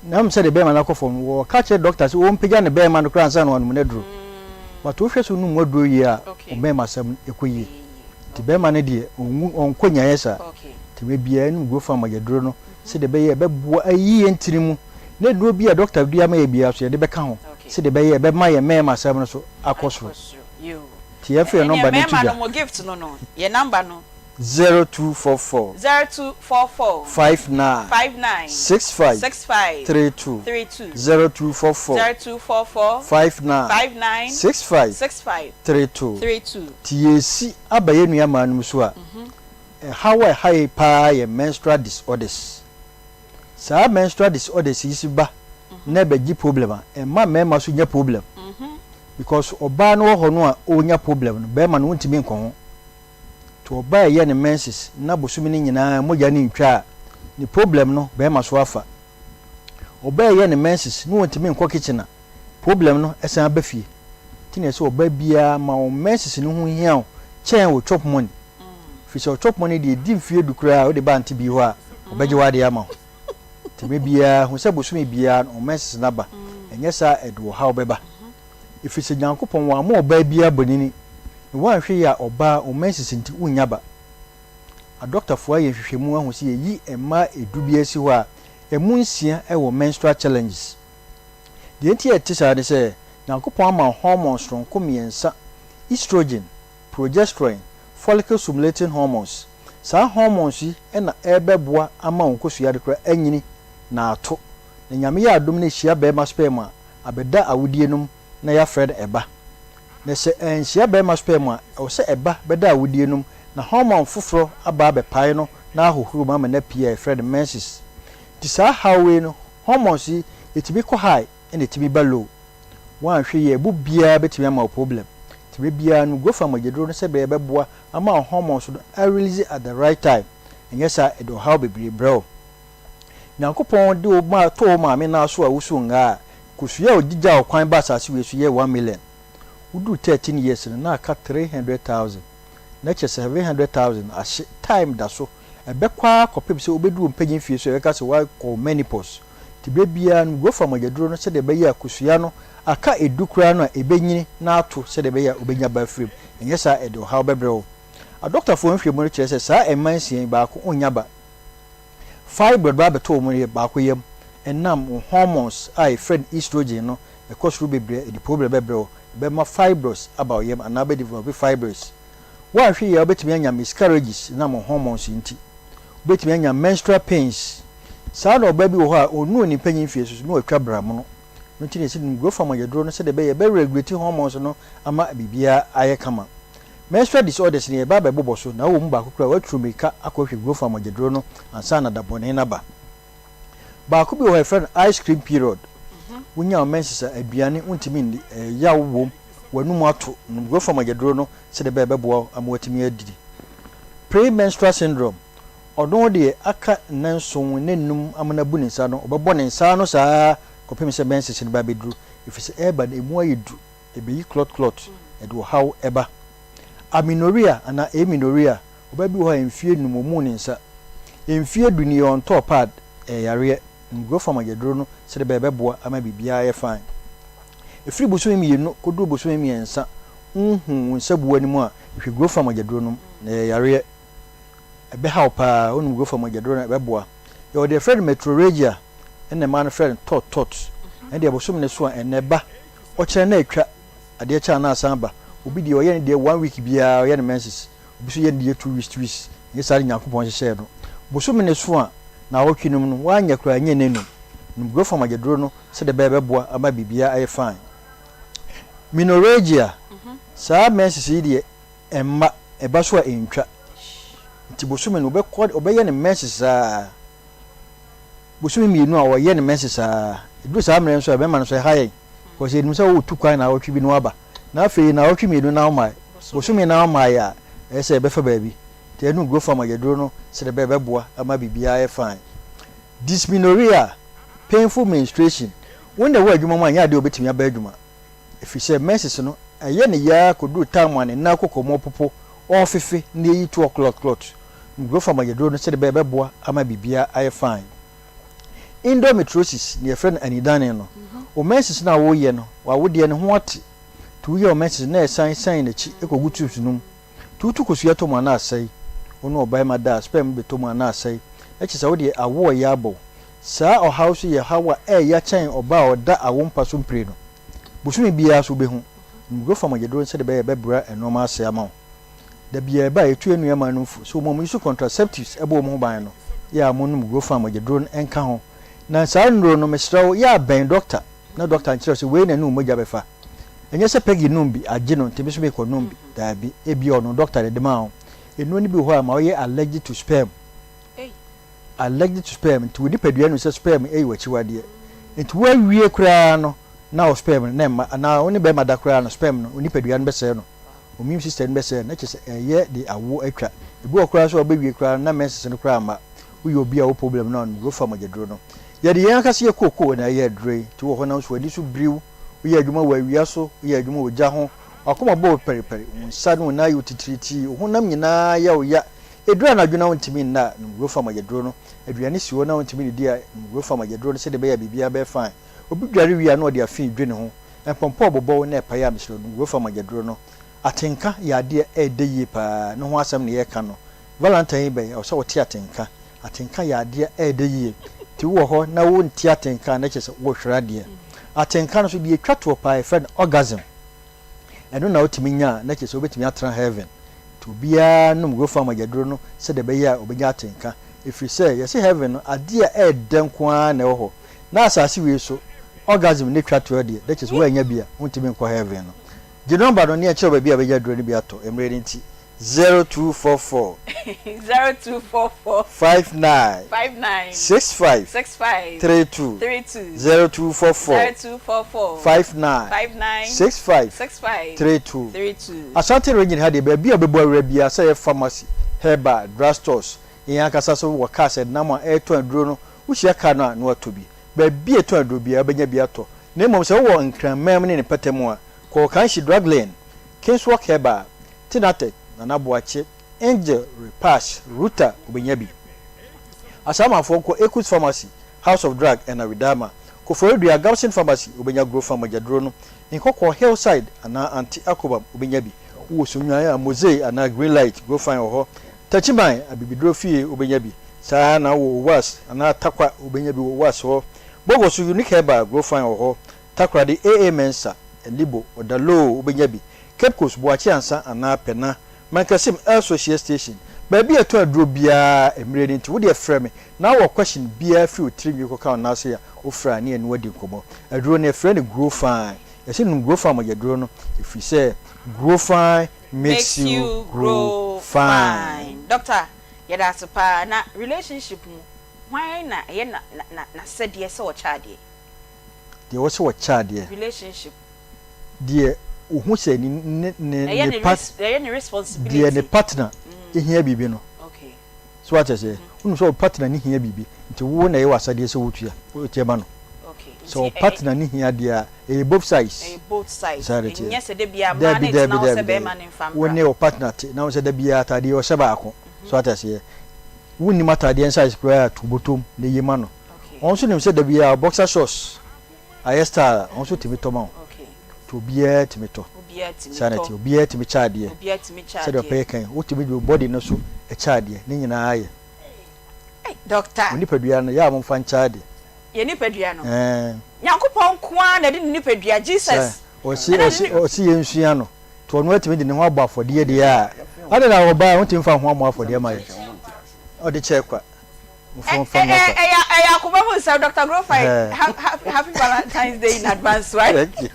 na mmom sɛdeɛ bɛrima no akɔ fam no, wɔka kyerɛ dɔkta sɛ ɔmpagya ne bɛrima no koraa ansa na wanom n'aduro. But wohwɛ sɛ wonom w'aduro yie a, wo bɛrima asɛm no ɛkɔ yie. Nti bɛrima no deɛ, ɔnwu, ɔnkɔ nyaeɛ saa. Nti mmerɛ biara yɛnom Grofan mogyaduro no sɛdeɛ ɛbɛyɛ a ɛbɛboa ayi yɛn tiri mu, na aduro bi a dɔkta de ama yɛn biara nso yɛde bɛka ho sɛdeɛ ɛbɛyɛ a ɛbɛma yɛn mmarima asɛm no nso akɔ soro. Nti yɛmfa yɛn Ɛnneɛ nɔmba no nto mmarima dwa. no mo gift no no, yɛn nɔmba no. 0244. 0244. 59. 59. 65. 65. 32. 32. 0244. 0244. 59. 59. 65. 65. 32. 32. Nti yɛresi aba yɛn nua mmaa no mu so a, ɛhaw a ɛha yɛn paa yɛ menstrual disorders. Saa menstrual disorders yi si ba na ɛbɛgye problem a, ɛma mmarima nso nya problem. Because ɔbaa no wɔ hɔ no a ɔrenya problem no, barima no wontumi nkɔ ho. Nti ɔbaa a ɛyɛ ne menses na bosome no nyinaa mogya no ntwa a, ne problem no barima so afa. Ɔbaa a ɛyɛ ne menses na ɔntumi nkɔ kitchen a, problem no san ba fie. Nti na ɛsɛ ɔbaa biara ma wo menses no ho hia wo kyɛn wo chop money. Firi sɛ wo chop money deɛ ɛdi mfeɛ du koraa a wode ba ante bi hɔ a, ɔbɛgye w'adeɛ ama wo. Nti mmerɛ biara hu sɛ bosome biara no wo menses no aba. Ɛnyɛ saa a ɛde ɔhaw bɛba. Ɛfiri sɛ Nyankopɔn wamma ɔbaa biara bonini, na woanhwɛ yie a ɔbaa wo menses nti wonnya ba. Adɔktafoɔ ayɛ nhwehwɛmu ahu sɛ yɛyi mmaa ɛdu biara si hɔ a, ɛmu nsia wɔ menstrual challenges. Deɛ nti a ɛte saa ne sɛ, Nyankopɔn ama hormones soronko mmiɛnsa, estrogen, progesterone, follicle stimulating hormones. Saa hormones yi na ɛrebɛboa ama wo nkosua de koraa anyini na ato. Na Nyame yɛ adom na ɛhyia barima sperm a, abɛda awodie no mu na yɛafrɛ no ɛba. Na sɛ anhyia barima sperm a, ɛwɔ sɛ ɛba bɛda awodie no mu na hormone foforɔ aba abɛpae no na ahohoro mu ama no apue a yɛfrɛ no menses. Nti saa haw wei no, hormones yi, ɛtumi kɔ high ɛna ɛtumi ba low. Woanhwɛ yie a, ɛbu biara bɛtumi ama wo problem. Nti berɛ biara no, go fa mogyaduro no sɛdeɛ ɛbɛboa ama wo hormones no a release at the right time. Ɛnyɛ saa a, ɛde ɔhaw bebree brɛ wo. Nyankopɔn de wo ma too wo maame nan so a wusu ngaa a, kosua a ɔde gyaa wo kwan ba asase wei so yɛ 1,000,000. Woduru 13 years no na aka 300,000. Na kyerɛ sɛ 700,000 no ahye, time da so. Ɛbɛkɔ ara kɔpem sɛ wobɛduru wo mpanyin fie so a yɛbɛka sɛ woakɔ wo menopause. Nti berɛ biara no go fa mogyaduro no sɛdeɛ ɛbɛyɛ a kosua no aka ɛdu koraa no a ɛbɛnyini na ato sɛdeɛ ɛbɛyɛ a wobɛnya ba afiri mu. Ɛnyɛ saa a ɛde ɔhaw bɛbrɛ wo. Adɔktafoɔ nhwehwɛmu no kyerɛ sɛ saa mma nsia yi baako nnya ba. Fibroid ba abɛtɔ wɔn yɛ baako yam ɛnam wo hormones a yɛfrɛ no estrogen no ɛkɔ soro bebree a ɛde problem bɛbrɛ wo. Ɛbɛma fibroids aba wo yam anaa wobɛ develop fibroids. Woanhwɛ yie a wobɛtumi anya miscarriages ɛnam wo hormones nti. Wobɛtumi anya menstrual pains. Saa na ɔbaa bi wɔ hɔ a ɔnnuu ne mpanyin mfeɛ so so na watwa bramono. Ɛno nti na yɛsi nom growth hormone aduro no sɛdeɛ ɛbɛyɛ ɛbɛ regulate hormones no ama biribiara ayɛ kama. Menstrual disorders no yɛba abɛbobɔ so na wowɔ mu baako koraa a woaturu mmirika akɔhwehwɛ growth hormone aduro no ansa na da bɔne no aba. Baako bi wɔ hɔ a yɛfrɛ no ice cream period. Wonya wo menses a aduane wontumi nni, ɛyɛ yaw wom, w'anum ato. Nom growth hormone aduro no sɛdeɛ ɛbɛyɛ ɛbɛboa wo ama woatumi adidi. Premenstrual syndrome, Ɔno deɛ aka nnanson, nnanum ama no abu ne nsa no, ɔbɛbɔ ne nsa ano saa ara kɔpem sɛ menses no ba abɛduru, ɛfiri sɛ ɛreba no ɛmu ayɛ du, ɛbɛyi clot clot, ɛde ɔhaw ba. Amenorrhea anaa amenorrhea, ɔbaa bi wɔ hɔ a mfeɛ num ɔmmuu ne nsa, mfeɛ du nie ɔntɔɔ pad, ɛyɛ yareɛ. Nkurɔfoɔ amagyaduro no sɛdeɛ ɛbɛyɛ ɛbɛboa ama biribiara ayɛ fine. Ɛfiri bosome mmienu kɔduru bosome mmiɛnsa, wonhuu wo nsa bua no mu a, hwehwɛ Growth amagyaduro nom na ɛyɛ yareɛ. Ɛbɛha wo paa, wonom Growth amagyaduro no a ɛbɛboa. Yɛwɔ deɛ yɛfrɛ no metrorrhagia, ɛna mmaa no frɛ no tɔt tɔt. Ɛno deɛ bosome no so a ɛnnɛ ɛba, ɔkyena na atwa, adeɛ kye a na asan aba. Obi deɛ ɔyɛ ne deɛ one week biara ɔyɛ ne menses. Obi nso yɛ ne deɛ 2 weeks 2 weeks. Ɛnyɛ saa na Nyankopɔn hyehyɛɛ no. Bosome no so a naawɔtwe no mu no, woanyɛ koraa nyɛ nnanum. Nom growth hormone aduro no sɛdeɛ ɛbɛyɛ ɛbɛboa ama biribiara ayɛ fine. Menorrhagia, saa menses yi deɛ ɛmma, ɛba so a ɛntwa. Nti bosome no wobɛkɔ, wobɛyɛ no menses saa. Bosome mmienu a ɔyɛ no menses saa. Ɛduru saa mmerɛ nso a bɛrima no nso ɛha yɛn. Because yɛnim sɛ woretu kwan naawɔtwe bi na woaba. Na afei naawɔtwe mmienu na womae, bosome na womaeɛ a, ɛyɛ sɛ ɛbɛfa baabi. Nti ɛno growth hormone aduro no sɛdeɛ ɛbɛyɛ ɛbɛboa ama biribiara ayɛ fine. Dysmenorrhea, painful menstruation, wo na ɛwɔ adwuma mu a ɛnyɛ adeɛ a wobɛtumi aba adwuma. Ɛfiri sɛ menses no ɛyɛ ne ya ara kɔduru time a ne nan kɔkɔ mu ɔpopo, ɔrefefe na ɛyi toɔ clot clot. Growth hormone aduro no sɛdeɛ ɛbɛyɛ ɛbɛboa ama biribiara ayɛ fine. Endometriosis, deɛ yɛfrɛ no anidane no, wo menses no a woreyɛ no, w'awodeɛ no ho ate. Nti woyɛ wo menses no na ɛsan san n'akyi kɔgu tubes no mu. Nti wotu kosua tɔ mu a na asɛe. Wo ne ɔbarima da a, sperm bɛtɔ mu a na asɛe. Na kyerɛ sɛ wo deɛ awo a ɛyɛ abɔ wo. Saa ɔhaw nso yɛ haw a ɛyɛ ya kyɛn ɔbaa a ɔda awo mpa so mpire no. Bosome biara nso wobɛhu. Nnuro fa mogyaduro no sɛdeɛ ɛbɛyɛ a ɛbɛbra nnoɔma ase ama wo. Da biara ɛba a yɛtu yɛn nuammaa nom fo sɛ wɔn a wɔyi so contraceptives bɔ wɔn ho ban no, yɛ a monom Grofan mogyaduro no nka ho. Na saa nnuro no mesrɛ wo yɛ a bɛn dɔkta na dɔkta nkyerɛ wo sɛ wei na ɛne wo mogya bɛfa. Ɛnyɛ sɛ Peggy nom bi agye no nti me nso mekɔ nom bi. Daabi, ebia ɔno dɔkta na ɛde maa wo. Nnuro no bi wɔ hɔ a ɛma woyɛ allergic to sperm. Allergic to sperm nti wo nipadua nim sɛ sperm yɛ w'akyiwadeɛ. Nti woawie koraa no na wo sperm no na ɛmma anaa wo ne bɛrima da koraa no sperm no wo nipadua no bɛsɛe no. Immune system no bɛsɛe no na kyerɛ sɛ ɛyɛ de awo atwa. Ebi wɔ hɔ koraa nso a wobɛwie koraa no na menses no koraa mma. Woyɛ obi a wo problem no a nom Rofa mogyaduro no. Yɛde yɛn ankasa yɛ kookoo na ɛyɛ aduro yi. Nti wowɔ hɔ na nso w'ani so biriw, woyɛ adwuma wɔ awia so, woyɛ adwuma wɔ gya ho, w'akoma bɔ wo pɛripɛri, wo nsa ne wo nan yɛ wo titiritii, wo honam nyinaa yɛ wo ya, ɛduru anadwo na wontumi nna a, nom Rofa mogyaduro no. Aduane si hɔ na wontumi nnidi a, nom Rofa mogyaduro no sɛdeɛ ɛbɛyɛ a biribiara bɛyɛ fine. Obi dware wie a na ɔde afi dwe ne ho. Mpɔmpɔ rebobɔw na ɛpae a mesrɛ wo nom Rofa mogyaduro no. Atenka yɛ adeɛ a ɛdɛ yie paa, ne ho asɛm na yɛreka no. Valentine yi bɛn, ɛwɔ sɛ wote atenka. Atenka yɛ adeɛ a ɛdɛ yie. Nti wowɔ hɔ na wonte atenka a, na kyerɛ sɛ worehwere adeɛ. Atenka no nso, deɛ ɛtwa toɔ paa, yɛfrɛ no orgasm. Ɛno na wotumi nya a, na kyerɛ sɛ wobɛtumi atena heaven. Nti obiara nom Rofa mogyaduro no sɛdeɛ ɛbɛyɛ a ɔbɛnya atenka. Ɛfiri sɛ, yɛse heaven no, adeɛ a ɛɛdɛ nko ara na ɛwɔ hɔ. Na asase wei so, orgasm na ɛtwa toɔ deɛ, na kyerɛ sɛ woannya bi a, wontumi nkɔ heaven no. Gye nɔmba no ne yɛnkyerɛ wo baabi a wobɛnya aduro no bi atɔ, mmerɛ no nti. 0244. 0244. 59. 59. 65. 65. 32. 32. 0244. 0244. 59. 59. 65. 65. 32. 32. Ashanti Region ha deɛ baabi a wobɛbu awura biara sɛ ɛyɛ pharmacy, herbal, drug stores, yɛn ankasa nso wɔ cars a ɛnam a ɛretɔn aduro no, wohyia car no a na woatɔ bi. Baabi a ɛtɔn aduro biara wobɛnya bi atɔ. Na mmom sɛ wowɔ Nkranman mu ne ne mpɔtam a, kɔ Kanshi Drug Lane, Kingswalk Herbal, Tinatech, Nana Boakye, Angel, Repash, Ruta, wobɛnya bi. Asamafoɔ nkɔ Ekus Pharmacy, House of Drug ɛna Widama. Koforidua, Gabson Pharmacy, wobɛnya Grofan mogyaduro no. Nkɔkɔɔ, Hillside anaa Aunty Akobam, wobɛnya bi. Wowɔ Sunyani a, Mosaic anaa Green Light, Grofan wɔ hɔ. Takyiman, Abibiduro Fie, wobɛnya bi. Saa ara na wɔ Owas anaa Tarkwa wobɛnya bi wɔ Owas hɔ. Bogo so Unique Herbal Growfine wɔ hɔ. Takoradi AA Mensah, Elibo, Odaloo wobɛnya bi. Cape Coast Boakye Ansa anaa Pɛna, Mankasim El Social Station. Baabi a yɛtɔn aduro biara mmerɛ ni nti wodeɛ frɛ me na wowɔ question biara firi wo tiri nwi kɔka wo nan ase a wofrɛ a ne yɛne wo adi nkɔmmɔ. Aduro no yɛfrɛ no Growfine. Yɛse nom Growfine mogyaduro no ɛfiri sɛ Growfine makes you grow fine. Doctor yɛda ase paa na relationship mu hwan na ɛyɛ na na nasɛdeɛ sɛ ɔkyɛ adeɛ. Deɛ ɛwɔ sɛ ɔkyɛ adeɛ. Relationship. Deɛ ohu sɛ ne ne ne Ɛyɛ ne ne part res ɛyɛ ne deɛ responsibility. ne partner hia biribi no. Okay. So wate aseɛ? Wonim sɛ wo partner no hia biribi nti wo na ɛyɛ w'asɛdeɛ sɛ wotua wotua ma no. Okay. Sɛ wo Nti ɛ ɛ partner no hia adeɛ a ɛyɛ both sides. ɛyɛ both sides. Saa na ɛteɛ. Ɛnyɛ sɛ da biara mmaa Dabi no dabi retena hɔ sɛ dabi dabi. barima no mfa Wo mmra. ne wo partner te na wohu sɛ da biara ataadeɛ yi ɔhyɛ baako. So wate aseɛ? Wonnim ataadeɛ no size koraa a to bɔtɔm na yi ma no. Okay. Ɔno nso nim sɛ da biara boxer shorts ayɛ style a, ɔno nso tumi tɔ ma wo. Okay. Nti obiara tumi tɔ. Obiara tumi Saa na tɔ. ɛteɛ. Obiara tumi kyɛ adeɛ. Obiara tumi kyɛ Sɛdeɛ adeɛ. ɔpɛ yɛ kan. Wotumi de wo body no nso kyɛ adeɛ. Ne nyinaa yɛ. Ei, doctor. Mo nipadua no, yɛ a momfa nkyɛ adeɛ. Yɛn nipadua no. Ɛɛ. Nyankopɔn nko ara na ɛde ne nipadua, Jesus. Sɛ, ɔse, Ɛna ɔse, ne. ɔse yɛnsua no. Nti ɔno atumi de ne ho abɔ afɔdeɛ deɛ a, adɛn na ɔbaa a wontumi mfa wo ho ammɔ afɔdeɛ ma yɛn? Ɔde kyɛɛ kwa. Mfa mma kwa. Ɛyɛ ɛyɛ akoma mu nsɛm Doctor Grofai happy Valentine's Day in advance wai Thank you.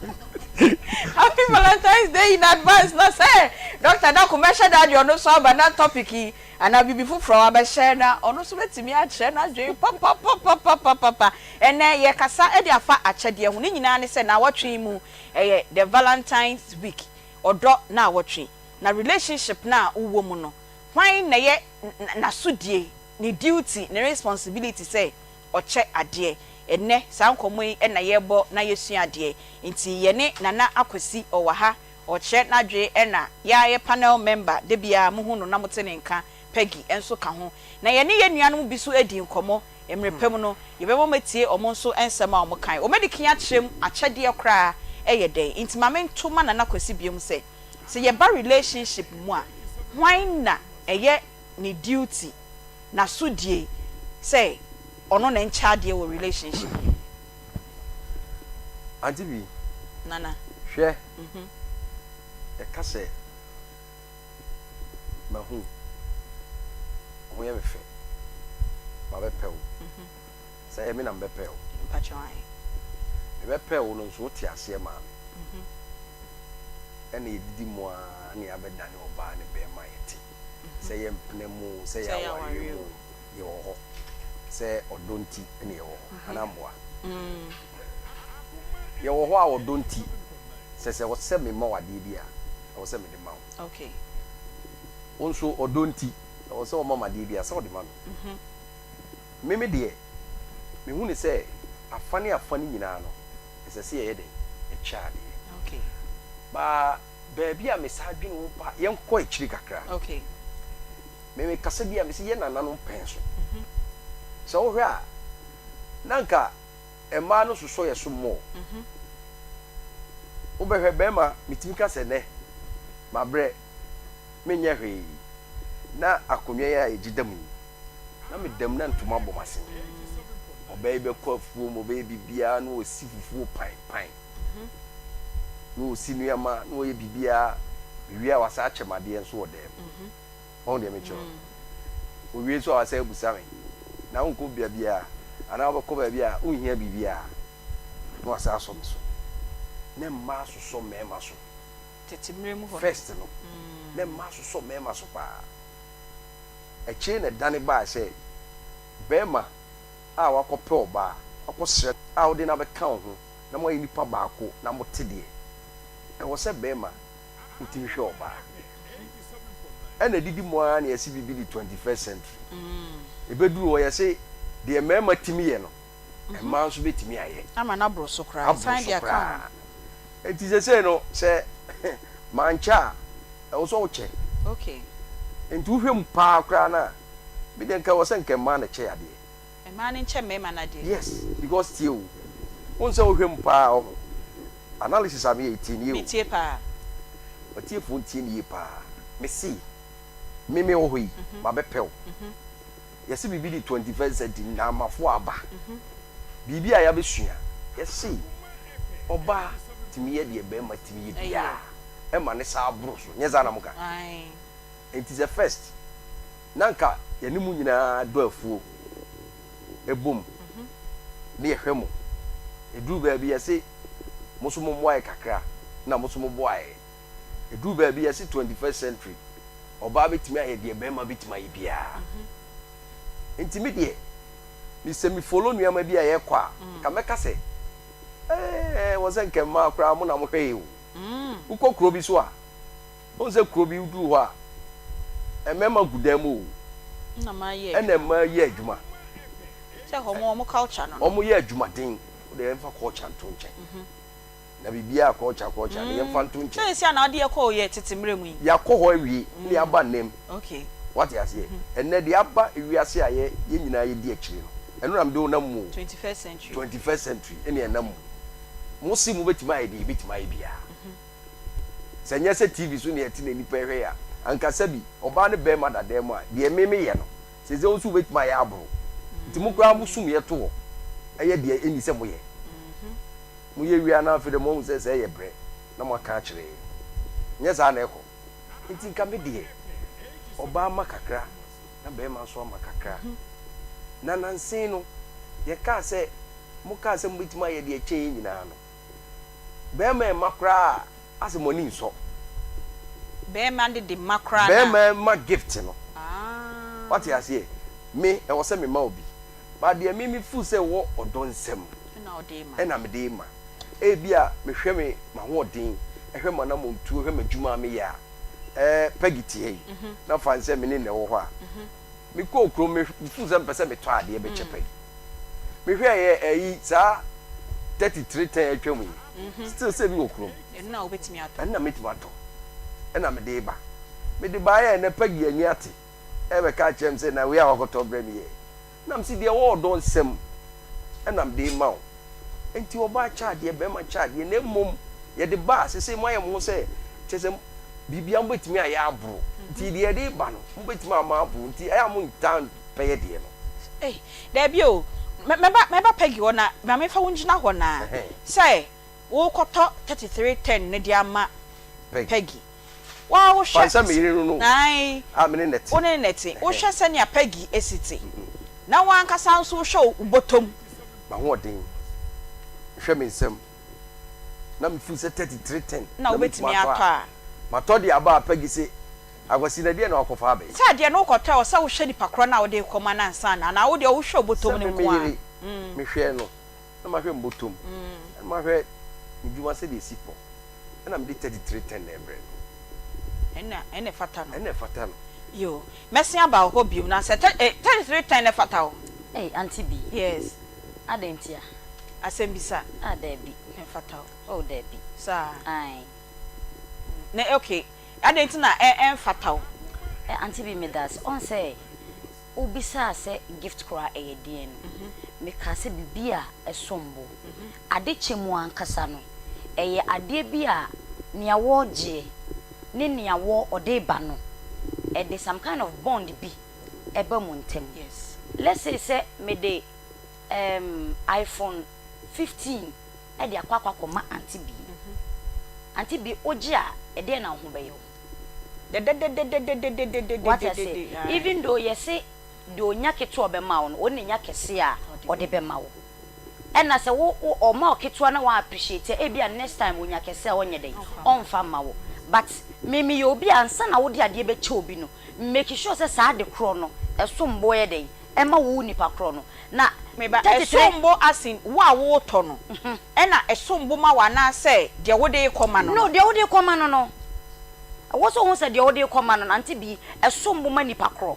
Happy Valentine's Day in advance na sɛ Doctor Dako mɛhyɛ da de ɔno nso aba na topic yi anaa biribi foforɔ wabɛhyɛ na ɔno nso bɛtumi akyerɛ n'adwene papapapapapapa. Ɛnɛ yɛkasa de afa akyɛdeɛ ho ne nyinaa ne sɛ naawɔtwe yi mu ɛyɛ the Valentine's week ɔdɔ naawɔtwe na relationship no a wowɔ mu no hwan na ɛyɛ n'asodie ne duty, ne responsibility sɛ ɔkyɛ adeɛ. Ɛnnɛ saa nkɔmmɔ yi na yɛrebɔ na yɛsua adeɛ. Nti yɛne Nana Akwasi ɔwɔ ha ɔrekyerɛ n'adwene ɛna yɛa yɛ panel member da biara mohu no na mote ne nka Peggy nso ka ho. Na yɛne yɛn nuanom bi nso adi nkɔmmɔ, mmerɛ pa mu no yɛbɛma moatie wɔn nso nsɛm a wɔkae. Wɔadi kan akyerɛ mu akyɛdeɛ koraa yɛ dɛn. Nti ma mento ma Nana Kwasi biom sɛ, sɛ yɛba relationship mu a hwan na ɛyɛ ne duty, n'asodie sɛ ɔno na ɛnkyɛ adeɛ wɔ relationship mu. Auntie bi, Nana. Hwɛ, yɛka sɛ mahu wo, wo ho yɛ me fɛ, mabɛpɛ wo. Sɛ ɛyɛ me na mebɛpɛɛ wo. Mpakyɛw ae. Mebɛpɛɛ wo no nso wote aseɛ maa me. Ɛna yɛdidi mu ara na yɛabɛdane ɔbaa ne barima a yɛte. Sɛ yɛ mpena mu o, sɛ yɛ awareɛ mu o, yɛwɔ hɔ. Sɛ ɔdɔ nti na yɛwɔ hɔ, anaa mmoa? Yɛwɔ hɔ a ɔdɔ nti, sɛ sɛ ɛwɔ sɛ mema wo adeɛ bi a, ɛwɔ sɛ mede ma wo. Wo nso ɔdɔ nti, ɛwɔ sɛ woma me adeɛ bi a, sɛ wode ma me. Me me deɛ, mehu no sɛ afa ne afa no nyinaa no, ɛsɛ sɛ yɛyɛ dɛn? Yɛkyɛ adeɛ. But baabi a mesan dwene ho paa, yɛnkɔ akyiri kakra. Me mekasa bi a, mese yɛn nananom pɛn so. Sɛ wohwɛ a, na anka mmaa no sosɔ yɛn so more. Wobɛhwɛ barima, metumi ka sɛ nnɛ, mabrɛ, menyɛ hwee, na akonnwa yi a yɛgyeda mu yi, na meda mu na ntoma bɔ m'asen. Ɔbaa yi bɛkɔ afuom, ɔbɛyɛ biribiara na ɔsi fufuo pan pan. Na ɔsi nneɛma na ɔyɛ biribiara. Mewie a wasan akyɛ me adeɛ nso wɔ dan mu. Wahu deɛ mekyerɛ wo? Ɔwie nso a wasan abusa me, na wonkɔ baabiara anaa wobɛkɔ baabi a wonhia biribiara? Na wasan asɔ me so. Na mmaa sosɔ mmarima so. Tete mmerɛ mu hɔ no. First no, na mmaa sosɔ mmarima so paa. Akyire na ɛdane baa sɛ barima a wakɔpɛ ɔbaa, wakɔsrɛ a wode no abɛka wo ho na moayɛ nipa baako na mote deɛ, ɛwɔ sɛ barima wotumi hwɛ ɔbaa. Ɛna ɛdidi mu ara na yɛse biribi de 21st century. Ɛbɛduru hɔ yɛse deɛ mmarima tumi yɛ no, mmaa nso bɛtumi ayɛ. Ama no aboro so koraa. Aboro San so de aka ho. koraa. Nti sesei no sɛ mankyɛ a, ɛwɔ sɛ wokyɛ. Okay. Nti wohwɛ mu paa koraa no a, me deɛ nka ɛwɔ sɛ nka mmaa na ɛkyɛ adeɛ. Mmaa no nkyɛ mmarima no adeɛ. Yes, because tie o, wohu sɛ wohwɛ mu paa ɔho, analysis a meyɛ yi tie no yie o. Metie paa. W'atiefoɔ ntie no yie paa. Mese, me mewɔ hɔ yi, mabɛpɛ wo. Yɛse biribi de 21st century Nnaamafoɔ aba. Biribi a yɛabɛsua. Yɛse ɔbaa tumi yɛ deɛ barima tumi yɛ biara ɛma ne saa boro so. Nyɛ saa na moka? Enti sɛ first na nka yɛne mo nyinaa dɔ afuo bom ne yɛhwɛ mo. Ɛduru baabi yɛse mo nso mommoa yɛ kakra na mo nso moboa yɛ. Ɛduru baabi yɛse 21st century ɔbaa bɛtumi ayɛ deɛ barima bɛtumi ayɛ biara. Nti me deɛ me sɛ me follow nneɛma bi a yɛkɔ a nka mɛka sɛ ɛɛ wɔ sɛ nka mmaa koraa mo na mohwɛ yɛ o. Wokɔ kuro bi so a wohu sɛ kuro bi woduru hɔ a mmarima gu dan mu o ɛna mmaa yɛ adwuma. Sɛ wɔn wɔn culture no no. Wɔn yɛ adwumaden. Wode yɛmfa culture nto nkyɛn. Na biribiara culture culture no yɛmfa nto nkyɛn. Sɛ seesei a na wode yɛ kɔ yɛ tete mmerɛ mu yi. Yɛakɔ hɔ awie na yɛaba nnɛ mu. Wate aseɛ? Ɛnnɛ deɛ aba wiase a yɛ yɛn nyinaa yɛdi akyire no, ɛno na mede wo nam mu o. 21st century. 21st century ɛna yɛnam mu. Mo se mobɛtumi ayɛ deɛ yɛbɛtumi ayɛ biara. Sɛ ɛnyɛ sɛ TV so na yɛte na nnipa rehwɛ yɛn a, anka sɛbi ɔbaa ne barima da dan mu a, deɛ me meyɛ no, seesei wo nso wobɛtumi ayɛ aboro. Nti mo koraa mosum yɛ to hɔ yɛ deɛ ɛnni sɛ moyɛ. Moyɛ wie a na afei deɛ moahu sɛ sɛɛ yɛ brɛ na moaka akyerɛ yɛn. Nyɛ saa na ɛkɔ. Nti nka me deɛ, ɔbaa ma kakra na barima nso ama kakra. Na nansa yi no, yɛkaa sɛ, mokaa sɛ mobɛtumi ayɛ deɛ ɛkyɛn yɛn nyinaa no, barima ɛmma koraa a, asɛ mo ani nsɔ. Barima de de ma koraa na. Barima ma gift no. Wate aseɛ? Me, ɛwɔ sɛ mema obi. But deɛ me me feel sɛ ɛwɔ ɔdɔ nsam ɛna mede rema. Ebia mehwɛ me m'ahoɔden, hwɛ m'anammɔntuo, hwɛ m'adwuma a meyɛ a, ɛɛ Peggy te ha yi, na fa no sɛ me ne no na ɛwɔ hɔ a, mekɔɔ kurom, me feel sɛ mepɛ sɛ metɔ adeɛ bɛkyɛ Peggy. Mehwɛeɛ ɛyi saa 33 10 atwam yi, still sɛ ebi wɔ kurom. Ɛno na wobɛtumi atɔ. Ɛno na mɛtumi atɔ. Ɛna mede reba. Mede baeɛ a ɛnɛ Peggy ani ate ɛrebɛka akyerɛ me sɛ na wei a wakɔtɔ brɛ me yɛ. Na mese deɛ ɛwɔ ɔdɔ nsam na mede rema wo. Enti ɔbaa kyɛ adeɛ, barima kyɛ adeɛ, na mmom yɛde ba a, seesei moayɛ mo ho sɛ, kyerɛ sɛ, biribiara mobɛtumi ayɛ aboro. Nti deɛ yɛde reba no, mobɛtumi ama aboro, nti ɛyɛ a montaa mpɛ yɛ deɛ no. Ei, daabi o, mɛba, mɛba Peggy hɔ na ma memfa wo ngyina hɔ na sɛ worekɔtɔ 33 10 no de ama Peggy. Wo ara wohwɛ. Fa sɛ me yere no no. Ae. A me ne no te. Wo ne no te. Wohwɛ sɛnea Peggy si te. Na wo ankasa nso wohwɛ wo bɔtɔ mu. M'ahoɔden. Hwɛ me nsam. Na me feel sɛ 33 10. Na wobɛtumi atɔ a. Matɔ de aba a Peggy se, Akwasi na deɛn na woakɔfa aba yi? Sɛ adeɛ no wokɔtɔ a, ɛwɔ sɛ wohwɛ nipa korɔ no a wode rekɔma no ansa na, anaa wo deɛ wohwɛ wo bɔtɔ mu no Sɛ me nko ara? me yere, mehwɛɛ no. Na mahwɛ me bɔtɔ mu. Na mahwɛ me dwuma sɛdeɛ ɛsi kɔ. Ɛna mede 33 10 na ɛbrɛ no. Ɛna ɛna ɛfata no. Ɛna ɛfata no. Yoo, mɛsen aba wo hɔ bio na sɛ tɛ eh, 33 10 na ɛfata wo. Ei, Auntie B. Yes. Adɛn ntia? Asɛmbisa. Ah, daabi. Ɛmfata wo. Oh, daabi. Saa. Ae. Na okay, adɛn nti na ɛ ɛmfata wo? Eh, Auntie B, meda ase. Ɔn sɛ. Wobisaa sɛ gift koraa ɛyɛ deɛn no, mekaa sɛ biribi a ɛsom bo. Ade kyɛ mu ankasa no, ɛyɛ adeɛ bi a nea wɔregyeɛ ne nea wɔ ɔde reba no, ɛde some kind of bond bi ɛba mo ntam. Let's say sɛ mede um, iPhone 15 de akɔ akɔ akɔma Auntie Bee. Auntie Bee, wogye a, ɛdeɛn na wo ho bɛyɛ wo? Wate ase? Even though yɛse deɛ ɔnya ketewa ɔbɛma wo no, ɔno na nya kɛseɛ a ɔde bɛma wo. Ɛna sɛ wo wo ɔma wo ketewa na wa appreciate a, ebia next time ɔnya kɛseɛ a ɔnyɛ dɛn? Ɔmfa mma wo. But me meyɛ obi a ansa na wode adeɛ bɛkyɛ obi no, make sure sɛ saa ade korɔ no ɛsom bo yɛ dɛn? Ɛma wo nipa korɔ no. Na Me ba, 33. ɛsom bo asen wo a woretɔ no, ɛna ɛsom bo ma wo anaasɛ deɛ wode rekɔma no No, no? deɛ wode rekɔma no no. Ɛwɔ sɛ wohu sɛ deɛ wode rekɔma no no, Auntie Bee, ɛsom bo ma nipa korɔ.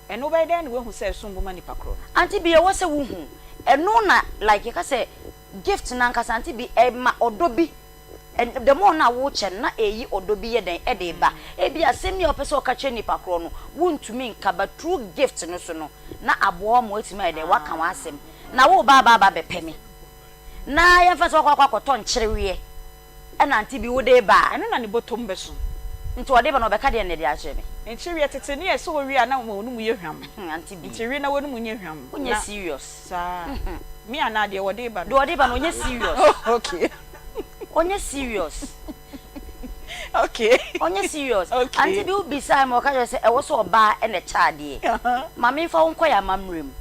Ɛno wobɛyɛ dɛn na woahu sɛ ɛsom bo ma nipa korɔ no? Auntie Bee, ɛwɔ sɛ wohu. Ɛno na like yɛka sɛ gift no ankasa, Auntie Bee, ɛma ɔdɔ bi, the more no a worekyɛ no, na ɛreyi ɔdɔ bi yɛ dɛn, ɛde reba. Ebia asɛm bi a wopɛ sɛ woka kyerɛ nipa korɔ no, wontumi nka, but through gift no so no, na aboa wo ama woatumi ayɛ dɛn, woaka w'asɛm. Na woreba aba aba abɛpɛ me, na yɛmfa sɛ woakɔ akɔ akɔtɔ nkyereweɛ, ɛna Auntie Bee wode reba a. Ɛno na ne bɔtɔm bɛso. Nti ɔde ba no ɔbɛka deɛn na ɛde akyerɛ me? Nkyeweɛ tete ne ɛsɛ owie a na wɔn mu yɛ hwam. Auntie B. Nkyewe na wɔn mu nyɛ hwam. Wonyɛ serious. Saa. Me anaa deɛ wɔde ba no? Deɛ ɔde ba no ɔnyɛ serious. Okay. Ɔnyɛ serious. Okay. Ɔnyɛ serious. Okay. Auntie B wo bisae ma ɔka kyerɛ sɛ ɛwɔ sɛ ɔbaa na ɛkyɛ adeɛ. Ma me nfa wo nkɔ yɛ amammerɛ mu.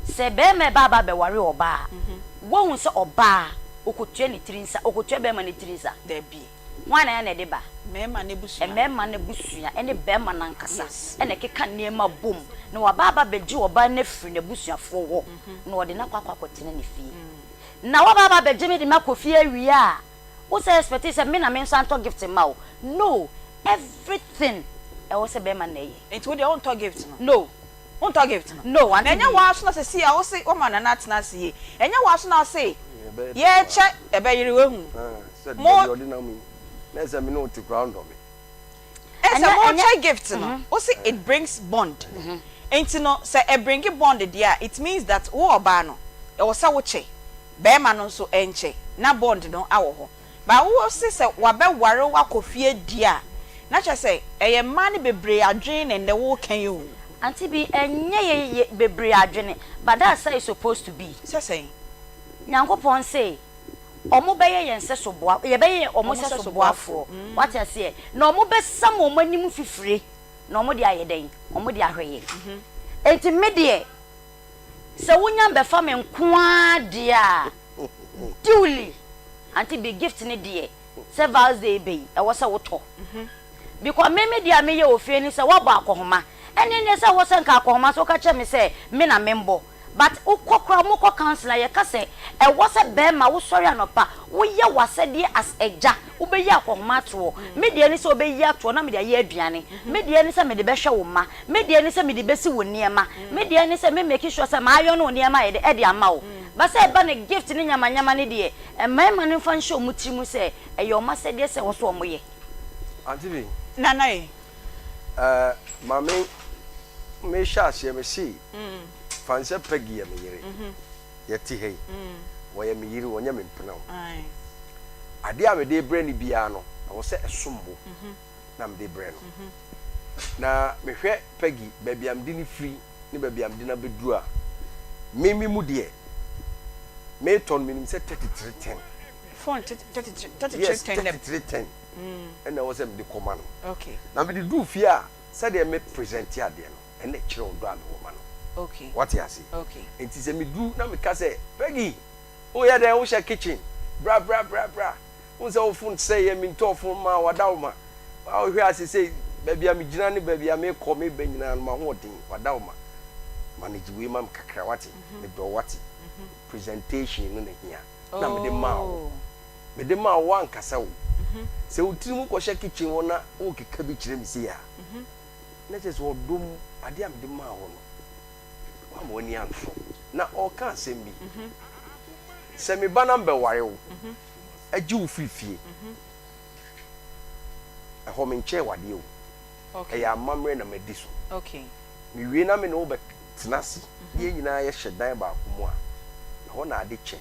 Sɛ bɛrima ɛba aba abɛware ɔbaa a, woahu sɛ ɔbaa ɔkɔtua ne tiri nsa, ɔkɔtua bɛrima no tiri nsa? Dabi. Hwan na ɛyɛ na ɛde ba? Mmarima no abusua. Mmarima no abusua ne barima no ankasa na ɛkeka nneɛma bom na waba aba abɛgye ɔbaa no afiri n'abusuafoɔ hɔ na ɔde no akɔ akɔ akɔtena ne fie. Na waba aba abɛgye me de me akɔ fie awie a, wo sɛ expect sɛ me na me nsa ntɔ gift mma wo? No, everything ɛwɔ sɛ barima no na ɛyɛ. Nti wo deɛ wontɔ gift no? No. Wontɔ gift no? No, Na Auntie ɛnyɛ Bee. woara so na seesei a wose woama Nana atena ase yie? Ɛnyɛ woara so na wose yɛrekyɛ ɛbɛyere woahu? Sɛ Mo. deɛ ɔde nam yi na ɛsɛ me ne wo te koraa ɔndɔ me. Ɛ sɛ Ɛnyɛ ɛnyɛ. mokyɛ gift no wose it brings bond nti no sɛ ɛ bringe bond deɛ a it means that wo ɔbaa no ɛwɔ sɛ wokyɛ bɛɛma no nso ɛnkyɛ na bond no awɔ hɔ but wo se sɛ wabɛware wo akɔ fie deɛ a na kyerɛ sɛ ɛyɛ mmaa no bebree adwene na ɛnɛ woka yi o. Auntie bi ɛnyɛ yɛ yɛ bebree adwene but that's how it's supposed to be. Sɛ sɛn? Nyankopɔn se Ɔmo bɛyɛ yɛn sɛso boa, yɛbɛyɛ ɔmo sɛso boafoɔ. Wate aseɛ? Na ɔmo bɛsam ɔmo anim fifire na ɔmo de ayɛ dɛn? Ɔmo de ahwɛ yɛn. Enti me deɛ, sɛ wonya bɛfa me nko ara deɛ a, duly, Auntie Bee, gift no deɛ, sɛ Val's Day reba yi, ɛwɔ sɛ wotɔ. Because me me deɛ a meyɛ wɔ fie ne sɛ, woabɔ akɔhoma. Ɛnneɛ neɛ sɛ ɛwɔ sɛ nka akɔhoma nso woka kyerɛ me sɛ me na membɔ. But wokɔ koraa ɔmo kɔ council a yɛka sɛ ɛwɔ sɛ bɛɛma wo sɔre anɔpa woyɛ wasɛdeɛ as agya wobɛyi akɔhoma atoɔ me deɛ ne sɛ wobɛyi atoɔ na mede ayɛ aduane me deɛ ne sɛ mede bɛhwɛ wo mma me deɛ ne sɛ mede bɛsi wo nneɛma me deɛ ne sɛ me make sure sɛ ma iron wo nneɛma ayɛ dɛ ɛde ama wo but sɛ ɛba no gift ne nyama nyama no deɛ mmarima no mfa nhyɛ ɔmo tiri mu sɛ ɛyɛ ɔmo asɛdeɛ sɛ ɛwɔ sɛ ɔmo yɛ. Auntie Vee. Nana e. Eh, maame, mehyɛ aseɛ mese fa no sɛ Peggy yɛ me yere. Yɛte ha yi, ɔyɛ me yere, ɔnyɛ me mpena o. Adeɛ a mede rebrɛ no biara no, ɛwɔ sɛ ɛsom bo na mede brɛ no. Na mehwɛ Peggy, baabi a mede no firi ne baabi a mede no abɛduru a, me me mu deɛ, metɔ no menim sɛ 3310. Phone 3310. Yes, 3310. ɛna ɛwɔ sɛ mede kɔma no. Na mede duu fie a, sɛdeɛ me presente adeɛ no, ɛna ɛkyerɛ ɔdɔ a mewɔ ma no. Wate ase? Nti sɛ meduru na meka sɛ, Peggy, woyɛ dɛn? Wohyɛ kitchen? Bra, bra, bra, bra. Wohu sɛ wo phone sɛeɛ, mentɔɔ phone maa wo, Adaoma. Wohwɛ a seesei, baabi a megyina ne baabi a mekɔ, meba nyinaa no, m'ahoɔden, Wadaoma. Manage wei ma me kakra, wate? Medɔ wo, wate? Presentation no na ɛhia. Na mede maa wo. Mede maa wo ankasa o. Sɛ wo tirim kɔhyɛ kitchen hɔ na worekeka bi kyerɛ me sei a, na kyerɛ sɛ ɔdɔ mu adeɛ a mede maa wo no, woamma w'ani ansɔ. Na ɔreka asɛm bi, sɛ me ba na mebɛware wo, agye wo firi fie, ɛhɔ menkyɛɛ wo adeɛ o, ɛyɛ amammerɛ na madi so. Mewie na me ne wo bɛtena ase, na yɛn nyinaa yɛhyɛ dan baako mu a, ɛhɔ na ade kyɛ.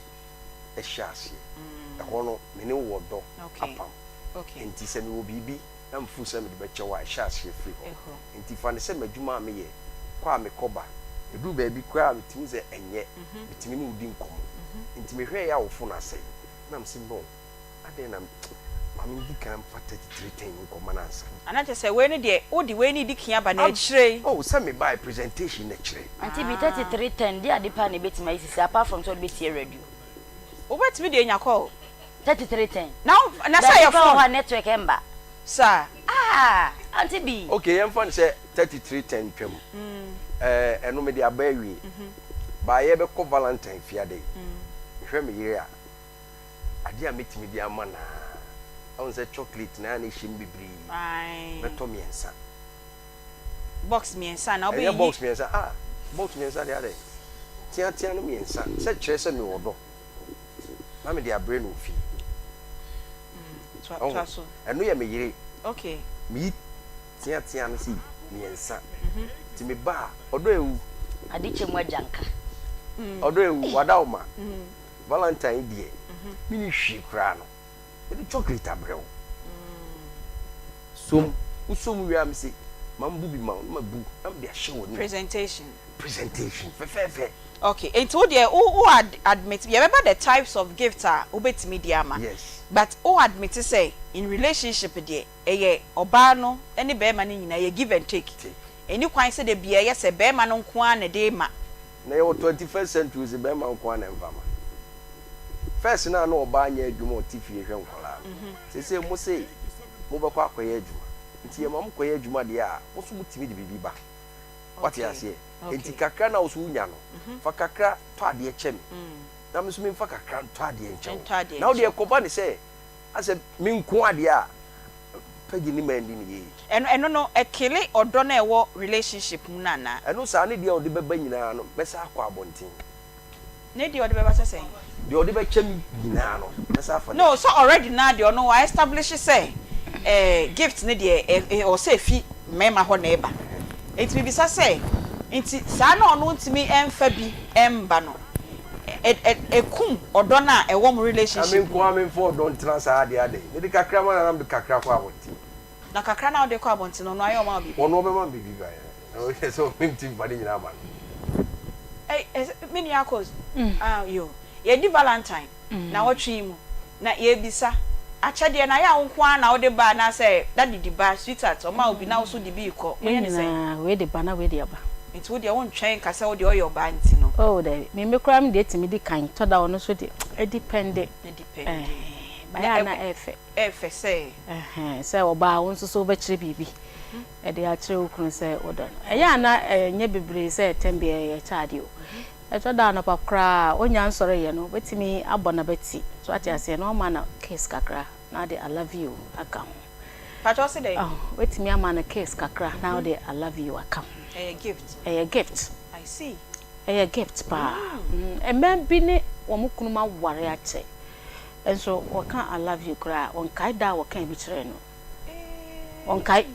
hyɛ aseɛ. Ɛhɔ no, me ne wo wɔ dɔ apam. Enti sɛ mewɔ biribi na mefeel sɛ mede bɛkyɛ wo a, ɛhyɛ aseɛ firi hɔ. Enti fa no sɛ m'adwuma a meyɛ, kɔ a mekɔ ba, ɛduru baabi koraa a metumi hu sɛ ɛnyɛ, metumi ne wo di nkɔmmɔ. Enti mehwɛeɛ a wo fon asɛe, na mese no, adɛn na ma mendi kan mfa 33 ten yi nkɔma no ansa. Anaa kyerɛ sɛ wei no deɛ wode wei no redi kan aba na akyire yi. Oh, sɛ mebaeɛ presentation na kyerɛ. Auntie bi, 33 ten, deɛ ade paa na ɛbɛtumi ayɛ sisi apart from sɛ wode bɛtie radio? Wobɛtumi de anya call. 33 ten. Na wo, na sɛ ɛyɛ Baabi koraa wɔ phone. hɔ a network ɛmba. Saa. Ah! Auntie bi. Okay, yɛmfa no sɛ 33 ten twam. Ɛɛ, ɛno mede aba awie. Baa yɛbɛkɔ Valentine fiada yi, mehwɛ me yere a, Adeɛ a mɛtumi de ama no ara, woahu sɛ chocolate no ara na ɛhyɛ mu bebree, mɛtɔ mmiɛnsa. Box mmiɛnsa anaa wobɛyiyi? Ɛnyɛ box mmiɛnsa, ah, box mmiɛnsa deɛ adɛn? Teatea no mmiɛnsa, sɛ kyerɛ sɛ mewɔ dɔ, na mede abrɛ no wɔ fie. Toa so. Ɛno yɛ me yere. Okay. Meyi teatea no sei mmiɛnsa, nti meba a, ɔdɔ awu. Ade kyɛ mu agyanka. Ɔdɔ awu, wada wo ma. Valentine deɛ menni hwee koraa no, mede chocolate abrɛ wo. Som. Wosɔ mu wie a mese ma mbu bi ma wo na mabu na mede ahyɛ w'anim. Presentation. Presentation fɛfɛɛfɛ. Okay, nti wo deɛ wo wo ad admit yɛbɛba the types of gift a wobɛtumi de ama. Yes. But wo admit sɛ in relationship deɛ ɛyɛ ɔbaa no ne barima no nyinaa ɛyɛ give and take. Take. Ɛnni kwan sɛ da biara ɛyɛ sɛ barima no nko ara na ɛde rema. Na yɛwɔ 21st century sɛ barima nko ara na ɛmfa ma. First no a na ɔbaa nyɛ adwuma ɔte fie hwɛ nkwadaa no. Seesei mo se mobɛkɔ akɔyɛ adwuma. Nti yɛma mo kɔyɛ adwuma deɛ a, mo nso motumi de biribi ba. Wate aseɛ? Nti kakra no a wo nso wonya no, fa kakra tɔ adeɛ kyɛ me. Na me nso memfa kakra ntɔ adeɛ nkyɛ wo. Na wo deɛ ɛkɔba no sɛ, asɛ me nko ara deɛ a, Peggy ne Mandy no yie. Ɛno ɛno no ɛkele ɔdɔ no a ɛwɔ relationship mu no anaa? Ɛno saa ne deɛ ɔde bɛba nyinaa no mɛsan akɔ abɔnten. Ne deɛ ɔde bɛba sɛ sɛn? Deɛ ɔde bɛkyɛ me nyinaa no mɛsan afa No n'akyi. sɛ already naa deɛ ɔno wa establish sɛ ɛɛ gift no deɛ ɛ ɛwɔ sɛ ɛfi mmarima hɔ na ɛba. Nti mebisa sɛ nti saa na ɔno ntumi ɛnfa bi ɛmba no ɛ ɛ ɛkum ɔdɔ no a ɛwɔ mo Na me relationship nko mu ara no? memfa ɔdɔ ntena saa adeɛ adɛn? Mede kakra ma no a na mede kakra kɔ abɔnten. Na kakra no a wode kɔ abɔnten no, ɔno ayɛ ɔma wo biribi? Ɔno ɔbɛma me biribi ba ɛ, na ɔyɛ sɛ mentumi mfa ne nyinaa ma no. Ei, ɛsɛ, me nua Akos, ah, yo, yɛredi Valentine nnawɔtwe yi mu, na yɛrebisa, akyɛdeɛ no, ayɛ a wo nko ara na wode ba anaasɛ daddy de ba, sweetheart, ɔma wo bi na wo nso wode bi rekɔ, Yɛn moyɛ no sɛn? nyinaa, wei de ba na wei de aba. Nti wo deɛ wontwɛn nka sɛ wo deɛ ɔyɛ ɔbaa nti no? Oh, dabi, me me koraa me deɛ tumi di kan, tɔ da ɔno nso deɛ, ɛdipɛnde. Ɛdipɛnde. Ɛɛ, bayɛ a na ɛyɛ fɛ. Ɛyɛ fɛ sɛ. Ɛhɛn, sɛ ɔbaa wo nso so wobɛkyerɛ biribi de akyerɛ wo kunu sɛ wodɔ no. Ɛyɛ a na ɛnyɛ bebree sɛ tɛm biara yɛkyɛ adeɛ o. Ɛtɔ da anɔpa koraa a ɔnnya nsɔreeɛ no, wobɛtumi abɔ n'abati, so ate aseɛ, na wama no kiss kakra na wode I love you aka ho. Pakyɛ wo se dɛn? Oh, wobɛtumi ama no kiss kakra na wode I love you aka ho. Ɛyɛ gift? Ɛyɛ gift. I see. Ɛyɛ gift paa. Mmaa bi ne wɔn kununom aware akyɛ. Nso wɔka I love you koraa a, wɔnkae da a wɔkaa bi kyerɛɛ no. Wɔnkae.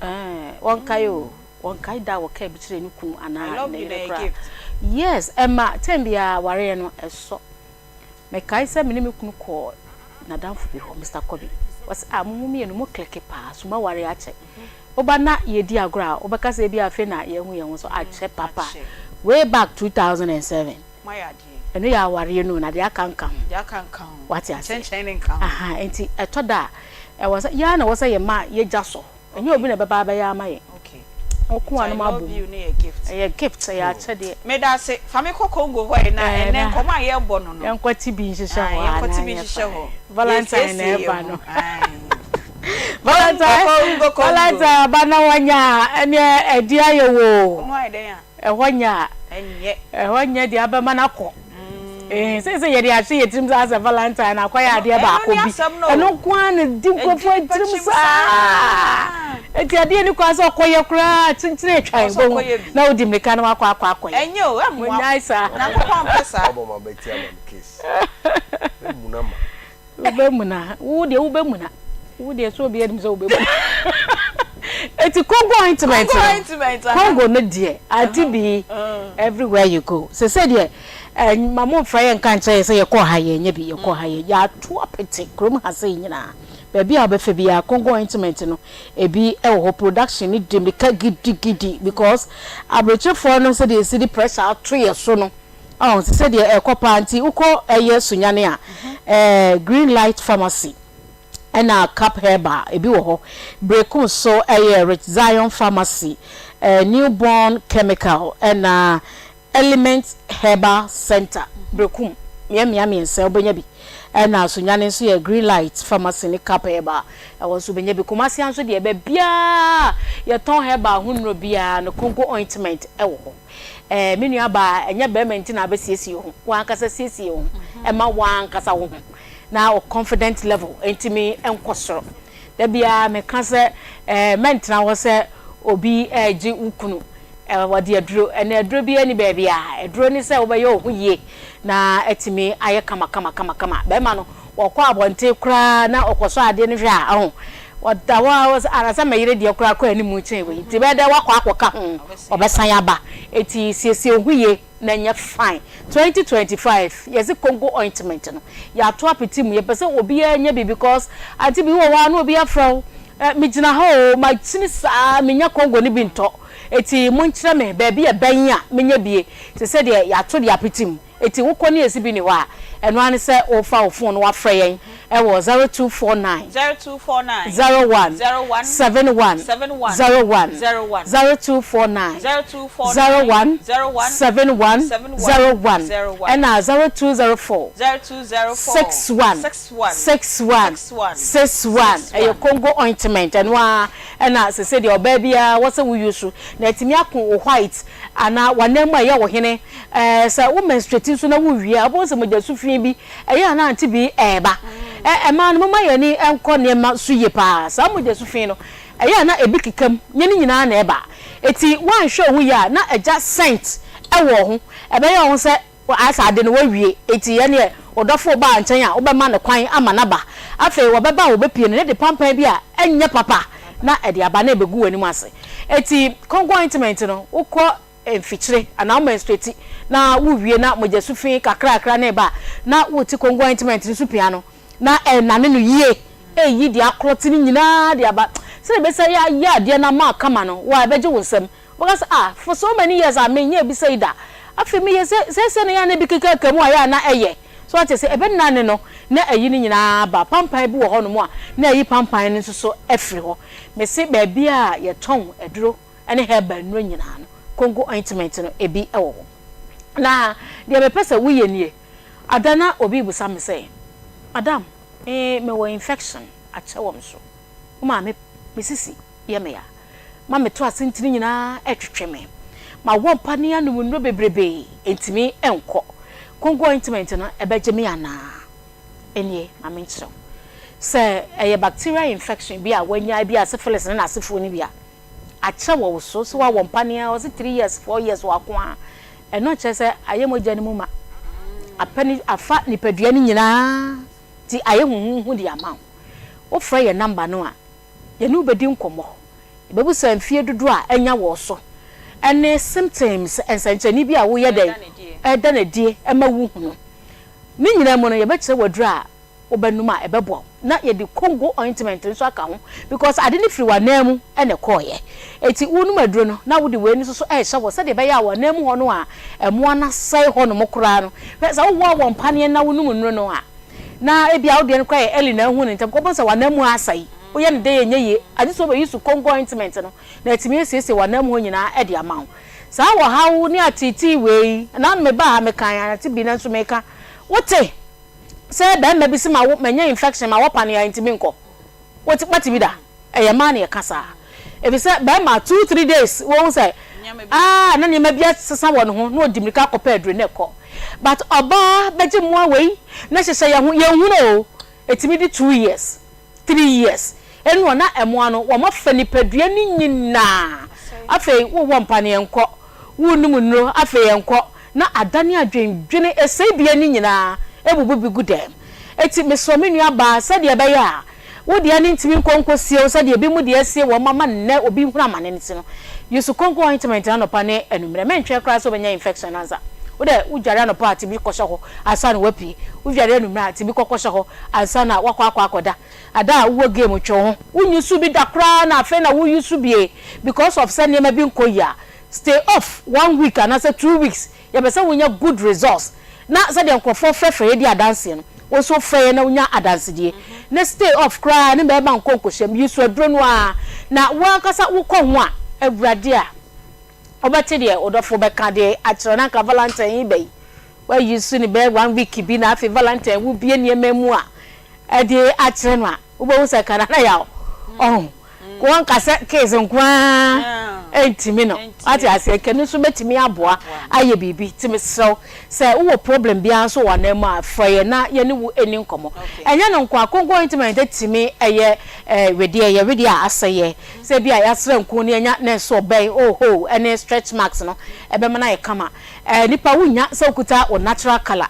Ɛɛ, wɔnkae o. Wɔnkae da a wɔkaa bi kyerɛɛ ne kunu anaa ne yere koraa. Yes, ɛma tɛm biara awareɛ no ɛsɔ. Mekae sɛ me ne me kunu kɔɔ n'adamfo bi hɔ, Mister Kobe. Ɔse, ah, mo mmienu mo kleke paa, so moaware akyɛ? Woba na yɛdi agorɔ a, wobɛka sɛ ebia afei na yɛahu yɛn ho so akyɛ papa. Way back 2007. Moayɛ adeɛ. Ɛno yɛ awareɛ no o, na deɛ aka nka ho. Deɛ aka nka ho. Wate aseɛ? Nkyɛnkyɛn no nka ho. Ahaa, nti ɛtɔ da a, ɛwɔ sɛ, yɛn ara na ɛwɔ sɛ yɛma yɛgya sɔ. Ɛnyɛ obi na ɛbɛba abɛyɛ ama yɛn. Okay. Wo ko Nti a I na love moabom. you no yɛ gift. Ɛyɛ gift, ɛyɛ akyɛdeɛ. Meda ase. Fa me kɔ Congo hɔ ɛ, na Ɛɛ, ɛnnɛ na nkɔmmɔ a yɛrebɔ no no. yɛnkɔ te bi nhyehyɛ Ae, hɔ a, yɛnkɔ na te bi anyɛ nhyehyɛ fine. hɔ. Valentine na Yɛresiesie ɛreba yɛn no. ho. Ae. Valentine, Congo, Congo, Congo. Valentine aba na wanya a, ɛneɛ ɛde ayɛ wo o. Ɔno ayɛ dɛn a? Ɛhɔ nyɛ a. Ɛnyɛ. Ɛhɔ nyɛ deɛ abɛma no akɔ. Ee, seesei yɛde ahyɛ yɛn tirim saa sɛ Valentine no akɔyɛ adeɛ baako bi. Ɛno nko ara na ɛdi nkurɔfoɔ tirim saa. Enti adeɛ nni kwan sɛ ɔkɔyɛ koraa, kyenkyene atwan bohu na wodi mmirika na wakɔ akɔ akɔyɛ. Ɛnyɛ o, ɛmmoa. Monnyae saa. Nyankopɔn mpɛ saa. Wabɔ m'abati ama me case. Mɛmuna ma. Wobɛmuna. Wo deɛ wobɛmuna. Wo deɛ sɛ obiara nim sɛ wobɛmuna. Eti Congo ointment Congo no. ointment aha. Congo no deɛ Auntie Bee everywhere you go. Sese deɛ eh, ma mo mfrɛ yɛn nka nkyerɛ yɛn sɛ yɛkɔɔ ha yɛnyɛ bi, yɛkɔɔ ha yɛ yɛato apete kurom ha sei nyinaa. Baabi a wobɛfa biara Congo ointment no ebi wɔ hɔ. Production no di mirika gidigidi because aburokyefoɔ no sɛdeɛ yɛsi de pressure ato yɛ so no. Oh, te sɛ deɛ ɛkɔ paa nti wokɔ ɛyɛ Sunyani a, ɛɛ Green Light Pharmacy ɛna Cap Herbal ebi wɔ hɔ. Berekum so ɛyɛ Rich Zion Pharmacy, ɛɛ New Born Chemical ɛna Element Herbal Center. Berekum mmeammea mmiɛnsa wobɛnya bi. Ɛna Sunyani nso yɛ Green Light Pharmacy ne Cap Herbal ɛhɔ nso wobɛnya bi. Kumasi ha nso deɛ baabiara a yɛtɔn herbal ho nnuro biara no Congo ointment ɛwɔ hɔ. Ɛɛ, me nuabaa, ɛnyɛ barima nti na abɛsiesie wo ho. W'ankasa siesie wo ho ma w'ankasa wo ho, na wo confident level ntumi nkɔ soro. Da biara meka sɛ, ɛɛ, mɛntena hɔ sɛ obi regye wo kunu, ɛɛ, wɔde aduro. Ɛnnɛ aduro biara nni baabiara. Aduro ne sɛ wobɛyɛ wo ho yie na atumi ayɛ kama kama kama kama. Barima no, ɔkɔ abɔnten koraa na ɔkɔsɔ adeɛ no hwɛ a, ɔho, ɔda hɔ ara ɔsɛ, ah, na sɛ me yere deɛ koraa kɔ anim kyɛn wei. Nti ɛbɛyɛ dɛ woakɔ akɔka ho. Ɔbɛsan aba. Enti siesie wo ho yie na nyɛ fine. 2025 yɛse Congo ointment no yɛato apete mu yɛpɛ sɛ obiara nya bi because ade bi wɔ hɔ a na obi afrɛ wo. Eh, megyina ha oo, makyini saa, mennya Congo no bi ntɔ. Enti monkyerɛ me baabi a ɛbɛn a menya bie. Te sɛ deɛ yɛato de apete mu. Enti wokɔ ne yɛsi bi nni hɔ a, ɛno ara ne sɛ wofa wo phone na woafrɛ yɛn wɔ 0249 0249 01 01 71 71 01, 01 0249 0249 01 01 71 71 01, 01 ɛna 0204 0204 61 61 61 61 61. Ɛyɛ 61. Congo ointment, ɛno ara ɛna sese deɛ ɔbaa biara wɔ sɛ wo use na atumi ako wo white anaa w'anan mu a ɛyɛ wo hene. Ɛɛ sɛ wo menstruate nso na wo wie a, wobɛhu sɛ mogya su fi bi ɛyɛ a na ante bi ɛɛba. Ɛ mmaa no momma yɛn ani nkɔ nneɛma so yie paa. Saa mogya su fi no ɛyɛ a na ebi keka mu, nyɛ ne nyinaa na ɛba. Eti woanhwɛ wo ho yie a na agya scent ɛwɔ wo ho. Ɛbɛyɛ wo ho sɛ Ayɛ sɛ ade no woawie, enti ɛnneɛ wo dɔfo reba wo nkyɛn a, wobɛma no kwan ama no aba. Afei wɔbɛba a wɔbɛpue no, na ɛde pampan bi a ɛnyɛ papa na ɛde aba na ɛbɛgu w'anim ase. Enti Congo ointment no, wokɔ mfikyire anaa wo menstruate na wowie na mogyasu fi kakrakra na ɛba a, na wote Congo ointment no so pia no na ɛrenane no yie, ɛreyi deɛ aklɔte no nyinaa de aba. Sɛdeɛ ɛbɛsi ayɛ adeɛ no ama wo kama no, wo a ɛbɛgye wo nsam. Wɔka sɛ, Ah, for so many years a menyɛɛ bi sei da. Afei meyɛ sɛ seesei no yɛ a na ebi kekaka mu a ɛyɛ a na ɛyɛ. So wate aseɛ? Ɛbɛnane no na ayi ne nyinaa aba. Pampan bi wɔ hɔnom a na ayi pampan no nso so afiri hɔ. Mese baabi a yɛtɔn aduro ne herbal nnuro nyinaa no, Congo ointment no ebi wɔ hɔ. Na deɛ mepɛ sɛ woyɛ nie. Ada na obi rebisa me sɛ, Madam, me mewɔ infection akyɛ wɔ me so. Wo maame, me sisi yɛ me ya. ma meto asentene nyinaa ɛtwetwe me. Mawɔ mpaneɛ anom nnuro bebrebee ɛntumi nkɔ. Kongo ointment no ɛbɛgye me anaa? Ɛnie ma menkyerɛ wo. Sɛ ɛyɛ bacterial infection bi a wanya bi a syphilis ne n'asefoɔ no bi a akyɛ wɔ wo so sɛ woawɔ mpaneɛ ɔse 3 years 4 years wako a ɛno kyerɛ sɛ ayɛ mogya no mu ma apɛ ne afa nipadua no nyinaa nti ayɛ huhuhu de ama wo. Wofrɛ yɛn number no a Yɛne wo bɛdi nkɔmmɔ. Yɛbɛbisa mfeɛ dodoɔ a anya wɔ wo so, ɛne symptoms, nsɛnkyerɛnne bi a woyɛ dɛn, ɛreda no adie ma wohunu. Ne nyinaa mu no, yɛbɛkyerɛ wo aduro a wobɛnom a ɛbɛboa wo. Na yɛde Congo ointment nso aka ho because ade no firi w'ananmu na ɛkɔeɛ. Enti wonom aduro no na wode wei no nso so rehyɛ hɔ sɛdeɛ ɛbɛyɛ a w'ananmu hɔ no a mmoa no asɛe hɔnom koraa no, hwɛ sɛ wowɔ wɔ mpaneɛ na wonom nnuro no a, Na ebia wo deɛ no koraa yɛ early na ahu no ntɛm, kɔbɔ sɛ w'ananmu asɛe, woyɛ no dɛn ɛnyɛ yie, agye sɛ wobɛ use Congo ointment no na atumi asiesie w'ananmu hɔ nyinaa de ama wo. Saa ɔhaw ne ateetee wei, ɛna ano mebaa ha mekae ate bi nanso meka, wote sɛ barima bi se mawo manya infection mawɔ paneɛ a ɛntumi nkɔ, wote wate bi da? Ɛyɛ mmaa na yɛka saa. Efisɛ barima 2, 3 days wohu sɛ ah na nneɛma bi asesa wɔ ne ho na ɔdi mmirika akɔpɛ aduro na ɛkɔ. But ɔbaa bɛgye mmoa wei na hyehyɛ yɛn ho yɛnhunu o, ɛtumi di 2 years, 3 years ɛnu a na mmoa no wɔafa nipadua no nyinaa. Afei wowɔ mpaneɛ nkɔ, wonom nnuro afei ɛnkɔ na adane adwendwene ɛsɛe bia no nyinaa ɛbubu bi gu dɛm. Enti mesrɛ me nua baa sɛdeɛ ɛbɛyɛ a Wo deɛ no ntumi nkɔ nkɔsie wo sɛdeɛ ebinom deɛ asie wɔn ama nnɛ obi hunu amane no ti no. Use konko ointment no anɔpa ne anwummerɛ. Mɛntwɛn koraa sɛ wobɛnya infection ansa. Wo deɛ wodware anɔpa a te bi kɔhyɛ hɔ ansa na woapue. Wodware anwummerɛ a te bi kɔ kɔhyɛ hɔ ansa na woakɔ akɔ akɔda. Ada a wowɔ game twe wo ho. Wo use bi da koraa na afei na wo use bie because of sɛ nneɛma bi nkɔ yie a, stay off one week anaasɛ 2 weeks. Yɛpɛ sɛ wonya good results na sɛdeɛ nkurɔfoɔ frɛfrɛ yɛ di adanseɛ no, wo nso frɛ yɛn na wonya adansedie. Ne stay off koraa ne mmarima nkɔ nkɔhyia mu, use aduro no ara na wo ankasa wokɔ ho a, Awurade a, wobɛte deɛ wo dɔfo bɛka de akyerɛ wo. Na anka Valentine yi ba yi, woa use no bɛyɛ one week bi na afei Valentine wobue nneɛma mu a ɛde akyerɛ no a, wobɛhu sɛ nka Nana Yaw, ɔho. Wɔnka sɛ case nko ara ntumi no, wate aseɛ, nka ɛno nso bɛtumi aboa ayɛ biribi. Nti mesrɛ wo, sɛ wowɔ problem biara nso wɔ w'anan mu a, frɛ yɛn na yɛne wo nni nkɔmmɔ. Ɛnyɛ no nko ara, Kongo ointment tumi yɛ wedeɛ, yɛ wedeɛ a asɛeɛ. Sɛ ebia yɛasra nku na yɛanya ne nso ɔbɛn, oh-ho, ne stretch marks no, ɛbɛma no ayɛ kama. Nipa wonnya sɛ wokuta wo natural colour,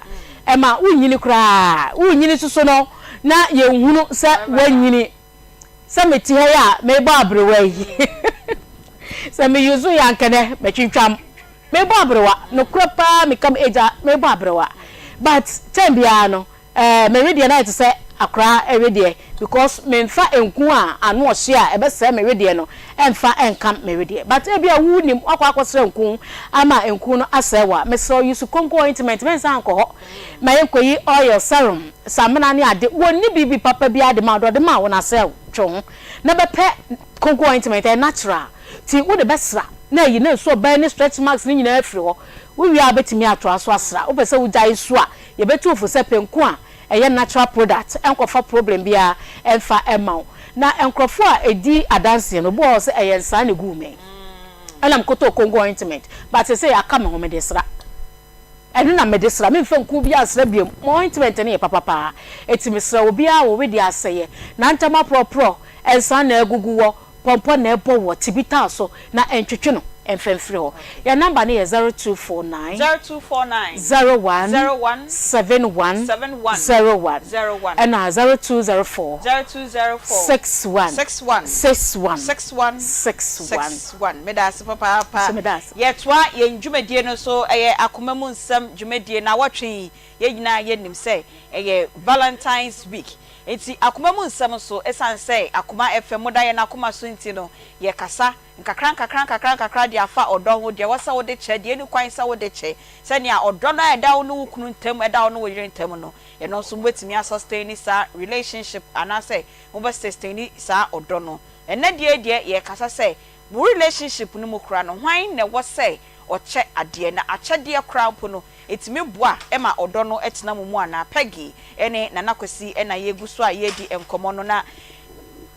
ɛma wonnyini koraa. Wonnyini nso so no, na yɛnhunu sɛ woanyini. Sɛ mete ha yi a merebɔ aberewa yi sɛ me use yɛ anka nɛ mɛtwintwam merebɔ aberewa nokorɛ paa meka me age a merebɔ aberewa but time biara no eh me wedeɛ no ayɛ te sɛ Akora wedeɛ because menfa nku a ano ɔhye a ɛbɛsɛe me wedeɛ no ɛmfa nka me wedeɛ but ebia wo nim wakɔ akɔsra nku ama nku no asɛe wo a mesrɛ wo use konko ointment mensan nkɔ hɔ ma yɛnkɔyi oil serum samina ne ade wɔnni biribi papa biara de ma wo deɛ ɔde ma wo no asɛe wo twe wo ho na bɛpɛ konko ointment ɛyɛ natural ti wode bɛsra na ayi na nsuo ɔbɛn ne stretch marks no nyinaa afiri hɔ wowie a wobɛtumi atoa so asra wopɛ sɛ wogyae nso a yɛbɛtu wo fo sɛ pɛ nku a ɛyɛ natural product ɛnkɔfa problem biara ɛmfa ɛmma wo. Na nkorɔfoɔ a ɛdi adanseɛ no obi wɔ hɔ sɛ ɛyɛ nsaa na ɛguu me ɛna mekɔtɔɔ Congo ointment but seesei aka me ho mede sra ɛno na mede sra memfa nku biara nsra biom mo ointment no yɛ papa paa ɛti mesrɛ obiara wɔ wedeɛ asɛeɛ nantam aporɔporɔ nsaa na agugu wɔ Pɔmpɔ na ɛbɔ wɔ Tibitaa so na ɛntwetwe no mfa mfiri hɔ. Yɛn namba no yɛ 0249 0249 01 01 71 71 01 01 ɛna 0204 0204 61 61 61 61 61. 61. Meda ase papaapa. Nso meda ase. Yɛtoa yɛn dwumadie no so, ɛyɛ akoma mu nsɛm dwumadie. Nawɔtwe yi, yɛn nyinaa yɛnim sɛ ɛyɛ Valentine's week. Enti akoma mu nsɛm nso, esiane sɛ akoma fam da yɛn akoma so nti no, yɛkasa nkakrankakra nkakrankakra de afa ɔdɔ ho, deɛ ɛwɔ sɛ wode kyɛ, deɛ ɛnni kwan sɛ wode kyɛ, sɛnea ɔdɔ no a ɛda wo ne wo kunu ntam, ɛda wo ne wo yere ntam no, ɛno nso mobɛtumi asustaini saa relationship anaasɛ mobɛsustaini saa ɔdɔ no. Ɛnnɛ deɛ yi deɛ, yɛrekasa sɛ mo relationship no mu koraa no, hwan na ɛwɔ sɛ ɔkyɛ adeɛ, na akyɛdeɛ koraa mpo no, Ɛtumi boa ma ɔdɔ no tena mo mu anaa? Peggy ne Nana Kwasi na yɛgu so a yɛredi nkɔmmɔ no. Na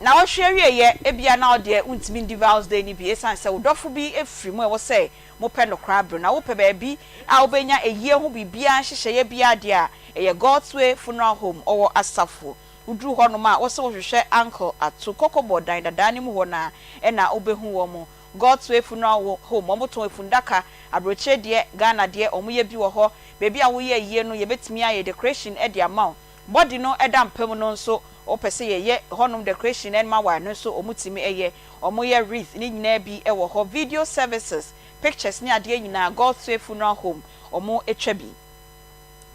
nnawɔtwe awieeɛ, ebia na wo deɛ wontumi ndi Val's Day no bi ɛsiane sɛ wo dɔfo bi firi mu a ɛwɔ sɛ mopɛ no koraa bere. Na wopɛ baabi a wobɛnya ayie ho biribiara nhyehyɛeɛ biara deɛ a, ɛyɛ God's Way Funeral Home, ɔwɔ Asafo. Woduru hɔnom a, wo se wohwehwɛ Uncle Ato Kɔkɔbɔ dan dadaa no mu hɔ no ara na wobɛhu wɔn. God's Way Funeral Home, wɔn tɔn efundaka, abrokyire deɛ, Ghana deɛ, wɔn yɛ bi wɔ hɔ. Baabi a woyɛ ayie no, yɛbɛtumi ayɛ decoration de ama wo. Body no da mpa mu no nso, wopɛ sɛ yɛyɛ hɔnom decoration ma wo a, ɛno nso wɔn tumi yɛ. Wɔn yɛ wreath ne nyinaa bi wɔ hɔ. Video services, pictures ne adeɛ nyinaa, God's Way Funeral Home, wɔn twa bi.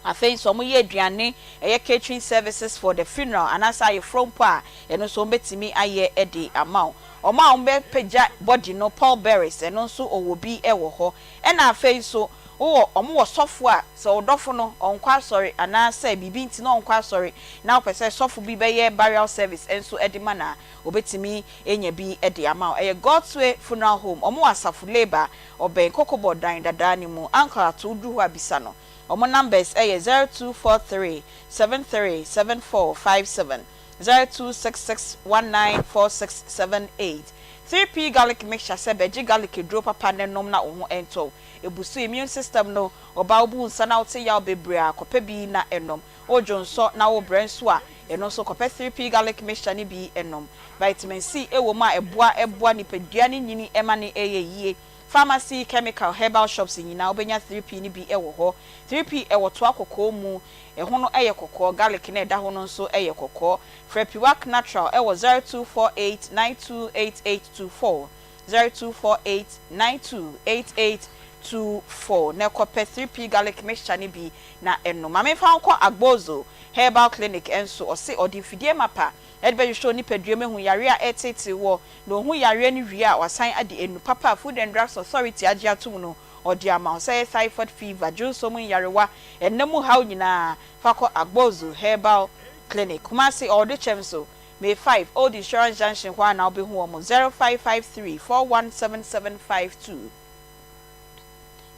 Afei nso wɔyɛ aduane, ɛyɛ catering services for the funeral anaasɛ ayeforɔ mpo a, ɛno nso wɔbɛtumi ayɛ de ama wo. Wɔn a wɔbɛpagya body no, pall bearers, ɛno nso wɔwɔ bi wɔ hɔ. Ɛna afei nso wowɔ, wɔwɔ sɔfo a sɛ wo dɔfo no ɔnkɔ asɔre anaasɛ biribi nti na ɔnkɔ asɔre na wopɛ sɛ sɔfo bi bɛyɛ burial service nso de ma no a, wɔbɛtumi anya bi de ama wo. Ɛyɛ God's Way Funeral Home, wɔwɔ Asafo Labour, ɔbɛn Kokobɔ dan dadaa no mu. Uncle Ato, woduru hɔ a bisa no. Wɔn numbers yɛ 0243 73 7457, 0266 194678. 3P Garlic Mixture sɛ bɛgye garlic aduro papa na nom na wo ho ntɔ wo. Ɛbusu immune system no, ɔbaa wobu nsa na wote yaw bebree a, kɔpɛ bi na nom. Wodwo nsɔ na wobrɛ nso a, ɛno nso kɔpɛ 3P Garlic Mixture no bi nom. Vitamin C wɔ mu a ɛboa boa nipadua no nyini ma no yɛ yie. Pharmacy, chemical, herbal shops nyinaa wobɛnya 3P no bi wɔ hɔ. 3P wɔ toa kɔkɔɔ mu, ɛho no yɛ kɔkɔɔ, garlic no a ɛda ho no nso yɛ kɔkɔɔ. Frɛ Piwak Natural wɔ 0248 928824, 0248 928824 na kɔpɛ 3P garlic mixture no bi na nom. Ma memfa wo nkɔ Agbozo Herbal Clinic nso, ɔse ɔde mfidie mapa de bɛhwehwɛ wo nipadua mu ahu yareɛ a ɛreteetee woɔ, na ɔhu yareɛ no wie a, wasan de nnuru papa a Food and Drugs Authority agye atom no, ɔde ama wo. Sɛ ɛyɛ typhoid fever, dwonsɔ mu nyarewa, ɛnna mu haw nyinaa, fa kɔ Agbozu Herbal Clinic, Kumasi, Ɔɔdekyɛm so, May 5, Old Insurance Junction hɔ ara na wobɛhu wɔn, 0553 417752.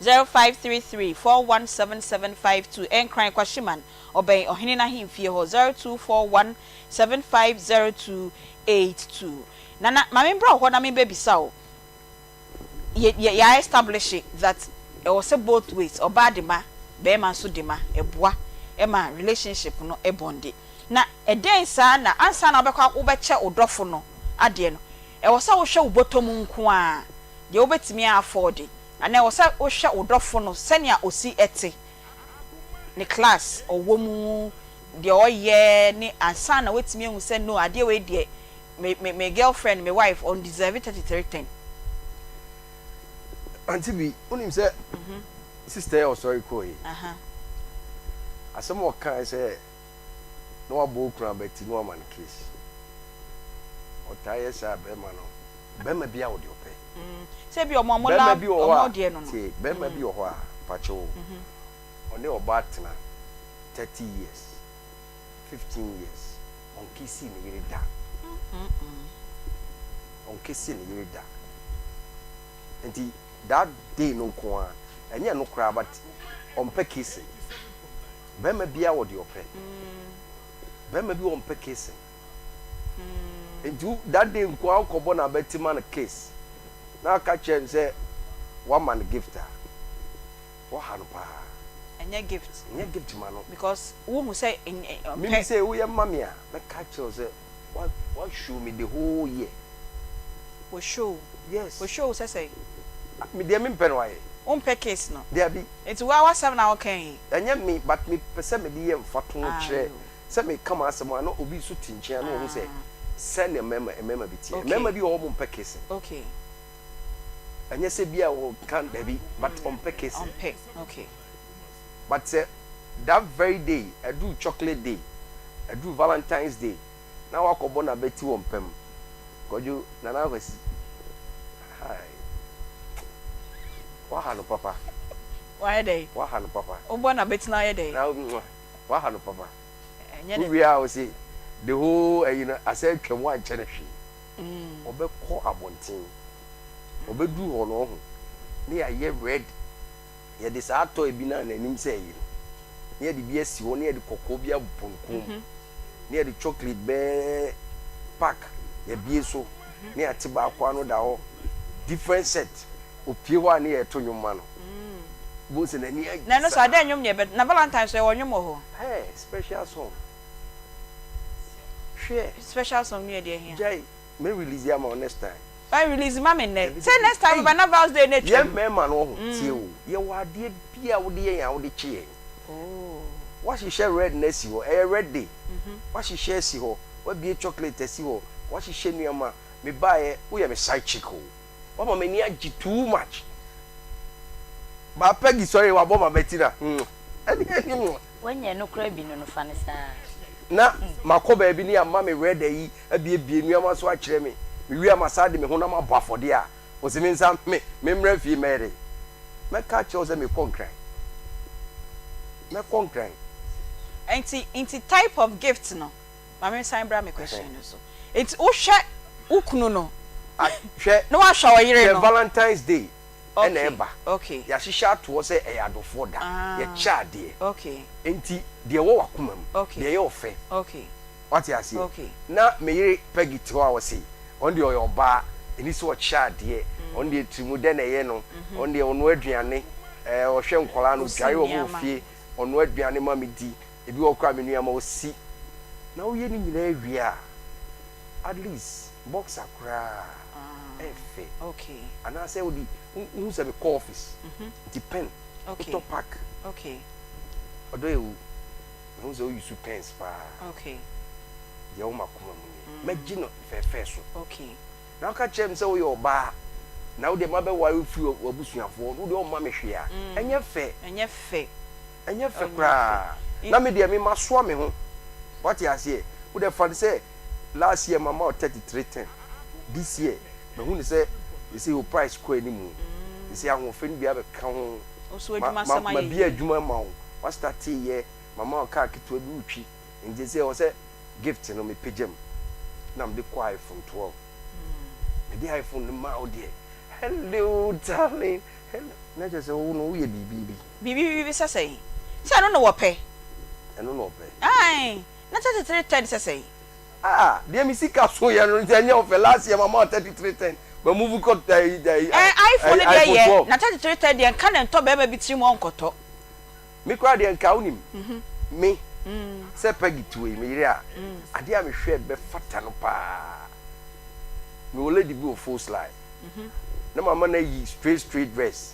0533 4177 52 Nkran Kwashiman, ɔbɛn Ɔhene no ahemfie hɔ, 0241 7502 82 Nana, ma membra wo hɔ na membɛbisa wo, yɛ yɛ yɛ establish that ɛwɔ sɛ both ways, ɔbaa de ma, barima nso de ma, ɛboa ma relationship no bɔnde. Na ɛdɛn saa na ansa na wobɛkɔ wobɛkyɛ wo dɔfo no adeɛ no, ɛwɔ sɛ wohwɛ wo bɔtɔ mu nko ara, deɛ wobɛtumi a afford, anaa ɛwɔ sɛ wohwɛ wo dɔfo no sɛnea ɔsi te, ne class ɔwɔ mu, deɛ ɔyɛ ne ansa na woatumi ahu sɛ no adeɛ wei deɛ me me me girlfriend, me wife ɔn deserve 33 ten. Auntie bi, wonim sɛ sister yi a ɔsɔre kɔɔ yi, asɛm a ɔkae sɛ. Na wabɔ wo kunu abati na wama no kiss. Ɔtaa yɛ saa bɛrima no, bɛrima biara wɔ deɛ ɔpɛ. Sɛ bi ɔmo ɔmo Bɛrima love bi wɔ hɔ ɔmo a, deɛ no no. tie, bɛrima bi wɔ hɔ a, mpakyɛw o, ɔne ɔbaa tena 30 years, 15 years, ɔnkissii ne yere da. Ɔnkissii ne yere da. Nti that day no nko ara, ɛnyɛ ɛno koraa but ɔmpɛ kissing. Bɛrima biara wɔ deɛ ɔpɛ. Bɛrima bi wɔ ɔmpɛ kissing. Nti that day nko ara wokɔbɔ no abati ma no kiss na aka kyerɛ no sɛ woama no gift a, woaha no paa. Ɛnyɛ gift. Ɛnyɛ gift ma no. Because wohu sɛ ɔmpɛ. Mimi sɛ woyɛ ma me a, mɛka akyerɛ wo sɛ wa show me the whole year. Wɔ show wo? Yes. Wɔ show wo sɛ sɛn? Me deɛ me mpɛ no ayɛ. Wo mpɛ kiss no? Dabi. Nti wo ara w'asɛm na wo ka yi? Ɛnyɛ me but me pɛ sɛ me de yɛ mfatoho kyerɛ sɛ me ka m'asɛm a na obi nso te nkyɛn a na wahu sɛ sɛnea mmarima mmarima bi teɛ. Mmarima bi wɔ hɔ wɔn mpɛ kissing. Okay. Ɛnyɛ sɛ bi a wɔka dabi but ɔmpɛ kissing. Ɔmpɛ okay. But sɛ that very day ɛduru chocolate day, ɛduru Valentine's day na wakɔbɔ n'abati wɔ mpa mu. Kwadwo, Nana Akwasi, hi. Waha no papa. Wayɛ dɛn? Waha no papa. Wobɔ n'abati na ayɛ dɛn? Na waha no papa. Ɛnyɛ ne. Wowie a wose the whole ayi no asɛ atwam wankyɛ no hwee. Ɔbɛkɔ abɔnten. Ɔbɛduru hɔ no ɔho ne yɛayɛ red Yɛde saa toy bi no a n'anim sɛ ayi no, na yɛde bi asi hɔ, na yɛde kɔkɔɔ bi abɔ ne kɔn mu, na yɛde chocolate bɛyɛ pack yɛabie so, na yɛate baako ano da hɔ, different set. Opie hɔ a na yɛreto nnwom ma no. Wobɛhu sɛ n'ani agye Na ɛno saa. nso, adɛn nnwom na yɛbɛto? Na Valentine nso, yɛwɔ nnwom wɔ hɔ? Hey, special song. Hwɛ. Special song no yɛ deɛ hia? Gyae. Mɛ release ama wo next time. Why release ma me nnɛ? Dabi Sɛ dabi next time ei bɛba na Val's day no yɛn atwam. mmarima no ɔho tie o yɛwɔ adeɛ bi a wode yɛ yɛn a wode kye yɛn woahyehyɛ red no asi hɔ ɛyɛ red day woahyehyɛ asi hɔ woabie chocolate asi hɔ woahyehyɛ nneɛma mebaeɛ woyɛ me side chick o woama m'ani agye too much ba Peggy sɔre wabɔ m'abati na hmm ɛne ɛne hmm. Wanya ɛno koraa bi no no fa no saa. Na makɔ baabi ne yɛama me red ayi abiebie nneɛma so akyerɛ me. Mewie a masan de me honam abɔ afɔdeɛ a, ɔse mensan me memmra fie mmɛyɛ dɛn? Mɛka akyerɛ wo sɛ mekɔ Nkran. Mɛkɔ Nkran. Nti nti type of gift no, ma me nsan bra me question no so. Nti wohwɛ wo kunu no Hwɛ, na wahwɛ ɔyere hwɛ no. Valentine's Day ɛna Okay, ɛba. okay. Yɛahyehyɛ ato hɔ sɛ ɛyɛ adɔfoɔ da. Ah, Yɛkyɛ adeɛ. okay. Nti deɛ ɛwɔ w'akoma mu, Okay. deɛ ɛyɛ wo fɛ, Okay. Wate aseɛ? Okay. Na me yere Peggy te hɔ a ɔse, ɔno deɛ ɔyɛ ɔbaa, ɛni sɛ ɔkyɛ adeɛ, ɔno deɛ tirimu dɛ na ɛyɛ no, ɔno deɛ ɔnoa aduane, ɛɛ ɔhwɛ nkwadaa no, Ɔsi ɔdware wɔn wɔ nneɛma. fie, ɔnoa aduane ma me di, ebi wɔ hɔ koraa a me nua ma ɔsi. Na woyɛ ne nyinaa wie a, at least boxer koraa ɛyɛ fɛ. Okay. Anaasɛ wode, wohu sɛ mekɔ office, nti pen, Okay. wotɔ pack, Okay. ɔdɔ yɛ wu. Mehu sɛ wo use pens paa. Okay. Deɛ ɛwɔ m'akoma mu nie. Mɛgye no fɛɛfɛɛ so. Okay. Na woka kyerɛ me sɛ woyɛ ɔbaa na wo deɛ mabɛware wo firi w'abusuafoɔ wo deɛ womma me hwee a, ɛnyɛ fɛ. Ɛnyɛ fɛ. Ɛnyɛ fɛ koraa. Na me deɛ me masoa me ho. Wate aseɛ? Wo deɛ fa no sɛ last year mama wo 33 10. This year mahu no sɛ seesei wo price kɔ anim. Seesei ahoɔfɛ no bi abɛka ho. Wo nso Ma w'adwuma ma asɛm ayɛ mabue yie. adwuma ama wo. Wa starte yɛ mama wo car ketewa bi wo twi nti sɛ ɛwɔ sɛ gift no me pagya mu na mede kɔ iPhone 12 mede iPhone no maa wo deɛ hello darling hello na kyerɛ sɛ wo no woyɛ biribi bi. Biribi bi sɛ sɛn? Sɛ ɛno na wɔpɛ. Ɛno na ɔpɛ. Ae na 33 10 sɛ sɛn? Ah deɛ me sika so yɛ no nti ɛnyɛ wo fɛ last year mama wo 33 10 ma move kɔ ɛyi ɛyi Ɛɛ iPhone no deɛ iPhone yɛ 12. na 33 10 deɛ nka na ɛntɔ bɛrima bi tirim ɔnkɔtɔ. Me koraa deɛ nka wonim me sɛ Peggy te wei me yere a adeɛ a mehwɛ bɛfata no paa mewɔ lady bi wɔ full slide na mama no ayi straight straight dress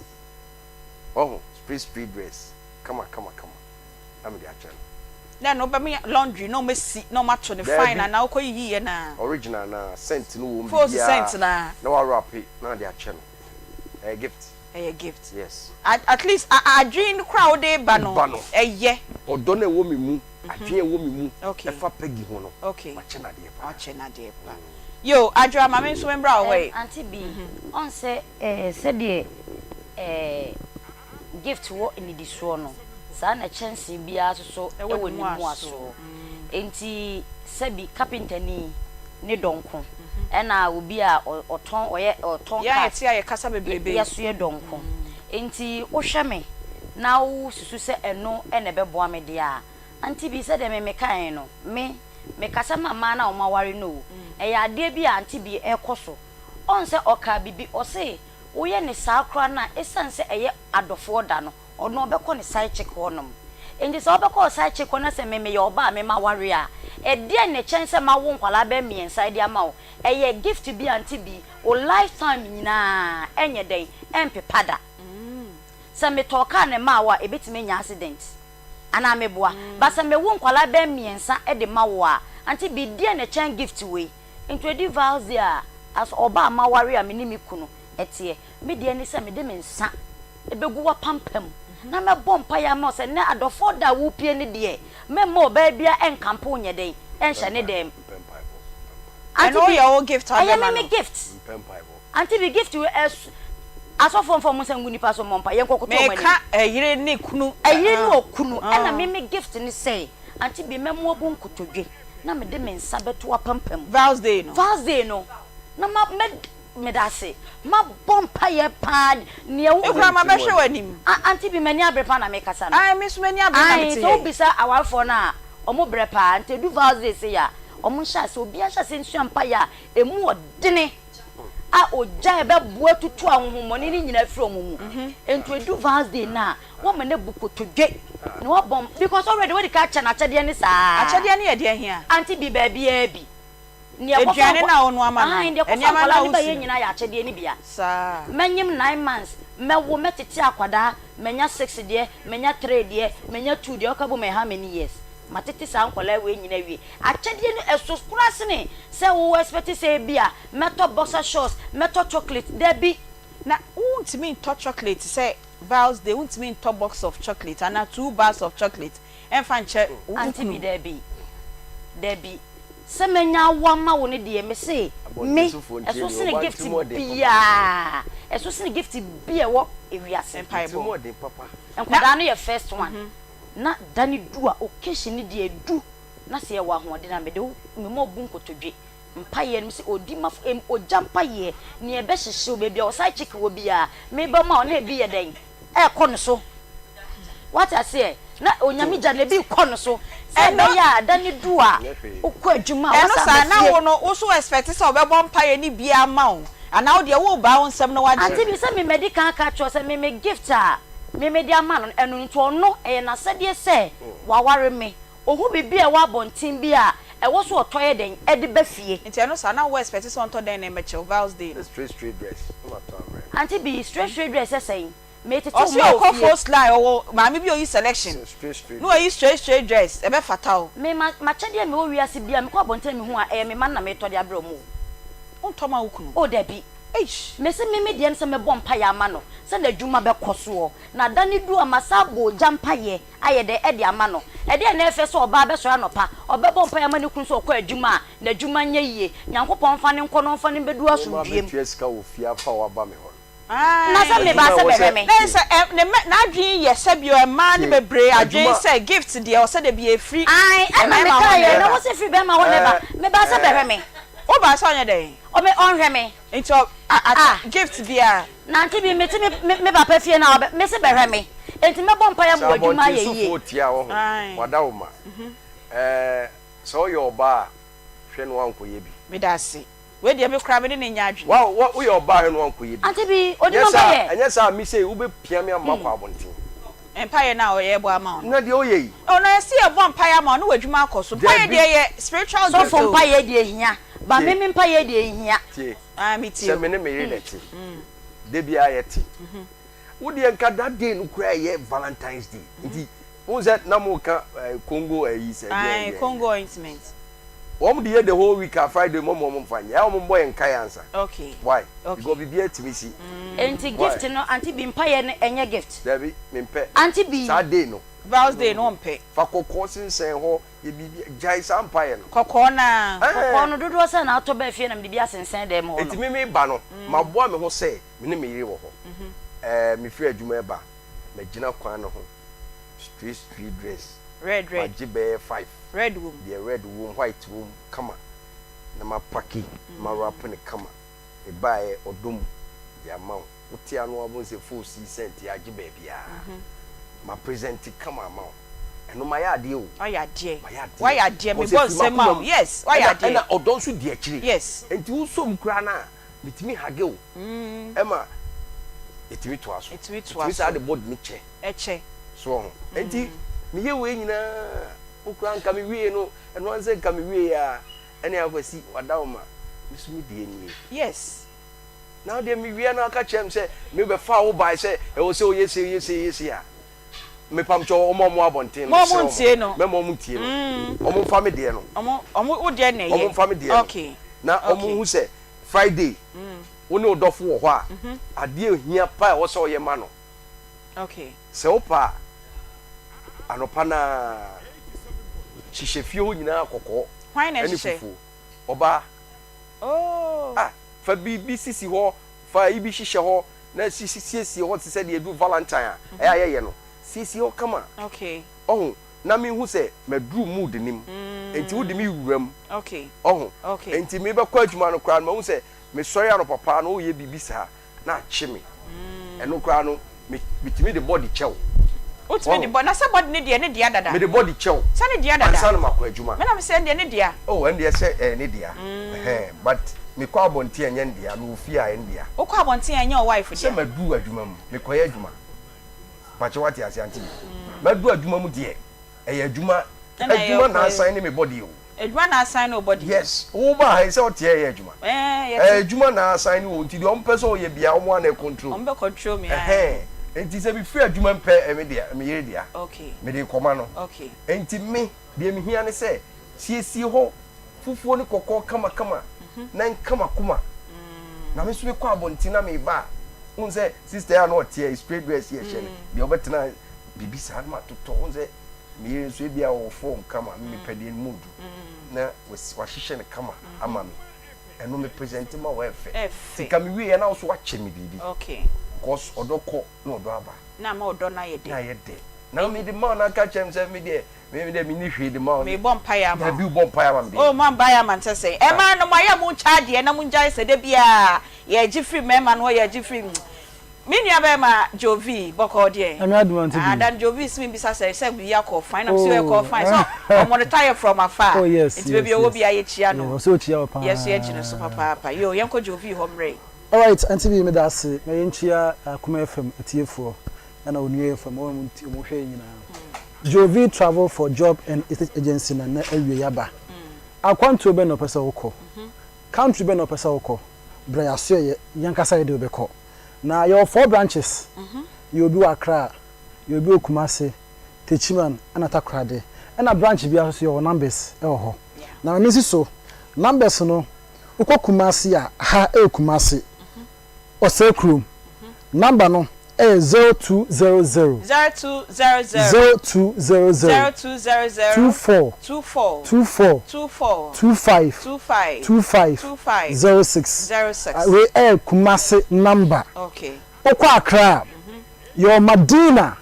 wahu straight straight dress kama kama kama na mede akyɛ no. Na ɛno wobɛma laundry na wɔasi na wɔato no fine Daabi anaa wokɔ yiyi yɛ no a? original na scent no wɔ mu Fose biribiara scent no a. na wa wrape na ade akyɛ no ɛyɛ gift. Ɛyɛ gift. Yes. At at least a adwene no koraa a wode ba no Ba no. ɛyɛ. Ɔdɔ no a ɛwɔ me mu, adwene a ɛwɔ me mu Okay. ɛfa Peggy ho no, Okay. makyɛ no adeɛ paa. Wakyɛ no adeɛ pa. Yo, Adwoa ma me nso membra wo hɔ Ɛm ɛ. Auntie Bee, ɔn sɛ ɛɛ sɛdeɛ ɛɛ gift wɔ nnidisoɔ no, saa na kyɛnsee biara nso so Ɛwɔ wɔ ne ne mmuasoɔ. mmuasoɔ. Enti sɛbi kapentani ne dɔnko, ɛna obi a ɔtɔn ɔyɛ ɔtɔn Yɛn a cars yɛte a yɛkasa bebrebe yi. yɛ so yɛ dɔnko. Enti wohwɛ me na wosusu sɛ ɛno na ɛbɛboa me deɛ a, Auntie Bee sɛdeɛ me mekaeɛ no, me mekasa ma mmaa no a wɔaware no o, ɛyɛ adeɛ bi a Auntie Bee ɛrekɔ so. Ɔhu sɛ ɔkaa biribi, ɔse woyɛ no saa koraa no a, ɛsiane sɛ ɛyɛ adɔfoɔ da no, ɔno ɔbɛkɔ ne side chick hɔ nom. Enti sɛ wobɛkɔ wo side chick hɔ na sɛ me meyɛ ɔbaa a me maware a, ɛdeɛn na ɛkyɛn sɛ mawo nkwadaa bɛyɛ mmiɛnsa de ama wo? Ɛyɛ gift bi a nte bi, wo life time nyinaa ɛnyɛ dɛn, ɛmpepa da. Sɛ metɔɔ car na ɛmaa wo a, ɛbɛtumi anya accident anaa meboa? But sɛ mewo nkwadaa bɛyɛ mmiɛnsa de ma wo a, ante bi, deɛn na ɛkyɛn gift wei? Nti ɔdi vows deɛ a, as ɔbaa a maware a me ne me kunu teɛ, me deɛ ne sɛ mede me nsa bɛgu w'apampam na mɛbɔ mpaeɛ ama wo sɛ nnɛ adɔfoɔ da a worepie no deɛ, mɛmma ɔbaa biara nkampo wo nyɛ dɛn, nhyɛ ne dɛm. Auntie Ɛno Bi, yɛ wo gift a wode ɛyɛ ma me no. me gift. Auntie Bi, gift wei ɛs, asɔfoɔ mfa wɔn nsa ngu nnipa so mmɔ mpaeɛ, yɛnkɔkoto wɔn anim. Meka ɛyere ne kunu. Ɛyere ne okunu, ɛna me me gift ne sɛ, Auntie Bi, mɛma wabu nkotodwe na mede me nsa bɛto w'apampam. Vows day no. Vows day no, na ma, mɛ, Meda ase. Mabɔ mpaeɛ paa nea wo. Me koraa mabɛhwɛ w'anim. Ah auntie bi m'ani abere paa na mekasa no. Ae me nso m'ani abere na mete Ae ha sɛ yi. wobisa awarefoɔ no a wɔn brɛ paa nti ɛdu vows day sei a wɔn nhyɛ aseɛ obiara nhyɛ aseɛ nsua mpaeɛ a ɛmu ɔdene a ogya a ɛbɛboa atutu ahonhommɔne no nyinaa afiri wɔn mu nti ɛdu vows day no a wɔma no abu kotodwe na wabɔ because already wadi ka akyɛ no akyɛdeɛ no saa. Akyɛdeɛ no yɛ deɛ hia? Auntie bi baabiara bi. Nea ɛkɔfa Aduane nkwa no a wonoa ma no Aane, no, deɛ ɛkɔfa nneɛma no nkwadaa a no ba wosi yɛ no. nyinaa yɛ akyɛdeɛ no bi a. Saa. Mɛnyem nine months, mɛwo, mɛtete akwadaa, manya six deɛ, manya three deɛ, manya two deɛ, woka bom ɛyɛ how many years? Matete saa nkwadaa wei nyinaa awie. Akyɛdeɛ no ɛso koraa sene sɛ wo expect sɛ ebia mɛtɔ boxer shorts, mɛtɔ chocolate, dabi. Na wontumi ntɔ chocolate sɛ Val's day, wontumi ntɔ box of chocolate anaa two bars of chocolate ɛmfa nkyɛ wo Auntie kunu. bi, dabi, dabi. Sɛ manya awo ama wo no deɛ, mese me, ɛso sene gift biaa, ɛso sene gift bi a ɛwɔ ewiase. Mpaebɔ. Nkwadaa no yɛ first one, na da no du a, occasion no deɛ ɛdu, na sɛ yɛwɔ ahoɔden a, mede wo, mema wo bu nkotodwe. Mpaeɛ no, mese ɔdi ma em, ogya mpaeɛ, nea ɛbɛhyehye wo, baabi a wo side chick wɔ biaa, meba mu a, na ebi yɛ dɛn? Ɛrekɔ no so. Wate aseɛ? Na Onyame gya no, ebi rekɔ no so. Sɛ ɛbɛyɛ a, da no du a, wokɔ adwuma a, Ɛno woasan saa, aba na fie. wo no, wo nso wo expect sɛ ɔbɛbɔ mpaeɛ no bi ama wo, anaa wo deɛ worebaa wo nsam na wagye? Auntie bi, sɛ me madi kan aka akyerɛ wo sɛ me me gift a me mede ama no no, ɛno nti ɔno, ɛyɛ n'asɛdeɛ sɛ waware me. Ɔhu biribi a ɛwɔ abɔnten bi a, ɛwɔ sɛ ɔtɔ yɛ dɛn? Ɛde ba fie. Nti ɛno saa, na wo expect sɛ ɔntɔ dɛn na ɛmmɛkyɛ wo Val's day no? Straight straight dress na matɔ abrɛ no. Auntie bi, straight straight dress sɛ sɛn? Metete wo Ɔse mma wɔ ɔkɔ fie. Fos line ɔwɔ maame bi a oyi selection Sɛ straight straight na wayi dress. straight straight dress ɛbɛfata wo. Me ma m'akyɛdeɛ a mewɔ wiase biara mekɔ abɔnten a mehu a ɛyɛ me mma no na metɔ de abrɛ wɔn o. Wontɔ ma wo kunu? Oh dabi. Eish. Mese me me deɛ ne sɛ mɛbɔ mpaeɛ ama no sɛ n'adwuma bɛkɔ soɔ na da no du a masan abɔ ogya mpaeɛ ayɛ dɛn de ama no. Ɛdeɛn na ɛfɛ sɛ ɔbaa bɛsɔre anɔpa ɔbɛbɔ mpaeɛ ama ne kunu sɛ ɔkɔ adwuma a n'adwuma nyɛ yie Nyankopɔn mfa no nkɔ na ɔmfa no mbɛdu Wo ma asomdwoeɛ mu. bɛtua sika wɔ fie afa wo aba me hɔ no. Na sɛ mebaa sɛ bɛhwɛ me. Na sɛ ɛ ne mɛ n'adwene yɛ sɛ bio mmaa no bebree adwene sɛ gift deɛ ɔsɛ dɛ bi efiri Ae, ɛna mmarima hɔ mekaeɛ, na na ɛba. wose firi bɛrima hɔ na ɛba. Mebaa sɛ bɛhwɛ me. Wobaa sɛ ɔnyɛ dɛn? Ɔme ɔnhwɛ me. Nti ɔ a a Ah. gift biara. Nante bi, mete me me me papa fie na ɔbɛ mese bɛhwɛ me. Enti mɛbɔ mpaeɛ Sɛ ama w'adwuma ayɛ yie. abɔntensofoɔ tia wo ho, Ae. wada wo ma. Ɛɛ, sɛ woyɛ ɔbaa a, hwɛ na woankɔyɛ bi. Meda ase. Wei deɛ me koraa me ne no nyɛ adwene. Wa wa woyɛ ɔbaa hwɛ na wankɔ yɛ bi. Ante bi odi Nyɛ ma saa mpaeɛ. ɛnyɛ saa a me sei wobɛ pia me ama makɔ abɔnten. Mpaeɛ no a ɔyɛ bɔ ama wo no. Na deɛ woyɛ yi. Oh na yɛse yɛbɔ mpaeɛ ama wo na w'adwuma akɔ so. Mpaeɛ Dabi. deɛ yɛ spiritual gift Sɔfo o. mpaeɛ deɛ ehia but Tie. me me mpaeɛ deɛ ehia. Tie. Ah me tie Sɛ o. me ne me yere na ɛte. Da biara yɛte. Wo deɛ nka that day no koraa ɛyɛ Valentine's day nti wohu sɛ na mo ka eh, Congo ayi sɛ deɛn Ae deɛn Congo deɛn. ointment. Wɔn de yɛ the whole week a Friday mo wɔn mfa nyɛ. Ɛyɛ a wɔn mbɔ yɛn nkaeɛ ansa. Okay. Why? Okay. Because biribiara tumi si. Enti Why? gift no Auntie Bi mpaeɛ no ɛnyɛ gift? Dabi, mempɛ. Auntie Bi. Saa day no. Vows day no wompɛ. Fa kɔkɔɔ sensɛn hɔ, yɛ biribi, gyae saa mpaeɛ no. Kɔkɔɔ no ara. Kɔkɔɔ no dodoɔ sɛn na atɔ baa fie na mede bi asensɛn dan mu hɔ no? Enti me meba no, maboa me ho sɛ me ne me yere wɔ hɔ. Ɛɛ, mefiri adwuma reba, magyina kwan no ho, straight straight dress, Red red. magye bɛyɛ five. Red wɔ mu. Deɛ red wɔ mu, white wɔ mu, kama. Na mapaki, mawrape no kama. Mebaeɛ, ɔdɔ mu, de ama wo. Wote ano a wobɛhu sɛ fools yi scent yi agye baabiara. Ma present kama ama wo. Ɛno mayɛ adeɛ o. Wayɛ adeɛ. Mayɛ adeɛ. Wayɛ adeɛ. Because Mebɔ ɛfiri nsam ma m'akoma wo. mu. Yes, wayɛ Ɛna adeɛ. ɛna ɔdɔ nso di akyire. Yes. Nti wosɔ mu koraa no a, metumi hage wo. Ɛma ɛtumi toa so. Ɛtumi toa Metumi saa so. de body no kyɛ. Ɛkyɛ. So woahu? Nti meyɛ wei nyinaa, wo koraa nka mewie no, ɛno ara ne sɛ nka mewie a, ɛne Akwasi wadaworoma, me nso me deɛ nie. Yes. Na wo deɛ mewia na aka kyerɛ me sɛ me bɛ fa wo bae sɛ ɛwɔ sɛ oyɛ sei oyɛ sei oyɛ sei a, mepamkyɛw wɔn a wɔwɔ abɔnten no Mo ɔmo mesrɛ ntie wɔn, no. mɛma wɔn ntie no. Wɔn mfa me deɛ no. Ɔmo ɔmo wo deɛ na ɛyɛ. Wɔn mfa me deɛ no. Okay. Na wɔn Okay. nhu sɛ Friday wo ne wo dɔfo wɔ hɔ a, adeɛ a ehia paa a ɛwɔ sɛ ɔyɛ ma no. Okay. Sɛ wopɛ a, anɔpa no ara hyehyɛ fie hɔ nyinaa kɔkɔɔ Hwan na ne ɛhyehyɛ? fufuo. Ɔbaa. Oh. Ah, fa biribi sisi hɔ, fa ayi bi hyehyɛ hɔ, na sisi siesie hɔ te sɛ deɛ ɛduru Valentine a, ɛyɛ a yɛyɛ no. Siesie hɔ kama. Okay. Ɔho, na menhu sɛ maduru mood no mu. Enti wode me wura mu. Okay. Ɔho, Okay. enti mebɛkɔ adwuma no koraa no, mahu sɛ mesɔre anɔpa paa no, woreyɛ biribi saa. na akye me. Ɛno koraa no, me metumi de body kyɛ wo. Wotumi de Wahu? bɔ, na sɛ body no deɛ ne dea dada. Mede body kyɛ wo. Sɛ ne dea dada. Ansa na makɔ adwuma. Me na mesɛ ɛndeɛ ne dea. Oh, ɛndeɛ sɛ ɛyɛ ne dea. Ɛhɛn, but mekɔ abɔnten a ɛnyɛ ne dea, mewɔ fie a ɛyɛ ne dea. Wokɔ abɔnten a ɛnyɛ wo wife dea. Sɛ maduru adwuma mu, mekɔyɛ adwuma. Mpakyɛ woate aseɛ auntie? Maduru adwuma mu deɛ, Ɛyɛ adwuma adwuma na asan ne me body o. Adwuma na asan ne wo body. Yes wo ba ha yi sɛ ɔteɛ yɛ adwuma. Ɛɛ yɛte. Ɛɛ adwuma na asan ne wo nti deɛ ɔmo pɛ sɛ ɔyɛ bia ɔmo ana control. Ɔmo bɛ control me ae. Ɛhɛn nti sɛ me firi adwuma mu pɛ ɛme dea me yere dea. Okay. Me de kɔma no. Okay. Nti me deɛ me hia ne sɛ siesie hɔ fufuo ne kɔkɔɔ kama kama na nka makoma na me nso me kɔ abɔnten na me ba a wohu sɛ sister yi a na ɔteɛ yi straight dress yi ɛhyɛ no deɛ ɔbɛtena biribi saa na matotɔ wohu sɛ me yere nso ebia ɔwɔ form kama me mepɛ deɛ no mu du na wahyehyɛ no kama ama me ɛno me present ma wo ɛfɛ nti ka me wieɛ na wo so wakyɛ me biribi cause ɔdɔ kɔ na ɔdɔ aba na ama ɔdɔ no ayɛ dɛ na ayɛ dɛ na mede ma wo na aka kyerɛ me sɛ me deɛ me deɛ menni hwee de ma wo mebɔ mpaeɛ ama wo dabi wobɔ mpaeɛ ama me deɛ oh mo mpaeɛ ama nkyɛ sɛ ɛmaa no mo ayɛ mo nkyɛ adeɛ na mo ngyae sɛ da biara yɛgye firi mmarima no hɔ yɛgye firi Me nua bɛɛma Jovi bɔkɔɔ deɛ. Nyame adom ante Ah bi. dan Jovi se me bisa sɛ sɛ biribi akɔ fine na me se Oh ɛkɔɔ fine sɛ ɔ monitor yɛ from afar Oh yes nti baabi yes ɔwɔ yes biara yɛkyia yeah no ɔsɛ ɔkyia wo paa. Yɛ so yɛgye no so papaapa yoo yɛnkɔ Jovi hɔ mmerɛ. Alright Auntie Bee meda ase na yɛnkyia Akuma FM atiefoɔ ɛna Onua FM wɔn a wɔn hwɛ yɛn nyinaa. Jovi travel for job and estate agency na nɛ awie yaba. Akwantuo bɛn na wopɛ sɛ wokɔ? Country bɛn na wopɛ sɛ wokɔ? Bra yɛasoɛyɛ yɛnkasa yɛde wo bɛkɔ. Na yɛwɔ four branches, yɛwɔ bi wɔ Accra, yɛwɔ bi wɔ Kumasi, Techiman ɛna Takoradi. Ɛna branch biara nso yɛwɔ numbers wɔ hɔ. Na ma mensi so, numbers no, wokɔ Kumasi a, ha ɛyɛ Kumasi, Ɔsɛe kurom. Number no ɛyɛ 0200. 0200. 0200. 0200. 24. 24. 24. 24. 25. 25. 25. 25. 06. 06. Wei ɛyɛ Kumasi number. Okay. Wokɔ Accra a, yɛwɔ Madina,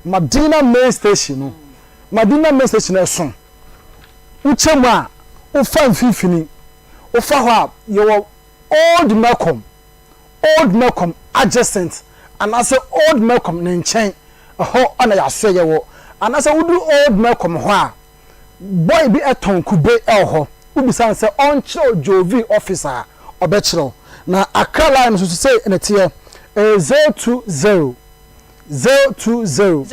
Madina main station no. Madina main station no ɛso. Wokyɛ mu a, wofa mfimfini. Wofa hɔ a, yɛwɔ Old Melcom, Old Melcom adjacent anaasɛ Old Melcom ne nkyɛn, ɛhɔ na yɛasoɛ yɛwɔ. Anaasɛ woduru Old Melcom hɔ a, boy bi tɔn kube wɔ hɔ, wobisa no sɛ ɔnkyerɛ wo Jovi office a, ɔbɛkyerɛ wo. Na Accra line no nso sei na ɛteɛ, ɛyɛ 020 020 020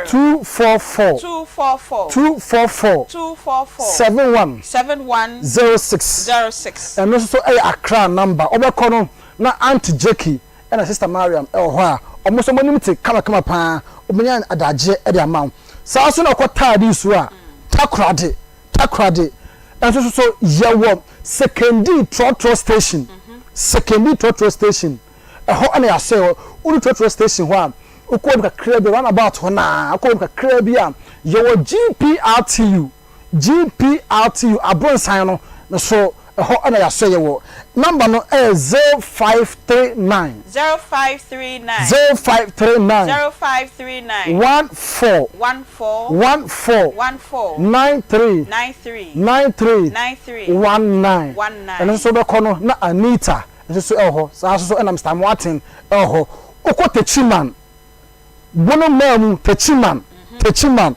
244 244 244 244 71 71 06. 06. Ɛno nso so yɛ Accra number. Wobɛkɔ no na Aunty Jackie ɛna Sister Mariam wɔ hɔ a wɔn nso wɔn anim te kamakama paa. Wɔbɛnya adagyeɛ de ama wo. Saa nso na wokɔ Taadi nso a, Takoradi, Takoradi, Nso so yɛwɔ Sekondi trɔtrɔ station, Sekondi trɔtrɔ station, ɛhɔ na yɛasɔe hɔ. Wodu trɔtrɔ station hɔ a, wokɔ hɔ kakra bi, round about hɔ no ara, wokɔ hɔ kakra bi a, yɛwɔ GPRTU, GPRTU abronsan no no so, ɛhɔ na yɛasɔe yɛwɔ. Number no yɛ 0539. 0539. 0539. 0539. 14. 14. 14. 14. 93. 93. 93. 93. 19. 19. Ɛno nso wobɛkɔ no na Anita nso so ɛwɔ hɔ. Saa nso so ɛna Mister Amoaten ɛwɔ hɔ. Wokɔ Techiman, Bono maa mu, Techiman, Techiman.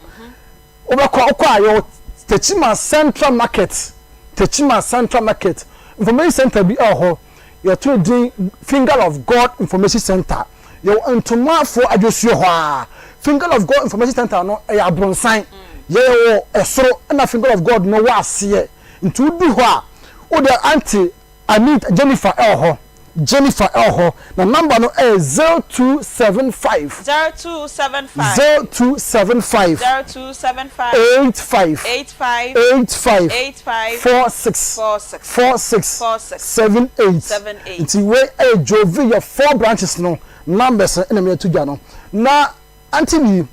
Wobɛkɔ, wokɔ a yɛwɔ Techiman Central Market, Techiman Central Market, Information Centre bi wɔ hɔ, yɛto no din Finger of God Information Centre. Yɛwɔ Ntomafoɔ adwosuo hɔ ara. Finger of God Information Centre no, ɛyɛ abronsan. Yɛwɔ ɛsoro ɛna Finger of God no wɔ aseɛ. Nti wodu hɔ a, wode Auntie Anita, Jennifer wɔ hɔ, Jennifer wɔ hɔ, na number no yɛ 0275. 0275. 0275. 0275. 85. 85. 85. 85. 46. 46. 46. 46. 78. 78. Nti wei yɛ Jovi yɛ four branches no numbers no ɛna mede ato dwa no. Na Auntie Lee,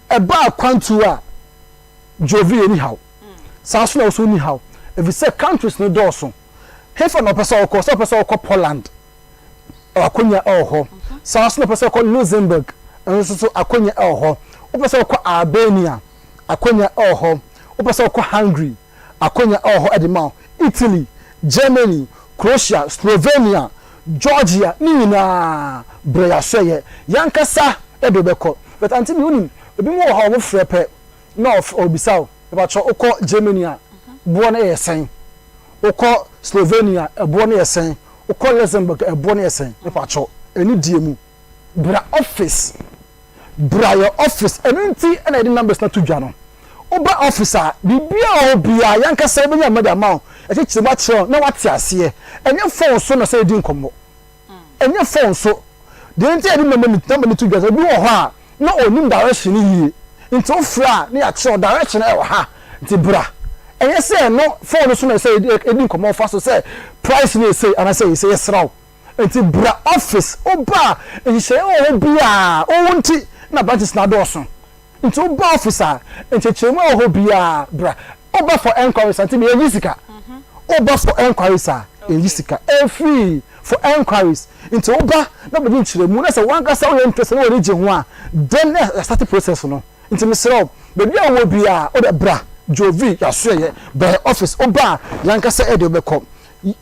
ɛba akwantuo a, Jovi yɛnni haw. Saa nso na wo nso wonni haw. Efisɛ countries no dɔɔso. Hefa na ɔpɛ sɛ ɔkɔ? Sɛ ɔpɛ sɛ ɔkɔ Poland, akonya wɔ hɔ. Saa nso na ɔpɛ sɛ ɔkɔ Luxembourg, ɛno nso so akonya wɔ hɔ. Wopɛ sɛ ɔkɔ Albania, akonya wɔ hɔ. Wopɛ sɛ ɔkɔ Hungary, akonya wɔ hɔ de ma wo. Italy, Germany, Croatia, Slovenia, Georgia, ne nyinaa, brɛ yɛn asoɛeɛ. Yɛn ankasa de wo bɛkɔ. But Auntie Bi, wonim, ebinom wɔ hɔ a wɔfrɛ pɛ na ɔbisa wo, mepakyɛw wokɔ Germany a, boɔ no yɛ sɛn? Wokɔ Slovenia a, ɛboɔ no yɛ sɛn? Wokɔ Luxembourg a, ɛboɔ no yɛ sɛn? Mepakyɛw, anidie mu, bra office. Bra yɛ office. Ɛno nti na yɛde numbers no ato dwa no. Woba office a, biribiara a ɛwɔ hɔ biara, yɛn ankasa yɛbɛnya mma de ama wo, yɛakyekyere mu akyerɛ wo na woate aseɛ. Ɛnyɛ phone so na sɛ yɛdi nkɔmmɔ. Ɛnyɛ phone so. Deɛ nti a yɛde number no number no to dwa sɛ obi wɔ hɔ a na ɔnnim direction no yie nti wofrɛ a na yɛakyerɛ wo direction no ɛwɔ ha nti bra. Ɛnyɛ sɛ ɛno phone no so na ɛsɛ yɛdi nkɔmmɔ fa so sɛ price no yɛ sei anaasɛ ɛyɛ sei, yɛsrɛ wo nti bra office. Woba a nhyehyɛeɛ wɔ hɔ biara wo nti na branches no adɔɔso. Nti wo ba office a nkyerɛkyerɛmu a ɛwɔ hɔ biara bra. Wo ba for enquiries a nti me yɛnyi sika. Wo ba for enquiries a yɛnyi sika. Ɛfiri for enquiries. Nti wo ba na wobɛgye nkyerɛmu na sɛ wankasa woyɛ interested na w'ani gye ho a then na yɛ start process no. Nti mesrɛ wo baabi a wowɔ biara wode bra Jovi yɛasoɛyɛ bra yɛ office wo ba a yɛankasa yɛde wo bɛkɔ.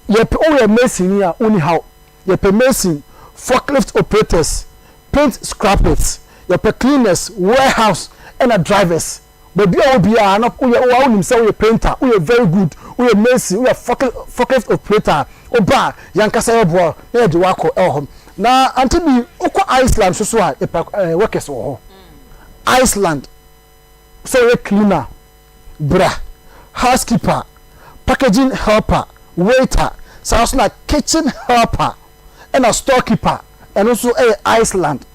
Yɛpɛ woyɛ mason ni a wonni haw. Yɛpɛ mason, forklift operators, paint scrappers, yɛpɛ cleaners, warehouse ɛna drivers. Baabi a wɔ biara na woyɛ wo a wonim sɛ woyɛ painter, woyɛ very good, woyɛ mason, woyɛ forklift operator a, woba a yɛankasa yɛboa wo na yɛde wo akɔ ɛwɔ hɔ. Na ante bi wokɔ Iceland nso so a yɛpɛ workers wɔ hɔ. Iceland sɛ woyɛ cleaner, bra, housekeeper, packaging helper, waiter, saa nso na kitchen helper ɛna storekeeper, ɛno nso yɛ Iceland.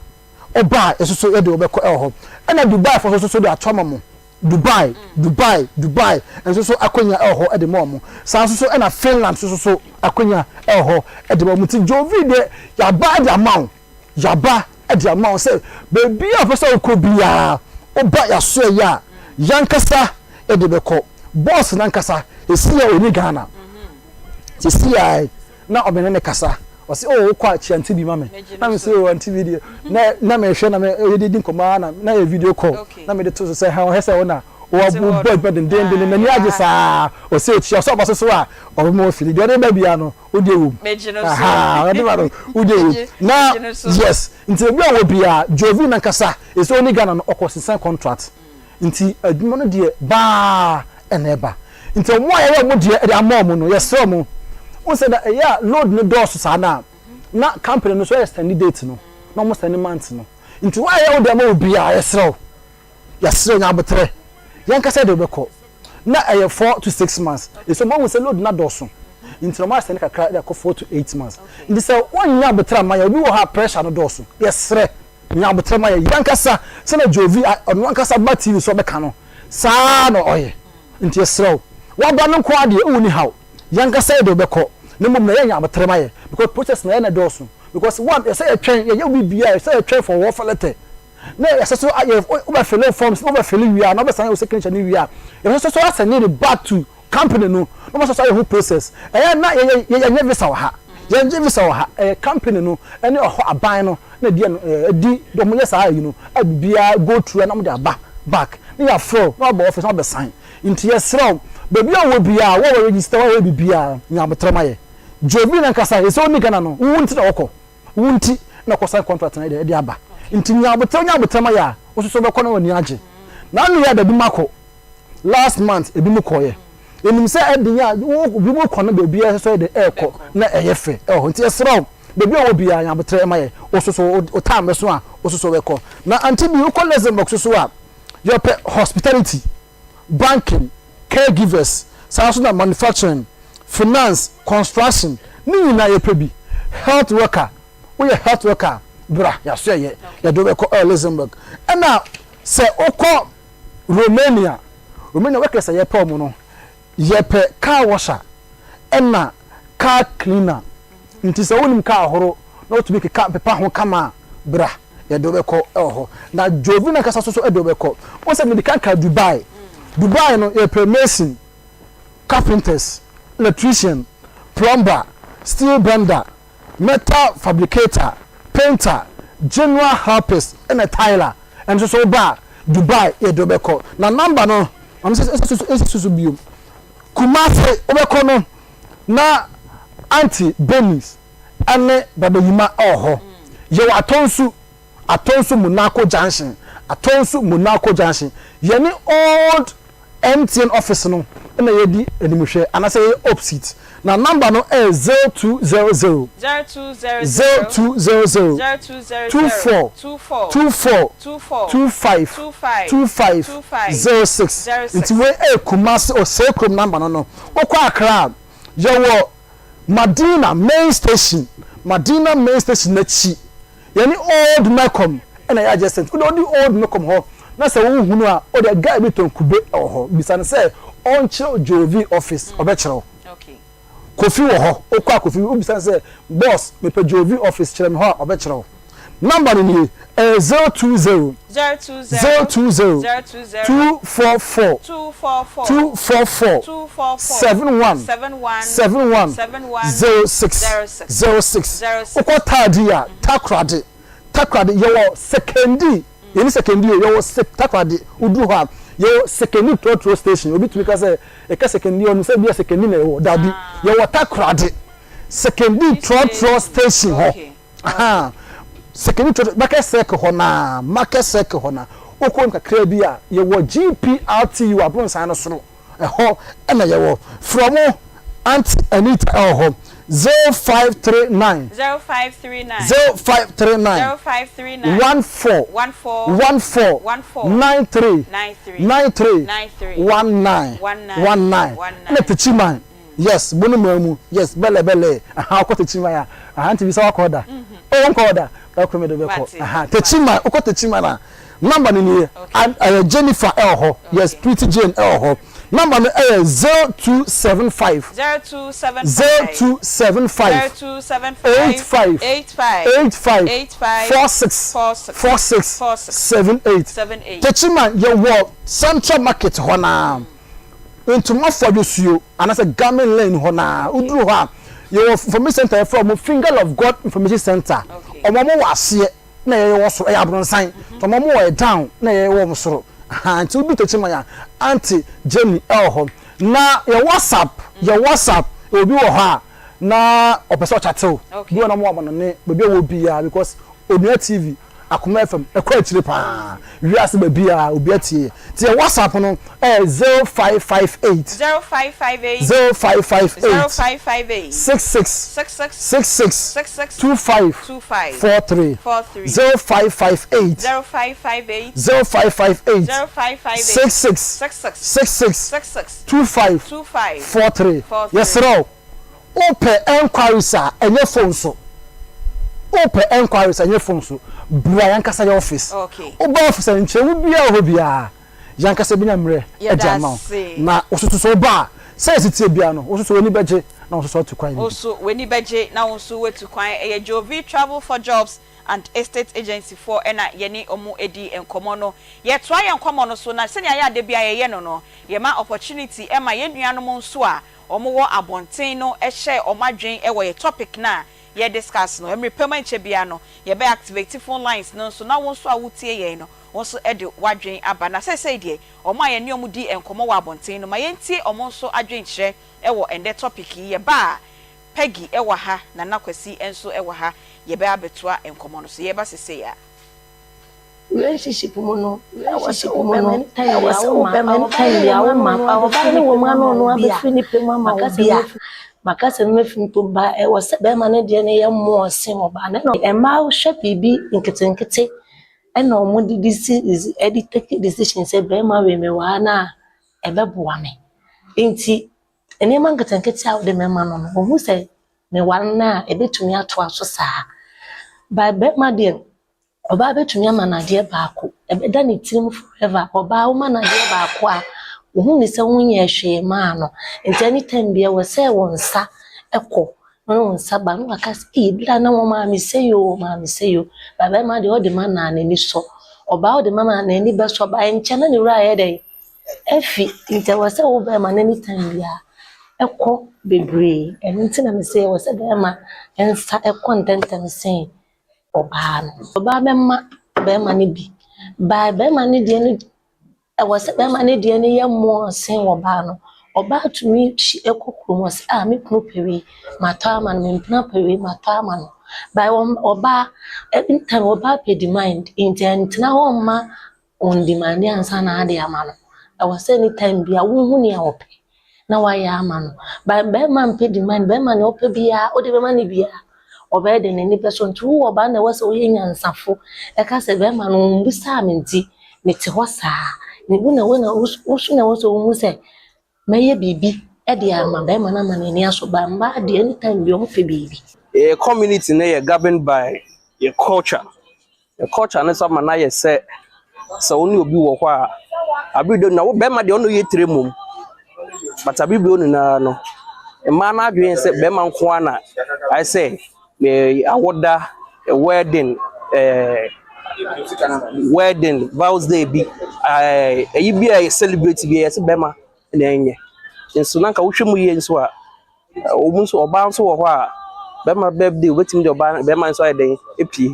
Ɔba a ɛso so yɛde wɔbɛkɔ ɛwɔ hɔ. Ɛna Dubai fo nso so de ato ama mo. Dubai, Dubai, Dubai nso so akonya ɛwɔ hɔ ɛde ma wɔn. Saa nso so ɛna Finland nso so akonya ɛwɔ hɔ ɛde ma wɔn. Nti Jovi deɛ yaba ɛde ama wo. Yɛaba de ama wo sɛ baabi a wopɛ sɛ wokɔ biara, woba yɛasoɛeɛ a, yɛankasa de bɛkɔ. Boss no ankasa, seesei a ɔnni Ghana. Seesei a na ɔme ne no kasa. Ɔse, oh, wokɔ a kyia Auntie bi ma me. Na me se, oh, Auntie bi deɛ, na na mehwɛ na me yɛde di nkɔmmɔ ara na na yɛ video call. Na mede to so sɛ, ha ɔhwɛ sɛ wo na wobɔ adwuma dendenden, n'ani agye saa. Ɔse ɔkyia, ɔsɛ ɔba so so a, ɔbɛma wafili. Deɛ ɔde ba biara no, wo deɛ wom ahaa ɔde ma no wo deɛ wom na yes nti ebi a wɔ biara Jovi nankasa ɛsɛ ɔni Ghana no ɔkɔ sisan contract nti adwuma no deɛ baa ɛna ɛba nti ɔmo a yɛyɛ ɔmo deɛ ɛde ama ɔmo no yɛsrɛ ɔmo wɔn sɛ na ɛyɛ a load no dɔɔso saa na na company no so ɛyɛ send date no na ɔmo send month no nti wɔn a yɛyɛ wo deɛ ama obiara yɛsrɛ wo. Yɛsrɛ wo nya aboterɛ, yɛnkasa de wobɛkɔ. Na ɛyɛ 4 to 6 months. Ɛsɛ ɔmo ahu sɛ load no adɔɔso. Nti na ɔmo asɛne kakra de akɔ 4 to 8 months. Nti sɛ wonnya aboterɛ amma yɛn, obi wɔ hɔ a pressure no dɔɔso. Yɛsrɛ, nya aboterɛ ma yɛn. Yɛnkasa sɛdeɛ Jovi a ɔno ankasa ba TV so ɔbɛka no, saa ara na ɔyɛ. Nti yɛsrɛ wo, Waba no nko ara deɛ wonni haw. Yɛn ankasa yɛde wo bɛkɔ. Na mmom na yɛnya aboterɛ ma yɛ because process no ɛyɛ na ɛdɔɔso. Because one, ɛsɛ yɛtwɛn, yɛyɛ wo biribiara, ɛsɛ yɛtwɛn for wo offer letter. Na ɛsɛ so ayɛ, wobɛ fill forms, na wobɛ fill wie a, na wobɛ sign wo signature no wie a, yɛbɛsɛ so asɛnde no back to company no, na wɔasɛ so ayɛ ho process. Ɛyɛ na yɛyɛ, yɛnyɛ visa wɔ ha. Yɛngye visa wɔ ha. Ɛyɛ company no ɛne ɔhɔ aban no na ɛdi ɛno, ɛdi, wɔn yɛ saa ayi no, a biribiara go through a na wɔde aba back. Na yɛafrɛ wo, na waba office na wabɛ sign. Nti yɛsrɛ wo, baabi a wowɔ biara, wo a wa register, woayɛ biribiara, nya aboterɛ ma yɛ. Jovi no ankasa, ɛsɛ ɔnni Ghana no, wo nti na ɔkɔ. Wo nti na ɔkɔ sign contract no de aba. Nti nya aboterɛ, wonya aboterɛ ma yɛ a, wo nso so wobɛkɔ na w'ani agye. N'ano yɛ a baabi makɔ, last month ebinom kɔeɛ. Yɛnim sɛ ɛden a, wo ebinom kɔ no deɛ obiara nso yɛ dɛ ɛrekɔ na ɛyɛ fɛ ɛwɔ hɔ. Nti yɛsrɛ wo, baabi a wowɔ biara nya aboterɛ ma yɛ. Wo nso so wo time bɛso a, wo nso so wobɛkɔ. Na Auntie Bee, wokɔ Luxembourg nso so a, yɛpɛ hospitality, banking, caregivers, saa nso na manufacturing, finance, construction, ne nyinaa yɛpɛ bi. Health worker, woyɛ health worker a, bra yɛaso ɛyɛ, yɛde wo bɛkɔ ɛwɔ Luxembourg. Ɛna sɛ wokɔ Romania, Romania workers a yɛpɛ wɔn no, Yɛpɛ car washer ɛna car cleaner nti sɛ wonim car horo na wotumi keka pepa ho kama a bra yɛde wo bɛkɔ wɔ hɔ. Na Jovi no ankasa nso de wo bɛkɔ. Wohu sɛ mede kan kaa Dubai. Dubai no yɛpɛ mason, carpenters, electrician, plumber, steel bender, metal fabricator, painter, general helpers ɛna tiler. Ɛno nso so woba a Dubai yɛde wo bɛkɔ. Na number no ma me nsi so bio. Kumasi wobɛkɔ no na Aunty Bernice ɛne Brother Yima ɛwɔ hɔ. Yɛwɔ Atonsu, Atonsu Monaco Junction, Atonsu Monaco Junction. Yɛne old MTN office no na yɛdi animhwɛ anaasɛ yɛyɛ opposite. Na number no yɛ 0200 0200 24 24 25 25 06. Nti wei yɛ Kumasi Osei Kurom number no no. Wokɔ Accra a, yɛwɔ Madina main station, Madina main station n'akyi. Yɛne old Melcom na ɛyɛ adjacent. Wode wodi old Melcom hɔ na sɛ wohunu a, wode guy bi tɔn kube wɔ hɔ. Bisa no sɛ ɔnkyerɛ wo Jovi office, ɔbɛkyerɛ wo. Kofi wɔ hɔ, wokɔ a Kofi, wobisa no sɛ boss mepɛ Jovi office kyerɛ me hɔ a, ɔbɛkyerɛ wo. Number no nie, ɛyɛ 020 020 244 244 71 71 06 06. Wokɔ Taadi a, Takoradi, Takoradi, yɛwɔ Sekondi, yɛnni Sekondi o, yɛwɔ Se, Takoradi, woduru hɔ a, yɛwɔ Sekondi trɔtrɔ station. Obi tumi ka sɛ, yɛka Sekondi a, ɔnim sɛ ebia Sekondi na yɛwɔ. Dabi, yɛwɔ Takoradi, Sekondi trɔtrɔ station hɔ. Ahaa, Sekondi trɔtrɔ, Market Circle hɔ no ara, Market Circle hɔ no ara. Wokɔ mu kakra bi a, yɛwɔ GPRTU abronsan no soro. Ɛhɔ na yɛwɔ. Frɛ mo Aunty Anita wɔ hɔ, 0539 0539 0539 0539 14 14 14 14 93 93 93 93 19 19 19 ɛna 19. Techiman yes bo no maa mu yes bɛlɛ bɛlɛ aha wokɔ Techiman a aha nti bisa wakɔ da oh wonkɔ hɔ da bɛkɔ mede bɛkɔ Mate, aha Techiman mate. wokɔ Techiman a Number no nie, Okay. ɛyɛ Jennifer ɛwɔ hɔ, yes, Okay. Pretty Jane ɛwɔ hɔ. Number no ɛyɛ 0275, 0275 0275, 0275 85, 85 85, 85 46, 46 46, 46 78. 78. Techiman yɛwɔ Central Market hɔ naa, Ntoma Fɔdwosuo anaasɛ Garment Lane hɔ naa. Okay. Woduru hɔ a, yɛwɔ information center yɛfrɛ wɔn Finger of God Information Center. Okay. Wɔn wɔn wɔ aseɛ. na yɛyɛ wɔ soro ɛyɛ abronsan nti ɔmo wɔ down na yɛyɛ wɔ ɔmo soro ahaa nti wodu Techiman a aunty Jenny ɛwɔ hɔ na yɛ whatsapp yɛ whatsapp obi wɔ hɔ a na ɔpɛ sɛ ɔkyate wo bi wɔ na ɔmo wɔ amanɔne baabi a ɔwɔ biara because Onua TV Akoma FM ɛkɔ akyire paa wiase baabiara obi atie yɛ nti yɛ whatsapp no ɛyɛ 0558 0558 0558 0558 66 66 66 66 25 25 43 43 0558 0558 0558 0558 66 66 66 66 25 25 43 43. Yɛsrɛ wo, wopɛ enquiries a, ɛnyɛ phone so. Wopɛ enquiries a, ɛnyɛ phone so. Bra yɛn ankasa yɛ office. Okay. Woba office a, nkyerɛmu biara wɔ hɔ biara, yɛn ankasa bɛnya mmerɛ de Yɛda ama wo. ase. Na wo nso so woba a, Sɛ ɛsi teɛ biara no, wo nso so w'ani bɛgye na wo nso so atu kwan no Wo bi. nso w'ani bɛgye na wo nso woatu kwan. Ɛyɛ Jovi Travel for Jobs and Estate Agency foɔ na yɛne wɔn di nkɔmmɔ no. Yɛtoa yɛn nkɔmmɔ no so na sɛnea ɛyɛ a da biara yɛyɛ no no, yɛma opportunity ma yɛn nuanom nso a wɔwɔ abɔnten no hyɛ wɔn adwene wɔ yɛn topic no a yɛ discuss no. Mmere pa mu ɛnkyɛ biara no, yɛbɛ activate phone lines no nso na wo nso a wotie yɛn no, wo nso de w'adwene aba. Na seesei deɛ, wɔn a yɛne wɔn di nkɔmmɔ wɔ abɔnten no, ma yɛntie wɔn nso adwenkyerɛ wɔ ɛnnɛ topic yi. Yɛba a, Peggy wɔ ha, Nana Kwasi nso wɔ ha, yɛbɛ abɛtoa nkɔmmɔ no so. Yɛreba seesei ara. Relationship mu no, ɛwɔ sɛ wo bɛma no time ɛwɔ sɛ wo bɛma no time bi a wo ma ɔbaa no wɔ mu ano ɔno abɛfiri ne pɛ mu ama wo bi a maka sɛ mɛfiri mpo ba ɛwɔ sɛ bɛrima no deɛ no yɛ mmoɔ sen ɔbaa no ɛna mmaa hwɛ biribi nketenkete ɛna wɔn de disi ɛde take decision sɛ bɛrima wei mewɔ ha no a ɛbɛboa me nti nneɛma nketenkete a wode mɛma no no ohun sɛ meware no a ɛbɛtumi atoa so saa ba bɛrima deɛ ɔbaa bɛtumi ama no adeɛ baako ɛbɛda ne tirim forever ɔbaa woma no adeɛ baako a ohun ne sɛ wonyɛ hwee maa no nti anytime bi ɛwɔ sɛ wɔn nsa ɛkɔ na wɔn nsa ba na waka sɛ ee bi na wɔn maame sɛ yoo maame sɛ yoo ba bɛrima deɛ ɔde ma na n'ani sɔ ɔbaa ɔde ma na n'ani bɛsɔ ba nkyɛn na ne wura ayɛ dɛ ɛfi nti ɛwɔ sɛ wo bɛrima no anytime biara ɛkɔ bebree ɛno nti na mesɛ ɛwɔ sɛ bɛrima nsa ɛkɔ ntɛmntɛm sen ɔbaa no ɔbaa bɛma bɛrima no bi baa bɛrima no deɛ no ɛwɔ sɛ bɛrima no deɛ no yɛ mmoɔ sen ɔbaa no ɔbaa tumi hyi ɛkɔ kurom ɔsɛ a me kunu pɛ wei matɔ ama no me mpena pɛ wei matɔ ama no baa ɔbaa every time ɔbaa pɛ demand nti ɛntena hɔ mma on demand ansa na ade ama no ɛwɔ sɛ anytime bia wohu nea ɔpɛ na wayɛ ama no ba bɛrima mpɛ demand bɛrima nea ɔpɛ biara wode bɛma no biara ɔbɛyɛ de n'ani bɛsɔ nti wowɔ ɔbaa na ɛwɔ sɛ woyɛ nyansafo ɛka sɛ bɛrima no ɔmmusaa me nti mete hɔ saa wo na wo na wo so na ɛwɔ sɛ wohu sɛ mɛyɛ biribi ɛde ama bɛrima no ama n'ani asɔ ba mmaa deɛ anytime bi ɔmo pɛ biribi. Yɛ community no yɛ governed by yɛ culture. Yɛ culture no nso ama no ayɛ sɛ sɛ wo ne obi wɔ hɔ a abere do na wo bɛrima deɛ ɔno yɛ tire mmom but abere bi nyinaa no mmaa no adwene sɛ bɛrima nko ara na ayɛ sɛ awoda wedding wedding vows day bi ɛyi bi a yɛ celebrate bi yɛ sɛ bɛrima na ɛnyɛ nso na nka wohwɛ mu yie nso a wɔn nso ɔbaa nso wɔ hɔ a bɛrima birthday obetumi de ɔbaa bɛrima nso ayɛ dɛn epie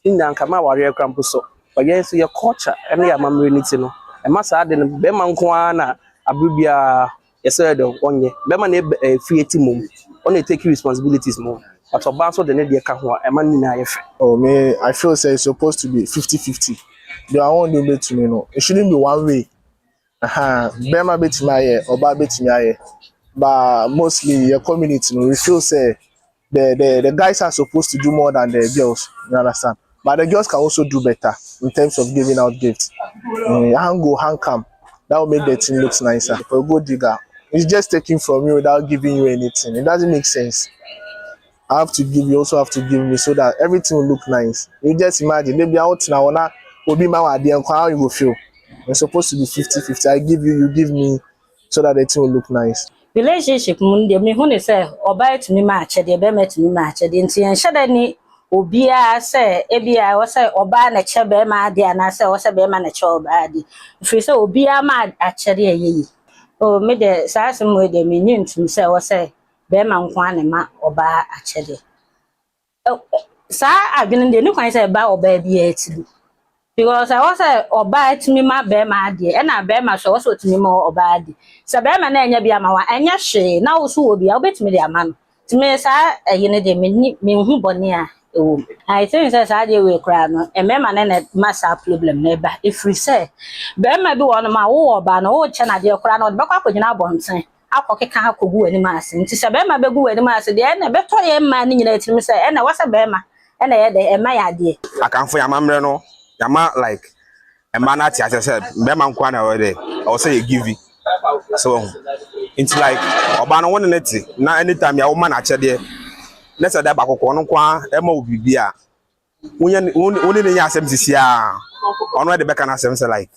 ne nyinaa nka ma awareɛ kora mpo so but yɛn nso yɛ culture ɛne yɛ amammerɛ ne ti no ɛma saa de no bɛrima nko ara na abere biara yɛsɛ dɛ ɔnyɛ bɛrima na ɛfiri eti mom ɔna take responsibilities mom but ɔbaa nso de ne deɛ ka ho a ɛma ne nyinaa yɛ fɛ. Oh me, I feel say it's supposed to be 50-50. The one do betumi no, it shouldn't be one way. Aha, bɛrima betumi ayɛ, ɔbaa betumi ayɛ. But mostly your community no, we feel say the guys are supposed to do more than the girls. You understand? But the girls can also do better in terms of giving out gifts. Hand go, hand come. That will make the thing look nicer. For a gold digger, it's just taking from you without giving you anything. It doesn't make sense. I have to give you, also have to give me so that everything will look nice. You just imagine, maybe out now, na obi ma wa how you go feel. It's supposed to be 50-50. I give you, you give me, so that the thing will look nice. Relationship mu deɛ mehu ne sɛ ɔbaa tumi ma akyɛdeɛ, bɛrima tumi ma akyɛdeɛ, nti yɛnhyɛ dɛ ni obiara sɛ ebia ɛwɔ sɛ ɔbaa na kyɛ bɛrima adeɛ anaasɛ ɛwɔ sɛ bɛrima na kyɛ ɔbaa adeɛ, ɛfiri sɛ obiara ma akyɛdeɛ ɛyɛ yi o. Me deɛ saa asɛm wei deɛ menye ntum sɛ ɛwɔ sɛ bɛrima nko ara na ma ɔbaa akyɛdeɛ. Saa adwene deɛ ne kwan sɛ ɛba ɔbaa biara tirim because ɛwɔ sɛ ɔbaa tumi ma bɛrima adeɛ ɛna bɛrima so ɛwɔ sɛ ɔtumi ma ɔbaa adeɛ. Sɛ bɛrima no ɛnyɛ bi ama wa ɛnyɛ hwee na wo so wɔ bi a wobɛtumi de ama no tumi saa ɛyi no deɛ menni menhu bɔne a ɛwɔ mu. I think sɛ saa adeɛ wei koraa no mmarima no na ma saa problem no ɛba, ɛfiri sɛ bɛrima bi wɔ hɔnom a wowɔ ɔbaa no wokyɛ no adeɛ koraa no ɔde bɛkɔ akɔgyina abɔnten akɔkeka akɔgu w'anim ase. Nti sɛ bɛrima bɛgu w'anim ase deɛ ɛna ɛbɛtɔ yɛn mmaa no nyinaa tirim sɛ ɛna ɛwɔ sɛ bɛrima ɛna ɛyɛ dɛ ɛma yɛ adeɛ. Akanfo yɛn amammerɛ no yɛama like mmaa no ate aseɛ sɛ bɛrima nko ara na ɛwɔ dɛ ɛwɔ sɛ yɛ give sɛ wɔn nti like ɔbaa no wɔn ne ne te na anytime yɛ wɔma no akyɛdeɛ ne sɛ dɛ baako kɔ ɔno nko ara ɛma wo biribi a wonyɛ ne wo ne ne nyɛ asɛm sisi a ɔno ɛde bɛka n'asɛm sɛ like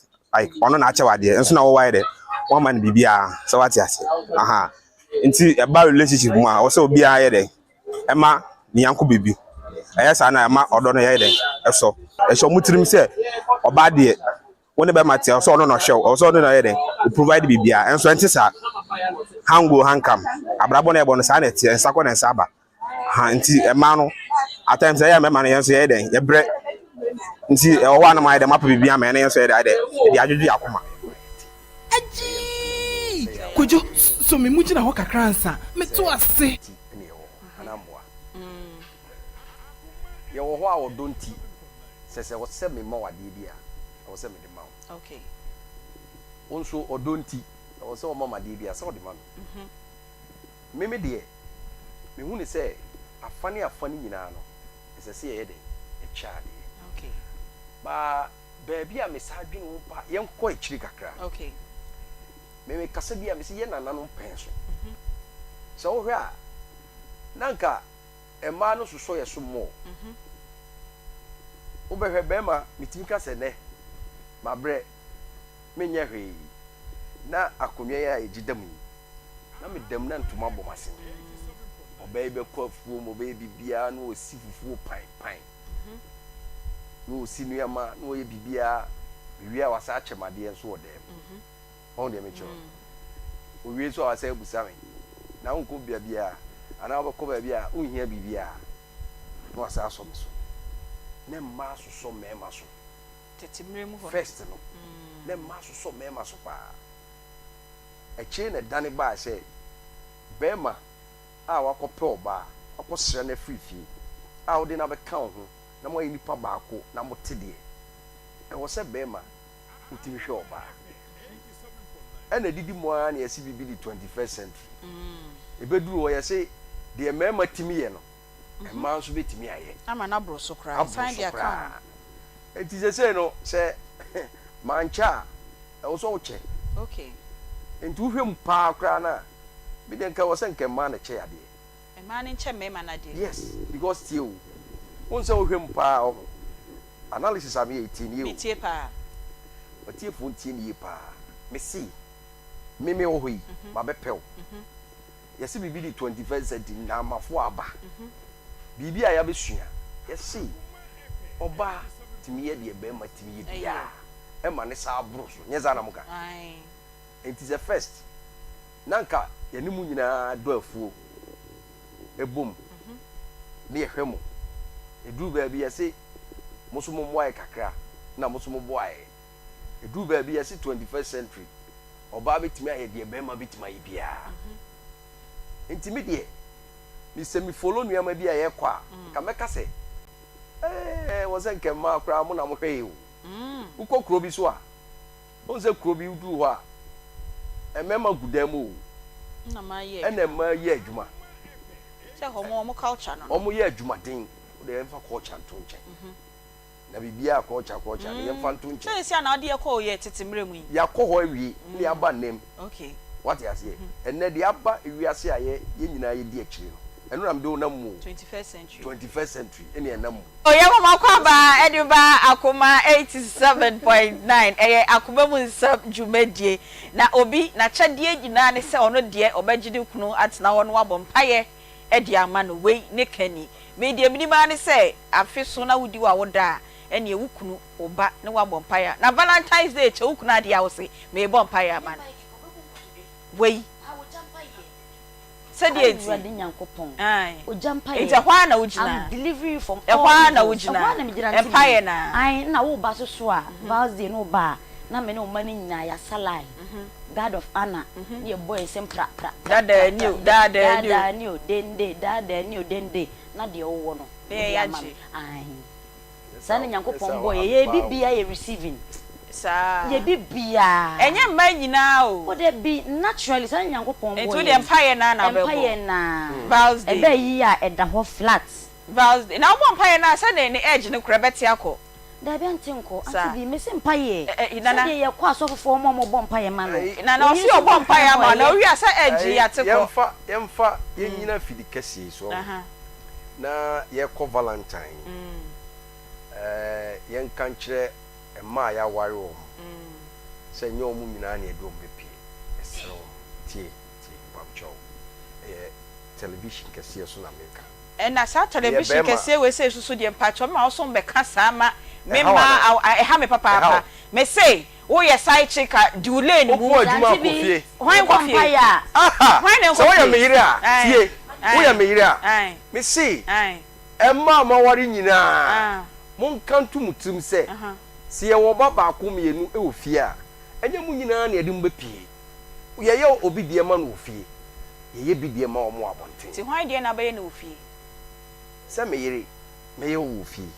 ɔno na akyɛ wɔ adeɛ nso na wɔwɔ ayɛ dɛ. wama no biribiara sɛ wate ase aha nti ɛba relationship mu a ɔsɛ obiara yɛ dɛ ɛma ne yanko biribi ɛyɛ saa na ɛma ɔdɔ no yɛ dɛ ɛsɔ ɛhyɛ ɔmo tirim sɛ ɔbaa deɛ wo ne bɛma te ɔsɛ ɔno na ɔhwɛ wo ɔsɛ ɔno na ɔyɛ dɛ o provide biribiara ɛnso ɛnte saa hango hankam abrabɔ na ɛbɔ no saa na ɛteɛ nsa kɔ na nsa aba ha nti ɛmaa no at times ɛyɛ mɛma no yɛn nso yɛyɛ dɛ yɛbrɛ nti ɛwɔ hɔ a na mo ayɛ dɛ mo apɛ biribi ama ɛna yɛn nso yɛ dɛ ayɛ dɛ yɛde adwodwo yɛ akoma. Agyii! Kojo, sɔ me mu gyina hɔ kakra ansa. Meto ase. Yɛwɔ hɔ a ɔdɔ nti, sɛ sɛ ɛwɔ sɛ mema wo adeɛ bi a, ɛwɔ sɛ mede ma wo. Wo nso ɔdɔ nti, ɛwɔ sɛ woma me adeɛ bi a, sɛ wode ma me. Me me deɛ, mehu no sɛ afa ne afa no nyinaa no, ɛsɛ sɛ yɛyɛ dɛn? Yɛkyɛ adeɛ. But baabi a mesan dwene ho paa, yɛnkɔ akyiri kakra. Me mekasa bi a, mese yɛn nananom pɛn so. Sɛ wohwɛ a, na anka mmaa no sosɔ yɛ so more. Wobɛhwɛ bɛrima, metumi ka sɛ nnɛ, mabrɛ, menyɛ hwee, na akonnwa yi a yɛgye da mu yi, na meda mu na ntoma bɔ m'asen. Ɔbaa yi bɛkɔ afuom, ɔbɛyɛ biribiara na ɔsi fufuo pan pan, na ɔsi nneɛma, na ɔyɛ biribiara. Mewie a wasan akyɛ me adeɛ nso wɔ dan mu. Wahu deɛ mekyerɛ wo no? Owie nso a wasan abusa me, na wonkɔ baabiara anaa wobɛkɔ baabi a wonhia biribiara, na wasan asɔ me so. Na mmaa sosɔ mmarima so. Tete mmerɛ mu hɔ no. First no, na mmaa sosɔ mmarima so paa. Akyire na ɛdane baa sɛ barima a wakɔpɛ ɔbaa, wakɔsra no afiri fie, a wode no abɛka wo ho na moayɛ nipa baako na mote deɛ, ɛwɔ sɛ barima wotumi hwɛ ɔbaa. Ɛna adidi mu ara na yɛse biribi de 21st century. Ɛbɛduru hɔ yɛse deɛ mmarima tumi yɛ no, mmaa nso bɛtumi ayɛ. Ama no aboro so koraa. Aboro San so de aka ho. koraa. Nti sesei no sɛ mankyɛ a, ɛwɔ sɛ wokyɛ. Okay. Nti wohwɛ mu paa koraa no a, me deɛ nka ɛwɔ sɛ nka mmaa na ɛkyɛ adeɛ. Mmaa no nkyɛ mmarima no adeɛ. Yes, because tie o, wohu sɛ wohwɛ mu paa a, ɔho, analysis a meyɛ yi, tie no yie o. Metie paa. W'atiefoɔ ntie no yie paa. Mese, me me wɔ hɔ yi, mabɛpɛ wo. Yɛse biribi de 21st century, nnamafo aba. Biribi a yɛabɛsua, yɛse ɔbaa tumi yɛ deɛ barima tumi yɛ biara, ɛma ne saa boro so, nyɛ saa na moka? Ae. Enti sɛ first na nka yɛne mo nyinaa dɔ afuo bom ne yɛhwɛ mo, ɛduru baabi yɛse mo nso mommoa yɛ kakra na mo nso moboa yɛ. Ɛduru baabi yɛse 21st century ɔbaa bɛtumi ayɛ deɛ barima bɛtumi ayɛ biara. Enti me deɛ me sɛ me follow nneɛma bi a yɛkɔ a nka mɛka sɛ ɛɛ wɔ sɛ nka mmaa koraa mo na mohwɛ yɛ o. Wokɔ kuro bi so a Wohu sɛ kuro bi woduru hɔ a, mmarima gu dan mu o, Ɛna mmaa yɛ ɛna adwuma. mmaa yɛ adwuma. Sɛ hɔ wɔn wɔn culture no no. Wɔyɛ adwumaden. Wo deɛ yɛmfa culture nto nkyɛn. Na biribiara culture culture no yɛmfa nto Sɛ nkyɛn. seesei a na wode yɛ kɔ yɛ tete mmerɛ mu yi. Yɛakɔ hɔ awie na yɛaba nnɛ mu. Okay. Wate aseɛ? Ɛnnɛ deɛ aba wiase a yɛ yɛn nyinaa yɛdi akyire no, ɛno na mede wo nam mu o. 21st century. 21st century ɛna yɛnam mu. Oyɛ mama kwaba ɛde ba akoma 87.9 ɛyɛ akoma mu nsɛm dwumadie na obi nakyɛdeɛ nyinaa ne sɛ ɔno deɛ ɔbɛgye ne kunu atena hɔ na wabɔ mpaeɛ de ama no wei ne kani me deɛ menim ara ne sɛ afe so na wodi wawoda a ɛneɛ wo kunu wo ba ne wabɔ mpaeɛ na Valentine's day kyɛ wo kunu adeɛ a wose meebɔ mpaeɛ ama no wei Sɛdeɛ nti? Awurade Nyankopɔn, Ae. ogya mpaeɛ. Nti ɛhɔ ara na wogyina? I'm delivering you from Ɛhɔ all ara na evils. wogyina? Ɛhɔ ara na megyina nti Mpaeɛ no ara? Ae, na wo ba so so a, Val's day no wo ba a, na me ne wo mma no nyinaa yɛasa line. Guard of honor, ne yɛbɔ yɛn nsam pra pra pra pra Daadaa ni pra. o, daadaa ni o. Daadaa ni o, dende, daadaa ni o, dende. Na deɛ wowɔ no, Ne wode yɛn ama agye. me. Ae. Saa na Nyankopɔn bɔɔ yɛ. Yɛyɛ biribiaa yɛ receiving. Saa. Yɛ biribiaa. Ɛnyɛ mmaa nyinaa o. O dabi, naturally saa na Nyankopɔn bɔɔ Nti yɛn. wodeɛ mpaeɛ no ara na wobɛbɔ. Mpaeɛ no ara. Val's day. Ɛbɛɛ yie a ɛda hɔ flat. Val's day. Na wobɔ mpaeɛ no a sɛ ne ne edge no koraa ɛbɛte akɔ. Dabi ɛnte nkɔ. Saa. Auntie Bee, mese mpaeɛ. Ɛ ɛ Nana. Sɛdeɛ yɛkɔ asɔfofoɔ wɔn a wɔbɔ mpaeɛ ma no. Nana Wɔn ɔse nso ɔbɔ bɔ mpaeɛ mpaeɛ ama ma wo na ɔyɛ. wowie a sɛ edge yi ate kɔ. Yɛmfa yɛmfa yɛnnyina afidi kɛseɛ yi so ɔho. Na yɛkɔ Valentine yi. Ɛɛ, yɛnka nkyerɛ mmaa a yɛaware wɔn sɛ ɛnyɛ wɔn nyinaa na yɛde wɔn bɛpue. Tie, tie, mpamokyɛw, ɛyɛ television kɛseɛ so na meka. Ɛna saa Meyɛ television bɛɛma. kɛseɛ wei sei soso deɛ mpakyɛw mema wo so mbɛka saa ma me Ɛha wo mma anaa? aw ɛha me Ɛha papaapa wo? me se wo yɛ side chick a di wo lane mu. Wopɔn adwuma Auntie akɔ bi, fie. Hwan wokɔ nkɔ fie? mpaeɛ a. Aha! Hwan na Sɛ nkɔ woyɛ fie? me yere a, Ae, tie, woyɛ ae, me yere a, ae, me se ae, mmaa a moaware nyinaa, ah, monka nto mo tirim sɛ, aha. sɛ yɛwɔ ɔba baako mmienu wɔ fie a, ɛnyɛ mo nyinaa na yɛde mo bɛpue. Yɛyɛ obi deɛ ma no wɔ fie, yɛyɛ bi deɛ ma wɔn wɔ abɔnten. Nti hwan deɛ na wobɛyɛ no wɔ fie? Sɛ me yere, mɛyɛ wo wɔ fie.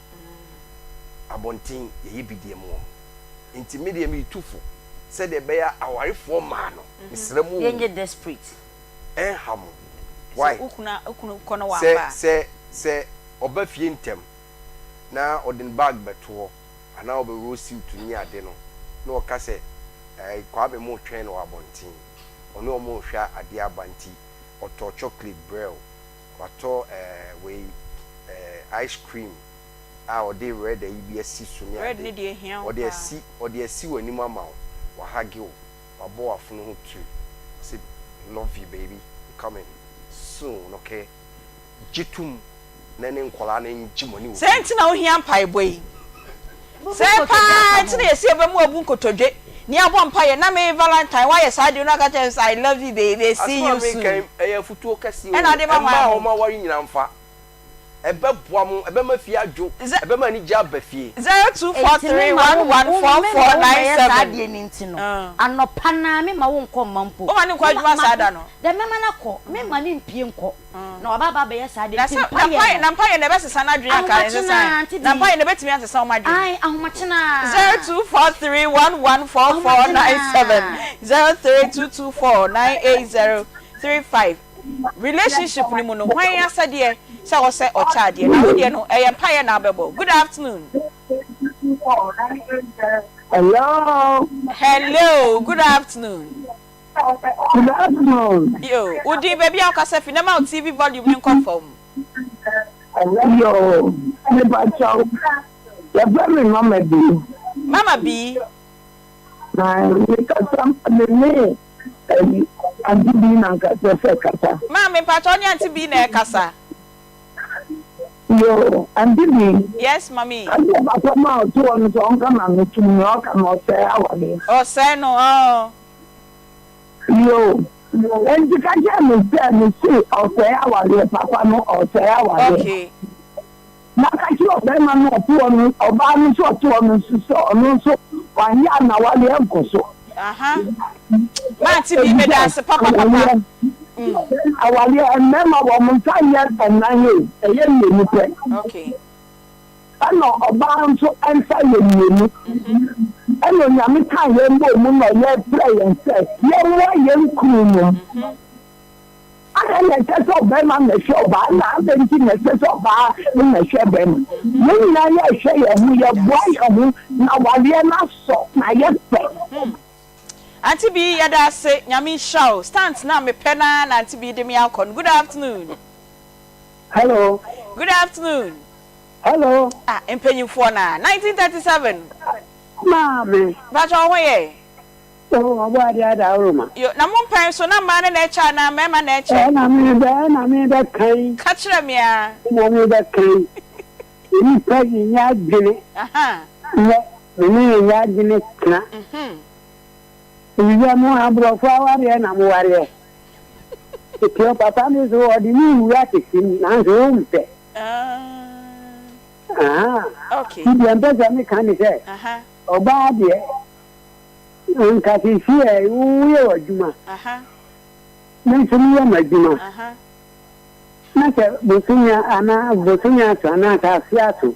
Abɔnten, yɛyɛ bi deɛ ma wɔn. Nti me deɛ meretu fo sɛdeɛ ɛbɛyɛ a awarefoɔ mmaa no, mesrɛ mo o, Yɛnyɛ desperate. ɛnha mo. Sɛ Why? wo kunu a, wo kunu kɔ na Sɛ, wamba a. sɛ, sɛ ɔba fie ntɛm na ɔde ne bag bɛto hɔ anaa ɔbɛworo suit ne ade no, na ɔka sɛ, Ɛɛ, Kwame moretwɛn no wɔ abɔnten, ɔne wɔn rehwɛ adeɛ aba nti ɔtɔɔ chocolate brɛɛ wo, watɔ ɛɛ wei ɛɛ ice cream a ɔde red ayi bi asi so ne Red ne ade, deɛ ehia wo ɔde paa. asi ɔde asi w'anim ama wo, wahage wo, wabɔ w'afono ho tiri, ɔse love you baby, I'm coming soon okay, gye tom. na ne nkwadaa no ngye mo ani wɔ Sɛɛ fie. nti na wohia mpaebɔ yi. Bubu Sɛɛ nkotodwe paa aka nti ho. na yɛsi yɛbɛmu abu nkotodwe na yɛabɔ mpaeɛ na me Valentine woayɛ saa deɛ no aka kyerɛ me sɛ I love you baby see Asɛm a you mereka soon yi, ɛyɛ afotuo kɛseɛ ɛna o. wode ma Mmaa hwan a mo? wɔaware nyinaa mfa. Ɛbɛboa mo, ɛbɛma fie adwo, Ze ɛbɛma anigyeɛ aba fie. Enti 0243 memma wo 11 wo 44 memma wo mmɛyɛ saa 97 adeɛ no nti no, anɔpa no ara memma wo nkɔ mma mpo. Woma no nkɔ Mema adwuma ma saa da no? dɛ mɛma no akɔ, memma no mpue nkɔ. Na waba aba abɛyɛ saa adeɛ Na nti sɛ na mpaeɛ mpaeɛ no. na mpaeɛ na ɛbɛsesa n'adwene anka Ahomakye no ɛnsesa ara nti na bi. mpaeɛ na ɛbɛtumi asesa wɔn adwene. Ae, ahomakye no ara. 0243 114497 03224 98035 Relationship no mu no hwan asɛdeɛ sɛ ɔsɛ ɔkyɛ adeɛ na wo deɛ no ɛyɛ mpaeɛ na abɛbɔ. Good afternoon. Hello. Hello, good afternoon. Good afternoon. Yo, wo din baabi a wokasa fi na ma wo TV volume no nkɔ fam. Yo, mepa kyɛw. Yɛfrɛ me Mama B. Mama B. Na mekasa me ne ɛyi Auntie B na nkasa sɛ kasa. Maame mpakyɛ wo ne Auntie B na ɛkasa. Yo, Auntie B. Yes, mami. Adeɛ papa ma ɔte hɔ no sɛ ɔnka ma me tum nea ɔka no ɔsɛe awadeɛ. Ɔsɛe no ɔɔ. Yoo, enti ka kyerɛ no sɛ mese ɔsɛe awareɛ, papa no ɔsɛe awareɛ. Okay. Na ka kyerɛ ɔbarima no a ɔte hɔ no, ɔbaa no nso ɔte hɔ no nso sɛ ɔno nso wanyɛ a n'awareɛ nkɔ so. Aha. Mante bi meda ase papa papa. Awareɛ, awareɛ mmarima wɔn nsa nyɛ ɛnan o, ɛyɛ mmienu pɛ. Okay. Ɛna ɔbaa nso nsa yɛ mmienu. Ɛna Onyame kaa yɛn bɔɔ mu na ɔyɛ frɛɛ yɛn sɛ yɛmmoa yɛn kununom. Adɛn na ɛsɛ sɛ ɔbarima na ɛhwɛ ɔbaa na adɛn nti na ɛsɛ sɛ ɔbaa na ɛhwɛ barima? Yɛn nyinaa yɛhwɛ yɛn ho, yɛboa yɛn ho na awareɛ no asɔ na ayɛ fɛ. Auntie Bee yɛda ase Nyame nhyira wo stunt no a mepɛ no ara na Auntie Bee de me akɔ no good afternoon. Hello. Good afternoon. Hello. Ah, mpanyinfoɔ na 1937. Maame. Mpatsɔ wo ho yɛ? Oh, ɔbɔ adeɛ ada awuruma. Yo, na mo mpɛn so na mmaa no na ɛkyɛ anaa mmarima na ɛkyɛ? Ɛna me bɛ, ɛna me bɛ kan. Ka kyerɛ me aa. Ɛna me bɛ kan. Nipa yi nyɛ adwene. Aha. Nyɛ, me ne ne nyɛ adwene tena. Mhm. Efisɛ mo aborɔfo awareɛ na mowareɛ. Tete ɔpapa no so ɔde ne wura tete mu nanso wompɛ. Okay. Nti deɛ mpɛ sɛ meka ne sɛ ɔbaa deɛ nka seesei ɛ woyɛ w'adwuma me nso meyɛ m'adwuma na sɛ bosome anaa bosome aso anaasɛ afe aso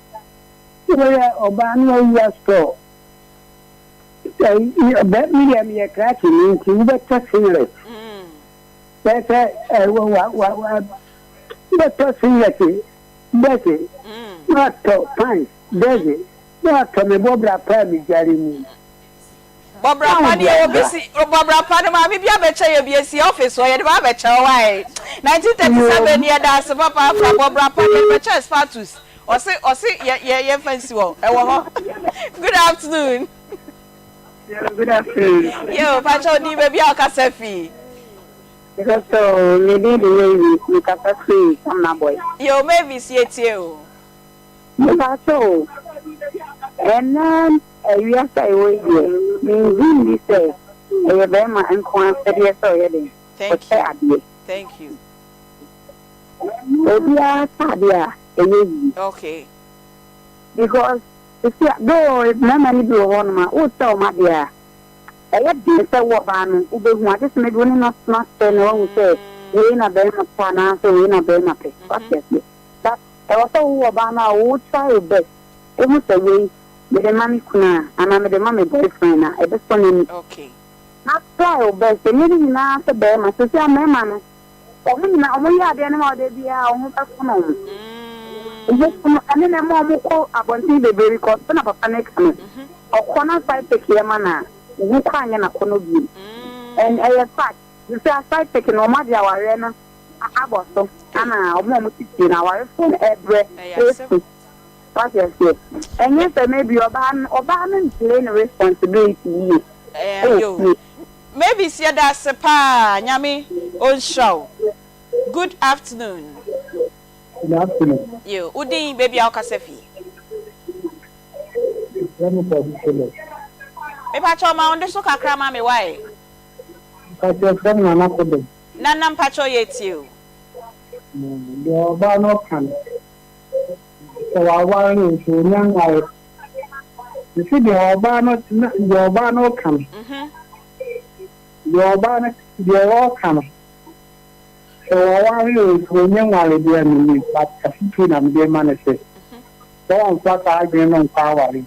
woyɛ ɔbaa na wawura store Me deɛ meyɛ krakye ni nti wobɛtɔ singlet bɛyɛ sɛ wobɛtɔ singlet dɛse na watɔ pants dɛse na watɔ me bɔbra pa a medware mu. Bɔbra pa deɛ obi si bɔbra pa no maame bi abɛkyɛ yɛ bi esi office hɔ yɛde ba abɛkyɛ hɔ wae 1937 yɛda ase papaapa bɔbra pa deɛ bɛkyɛ status. Ɔse ɔse yɛ yɛ yɛnfa nsi hɔ ɛwɔ hɔ good afternoon. Yeah, good afternoon. Yo, pakyɛ odin baabi a ɔkasa fi. Mepakyɛw, me din de Mavis, me kasa firi Samnaboy. Yoo Mavis yɛtie o. Mepakyɛw, ɛnɛ wiase a yɛwɔ yi deɛ, mengye nni sɛ ɛyɛ bɛrima nko ara asɛdeɛ sɛ ɔyɛ dɛn, Thank ɔkyɛ you, adeɛ. thank you. Obiara kyɛ adeɛ a, ɛyɛ yie. Okay. Because sisi a, though mmarima no bi wɔ hɔnom a, wokyɛ wɔn adeɛ a, Ɛyɛ den sɛ wo ɔbaa no wobɛhu agye sɛ maybe wo ne no atena ase na wahu sɛ wei na barima pɛ anaasɛ wei na barima pɛ. Wate aseɛ? But ɛwɔ sɛ wo ɔbaa no a wo try your best wohu sɛ wei mede ma me kunu a anaa mede ma me boyfriend a ɛbɛsɔ n'ani. Na try your best ɛnyɛ ne nyinaa sɛ barima. Seesei a mmarima no Wɔn nyinaa, wɔyɛ adeɛ no ma wo da biara wo ho bɛfono wɔn. Wo ho fono, ɛno na ɛma wɔn kɔ abɔnten bebree because sɛnea papa no reka no, ɔkɔ na side chick yɛ ma no a, wo ho koraa nyɛ no akɔnnɔ bio. And ɛyɛ fact, te sɛ side chick no wɔn agye awareɛ no abɔ so, ɛna wɔn a wɔte fie no, awarefoɔ no ɛrebrɛ, ɛresu. Wate aseɛ? Ɛnyɛ sɛ maybe ɔbaa no, ɔbaa no mplay ne responsibility yie ɛwɔ fie. Mavis yɛdase paa Nyame onhyira wo good afternoon. Good afternoon. Yo, wo din, baabi a wokasa fi. Yɛfrɛ me Kwaku Philip. Mepakyɛw ma wo nde so kakra ma me wae. Mpakyɛw yɛfrɛ me Nana Kodom. Nana mpakyɛw yɛtie o. Deɛ ɔbaa no ɔka no, sɛ waware o, sɛ ɔnya nware. Mese deɛ ɔbaa no deɛ ɔbaa no reka no, deɛ ɔbaa no deɛ ɔreka no, sɛ waware o, sɛ ɔnyɛ nware deɛ mennim, but afotuo na mede rema no sɛ, sɛ ɔmfa saa adwene no nkɔ aware,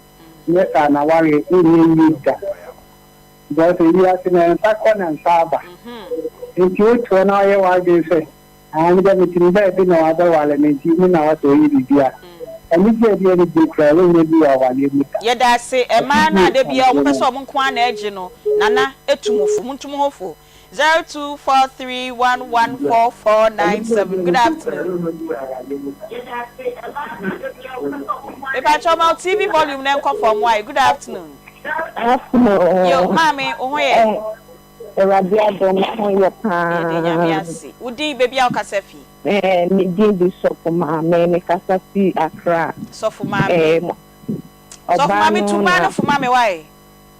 nyɛ saa n'awareɛ ɛnyɛ yie da. Because ewiase no nsa kɔ na nsa aba. Nti wote hɔ na woyɛ w'adwene sɛ Aah me deɛ mete me baabi na wabɛware me nti me na wasɛ ɔyɛ biribi a, anigye a ɛde anigye koraa wonnya bi wɔ awareɛ mu da. Yɛdase mmaa no a da biara wɔn pɛ sɛ wɔn nko ara na ɛgye no Nana tu mo fo montu mo ho fo 0243114497 good afternoon Mepakyɛw ma wo TV volume no nkɔ fam wai good afternoon Afternoon. Yo maame wo ho yɛ? Awurade adom me ho yɛ paa. Yɛda Nyame ase. Wo din, baabi a wo kasa fi? Eh, me din de Sɔfo Maame, me kasa fi Accra. Sɔfo Maame. Eh, Sɔfo Maame tu maa no fo ma me wae.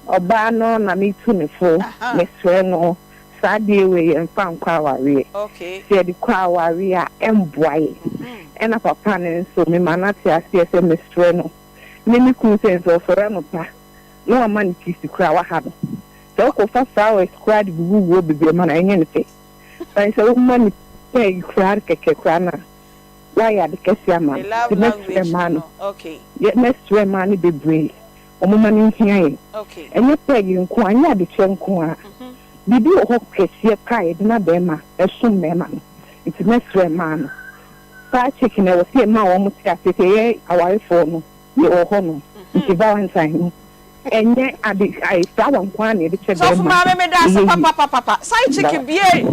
Ɔbaa no na me tu ne fo, me srɛ no, saa adeɛ wei yɛn fa nkɔ awareɛ. Okay. Sɛ yɛde kɔ awareɛ a, ɛmboa yɛn. Ɛna papa no nso, me ma no ate aseɛ sɛ me srɛ no, ne me kunu sɛ nso ɔsɔre anɔpa na wama no kiss koraa waha no. Sɛ wokɔfa flowers koraa de gugu guo bebree ma no a, ɛnyɛ no fɛ. But sɛ woma no pɛɛ koraa kɛkɛ koraa no a, woayɛ ade kɛse ama Ne no. love Nti mɛsrɛ language mmaa no no, no, okay. yɛ mɛsrɛ mmaa no bebree, wɔmma no nhia yɛn. Okay. Ɛnyɛ pɛɛg nko ara, ɛnyɛ adekyɛ nko ara. Biribi wɔ hɔ kɛseɛ paa a yɛde ma barima, ɛsom mmarima no. Nti mɛsrɛ mmaa no. Saa chick no, ɛwɔ sɛ yɛma wɔn te aseɛ sɛ yɛn awarefoɔ no, yɛwɔ hɔnom. Nti Valentine no, Ɛnyɛ ade ae flower nko ara na yɛde kyɛ Sɔfo bɛrima maame meda ase ɛyɛ yie. papapapapa side chick bie eh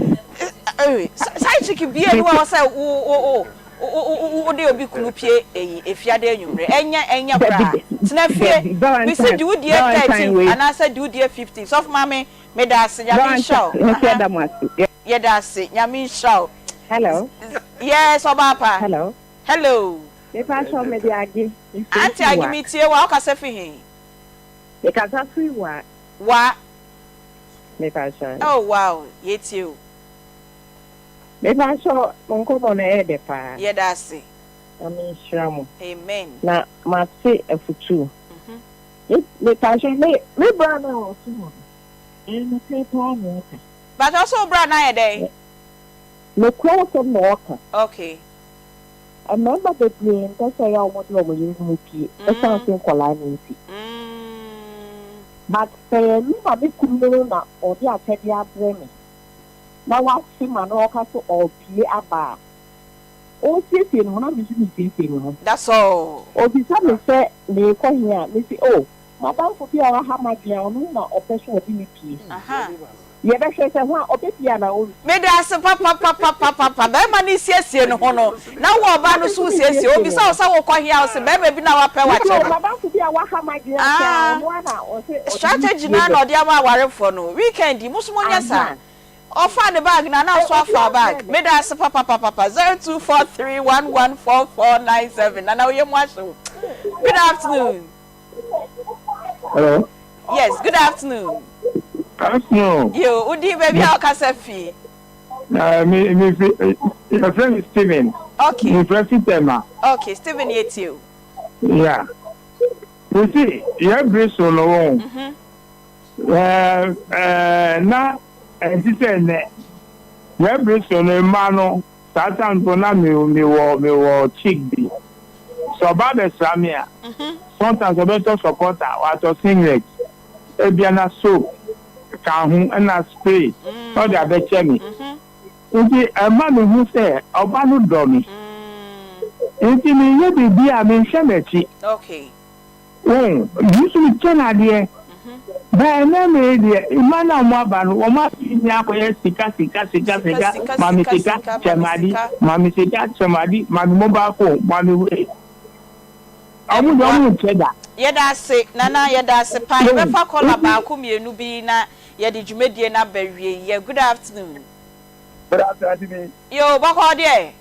side chick bie ni wɔ sɛ wo wo wo wo wo de obi kunu pie eyi efiade enyimire ɛnyɛ ɛnyɛ koraa tena fie mesi di wo die 13 anaasɛ di wo die 15 sɔfo maame meda ase nyame nhyira wo aha yɛda ase nyame nhyira wo Hello. Yes ɔbaa pa. Hello. Hello. Mepa kyɛw mede Age mfiri Auntie Age wa. me tie wo a wokasa fi he? Me kasa firi wa. Wa. Mepa kyɛw. Oh wow yɛtie wo. Mepa kyɛw mo nkɔmɔ no ɛyɛ dɛ paa. Yɛda ase. Nyame nhyira mo. Amen. Na mate afutuo. Mepa kyɛw me me bra no a ɔte hɔ no ɛyɛ nokorɛ paa na ɔka. Pakyɛ wo se wo bra no ayɛ dɛn? Nokorɛ asɛm na ɔka. Okay. Mmarima bebree mpɛ sɛ ɛyɛ a wɔde wɔn yerenom pue ɛsiane sɛ nkwadaa no nti. But sɛ ɛyɛ me na me kunu no na ɔde akyɛdeɛ abrɛ me na wahye ma na ɔka sɛ ɔrepue aba a, ɔresiesie ne ho na me nso meresiesie me ho. That's all. Ɔbisa me sɛ merekɔ he a, mese oh, m'adamfo bi a waha m'adwene a ɔno na ɔpɛ sɛ ɔde me pue. Yɛbɛhwɛ sɛ hwan ɔbɛpie anaa ɔrempie. Medase papapapapapa bɛɛma no siesie ne ho no na wo ɔbaa no so siesie obisa wo sɛ wokɔ he a wose bɛɛma bi na wapɛ wakyɛ no aah strategy no ara na ɔde ama awarefoɔ no weekend yi mo so monyɛ saa. Ɔfaa ne bag no a na ɔso afa bag. Meda ase papapapapa 0243114497 Nana wo yam ahye wo. Good afternoon. Hello. Yes, good afternoon. Afternoon. Yo, wo din baabi a wokasa fi? Na me me fi yɛfrɛ me Steven. Okay. Mefrɛ fi Tema. Okay, Steven yɛtie o. Yeah. You see, yɛ bere so no wɔn. Mhm. Ɛɛ ɛɛ na ɛnte sɛ nnɛ. Yɛ bere so no mmaa no saa time no na me mewɔ mewɔ chick bi. Sɛ ɔba abɛsra me a, sometimes ɔbɛtɔ supporter, watɔ singlet, ebia na soap ka ho ɛna spray na ɔde abɛkyɛ me. Nti ɛma mehu sɛ ɔba no dɔ me. Nti meyɛ biribi a menhwɛ m'akyi. Okay. Wohu, me nso mekyɛ no adeɛ. But ɛnnɛ mmerɛ yi deɛ, mma no a wɔaba no, wɔn adwene nyinaa akɔyɛ sika, sika, sika, sika, ma me sika, kyɛ me ade, ma me sika, kyɛ me ade, ma me mobile phone, ma me wei. Wɔn deɛ wɔn nkyɛ da. Yɛda ase Nana, yɛda ase paa. Yɛbɛfa kɔla baako mmienu bi na yɛde dwumadie no aba awieɛ. Good afternoon. Good afternoon, Auntie B. Yoo, bɔkɔɔ deɛ?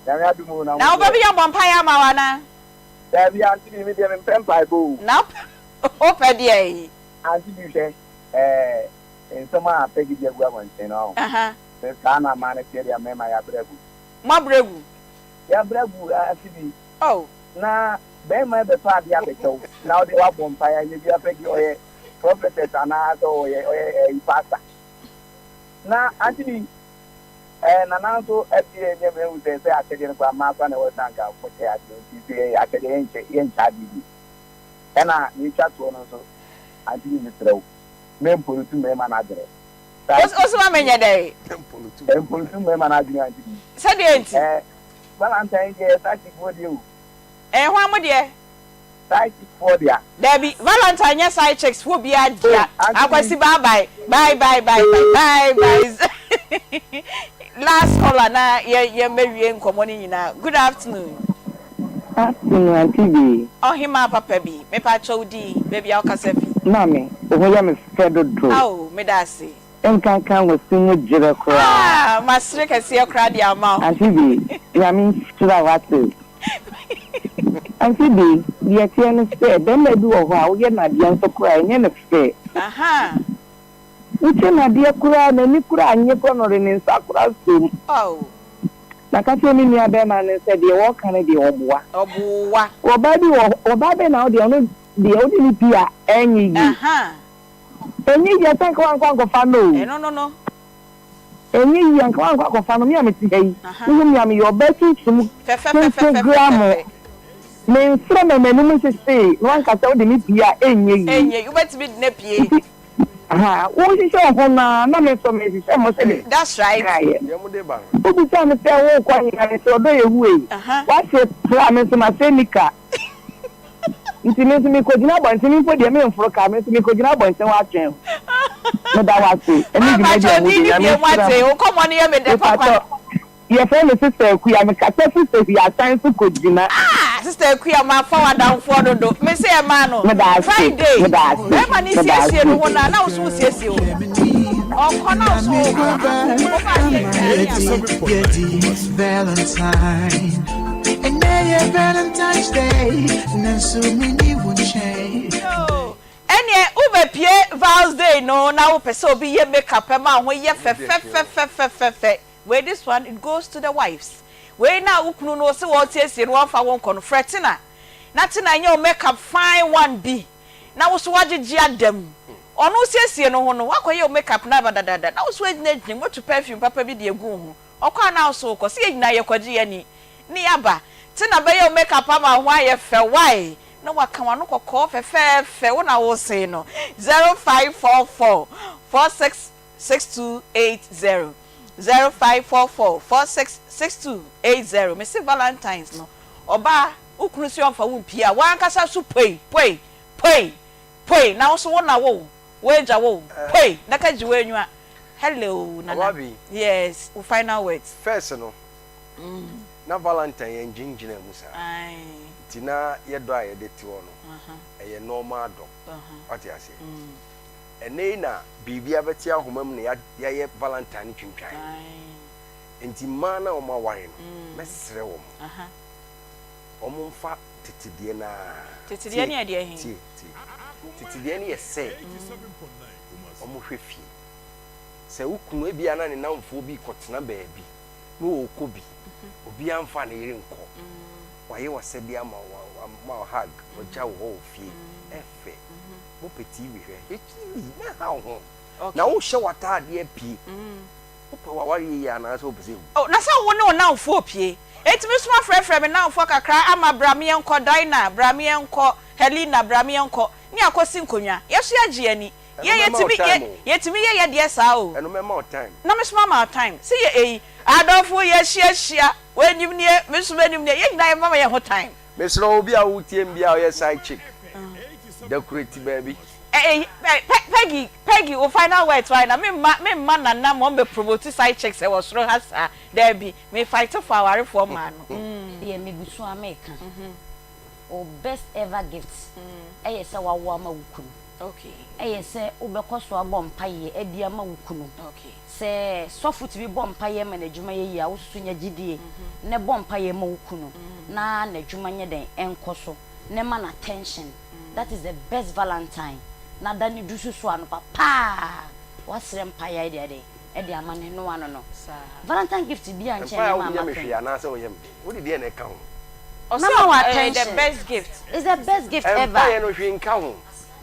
Nyame adom o, na wo Na deɛ? wobɛbi yɛbɔ mpaeɛ ama wo anaa? Daabi auntie bi me deɛ me mpɛ mpaebɔ o. Na wopɛ deɛn? Auntie bi hwɛ ɛɛ nsɛm a Peggy de agu abɔnten no ɔho. Sɛ saa na amaa no teɛ deɛ mmarima yɛabrɛ agu. Moabrɛ agu? Yɛabrɛ agu auntie bi. Oh. Na bɛrima bɛtɔ adeɛ abɛkyɛ wo na wode wabɔ mpaeɛ anyɛ bia Peggy ɔyɛ prophetess anaa sɛ ɔyɛ ɔyɛ ɛyi pastor. Na auntie bi Ɛɛ Nana nso abue nneɛma ehu sɛ sɛ akyɛdeɛ no koraa mmaa koraa na ɛwɔ sɛ anka wɔkyɛ adeɛ nti sɛ yɛyɛ akyɛdeɛ yɛnkyɛ yɛnkyɛ adeɛ bi. Ɛna nea etwa toɔ no nso Auntie Bi mesrɛ wo mɛmpolutu mmarima no adwene. Saa Wo wo soma menyɛ dɛn? Mpolutu mmarima no adwene Auntie Bi. Sɛdeɛ nti? Ɛɛ Valentine deɛ yɛ side chick foɔ deɛ o. Ɛyɛ hwan mo deɛ? Side chick foɔ dea. Dabi Valentine nyɛ side chicks foɔ biaa dea Akwasi bye bye bye bye bye bye bye bye last caller na yɛ yɛ mɛ wie nkɔmɔ no nyinaa good afternoon. Afternoon auntie Bee. Ɔhemaa papa bi mepakyɛw wo din baabi a wokasa fi. Maame wo ho yɛ me fɛ dodo. Ao meda ase. Nkanka wo se mu gyerɛ koraa. Ah masere kɛseɛ koraa de ama wo. Auntie Bee, Nyame nhyira wo ate. Auntie Bee, deɛ ɛteɛ ne sɛ, bɛrima bi wɔ hɔ a woyɛ no adeɛ nso koraa a ɛnyɛ no fɛ. Wokyɛ no adeɛ koraa a n'ani koraa nnye koraa na ɔde ne nsa koraa sɔ mu. Na ka kyerɛ me nua bɛrima no sɛ deɛ wɔreka no deɛ ɔboa. Ɔboa. Ɔbaa bi wɔ hɔ, ɔbaa bɛn na wo deɛ ɔno deɛ wode no pie a ɛnyɛ yie. Ɛnyɛ yie sɛ anka woankɔ ankɔfa no o. Ɛno no no. Ɛnyɛ yie anka woankɔ akɔfa no. Me a mete ha yi, wohu me a meyɛ ɔbaa tuntum tenten gramo. Mensrɛ ma m'anim nhyehye na woanka sɛ wode me pie a ɛnyɛ yie. Ɛnyɛ yie, wobɛtumi de no apue. Nti ha wohyehyɛ wo ho no ara na me nso mehyehyɛ mo sɛdeɛ That's right. mekaeɛ. Wobisaa me sɛ worekɔ he a, mese ɔdɔ yɛ hu ei. Woahye pra, me nso mahyɛ nika. Nti me nso mekogyina abɔnten, me mpo deɛ memforo kaa, me nso mekogyina abɔnten hɔ atwɛn wo. Meda wo ase ɛne dwumadi a mudi, Nyame nhyira mo. Mepatɔ, yɛfrɛ me Sister Akua, mekasa firi Sehwi asan so kogyina. Ah Sister Akua mafa w'adamfoɔ dodo, me se ɛmaa no Meda ase, Friday, meda ase, bɛɛma no meda siesie ase. ne ho no a na wo nso wo siesie wo ho, ɔkɔ na wo nso wo kɔ, wo ba adeɛ nyinaa ne aba. Valentine. Valentine's Day. Yoo ɛneɛ wobɛpie Vals day no na wopɛ sɛ obi yɛ makeup ma wo ho yɛ fɛfɛfɛfɛfɛfɛ wei this one it goes to the wives wei na wo kunu no ose wɔresiesie no wɔmfa wo nkɔ no frɛ Tina na Tina nyɛ wo makeup fine one bi na wo so woagyegye ada mu ɔno siesie no ho no woakɔyɛ wo makeup no aba dadaada na wo so agyinagyina mu woatu perfume papa bi de agu wo ho ɔkɔ a na wo so wokɔ sɛ yɛn nyinaa yɛkɔgye yɛn ani ne aba te na bɛyɛ wo make up ama wo ho ayɛ fɛ why na waka w'ano kɔkɔɔ fɛfɛɛfɛ wo na wosen no 0544 46 6280 0544 46 6280 mese valentines no ɔbaa wo kunu se ɔmfa wo mpie a w'ankasa so pue pue pue pue na wo so wo na wo w'agya wo pue na ka gye w'anyiwa hello nana yes wo final words. First no Na Valentine yɛn gyingyinaa mu saa. Nti na yɛ dɔ a yɛde te hɔ no, ɛyɛ normal dɔ. Wate aseɛ? Ɛnnɛ yi na biribi abɛte ahoma mu na yɛayɛ valentine no twintwan. Nti mmaa no a wɔaware no, mɛsrɛ wɔn, wɔmfa tete deɛ no ara. Tete deɛ no yɛ deɛ he? Tie, tie. Tete deɛ no yɛ sɛ wɔhwɛ fie. Sɛ wo kunu ebia na ne nnamfoɔ bi rekɔtena baabi na ɔrekɔ bi, obiara mfa ne yere nkɔ. Wayɛ w'asɛdeɛ ama wo, wama wo hug, wagya wo hɔ wɔ fie. Ɛfɛ. Mopɛ TV hwɛ, hwɛ TV, mɛha wo ho. Na wohyɛ w'ataadeɛ apue. Wopɛ w'awareɛ yie anaasɛ wopɛ sɛ ɛwu? Oh, na sɛ wo ne wo nnamfoɔ pue. Enti me soma frɛfrɛ me nnamfoɔ kakra, Ama bra me yɛnkɔ, Dinah bra me yɛnkɔ, Helena bra me yɛnkɔ, ne yɛakɔsi nkonnwa. Yɛso yɛagye yɛn ani. Ɛno Yɛn mɛma wo yɛtumi, time yɛ, o. yɛtumi yɛ yɛn deɛ saa o. Ɛno mɛma wo time. Na me soma ma wo time. Sɛ yɛ eyi, adɔfo yɛahyiahyia, w'anim nie, me nso m'anim nie, yɛn nyinaa yɛmma yɛn ho time. Mesrɛ wo, obi a wotie me biara a ɔyɛ side chick, decorate baabi. Eyi, Pe, Pe, Peggy, Peggy, wo final words why na me mma, me mma Nana ma ɔmbɛ promote side chicks wɔ soro ha saa, daabi, me fight for awarefoɔ mmaa no, mm. Deɛ megu so ara meka, wo best ever gift ɛyɛ sɛ wawo ama wo kunu, ɛyɛ sɛ wobɛkɔ so abɔ mpaeɛ adi ama wo kunu. Sɛ sɔfo tumi bɔ mpaeɛ ma n'adwuma yɛ yie a, wo nso so nya gyidie na bɔ mpaeɛ ma wo kunu na n'adwuma nyɛ dɛn ɛnkɔ so na ma no attention. That is the best valentine. Na da no du so so anɔpa paa wasrɛ mpaeɛ de ayɛ dɛn ɛde ama no ɛno ano no. Valentine gift biaa nkyɛn Mpaeɛ a nneɛma a wode yɛ me maka hwee yi. anaasɛ woyɛ me dɛn? Wode deɛn na ɛka ho? Ɔsɛ Mɛma wo ɛyɛ the attention. best gift. It's the best gift ever. Mpaeɛ no hwee nka ho.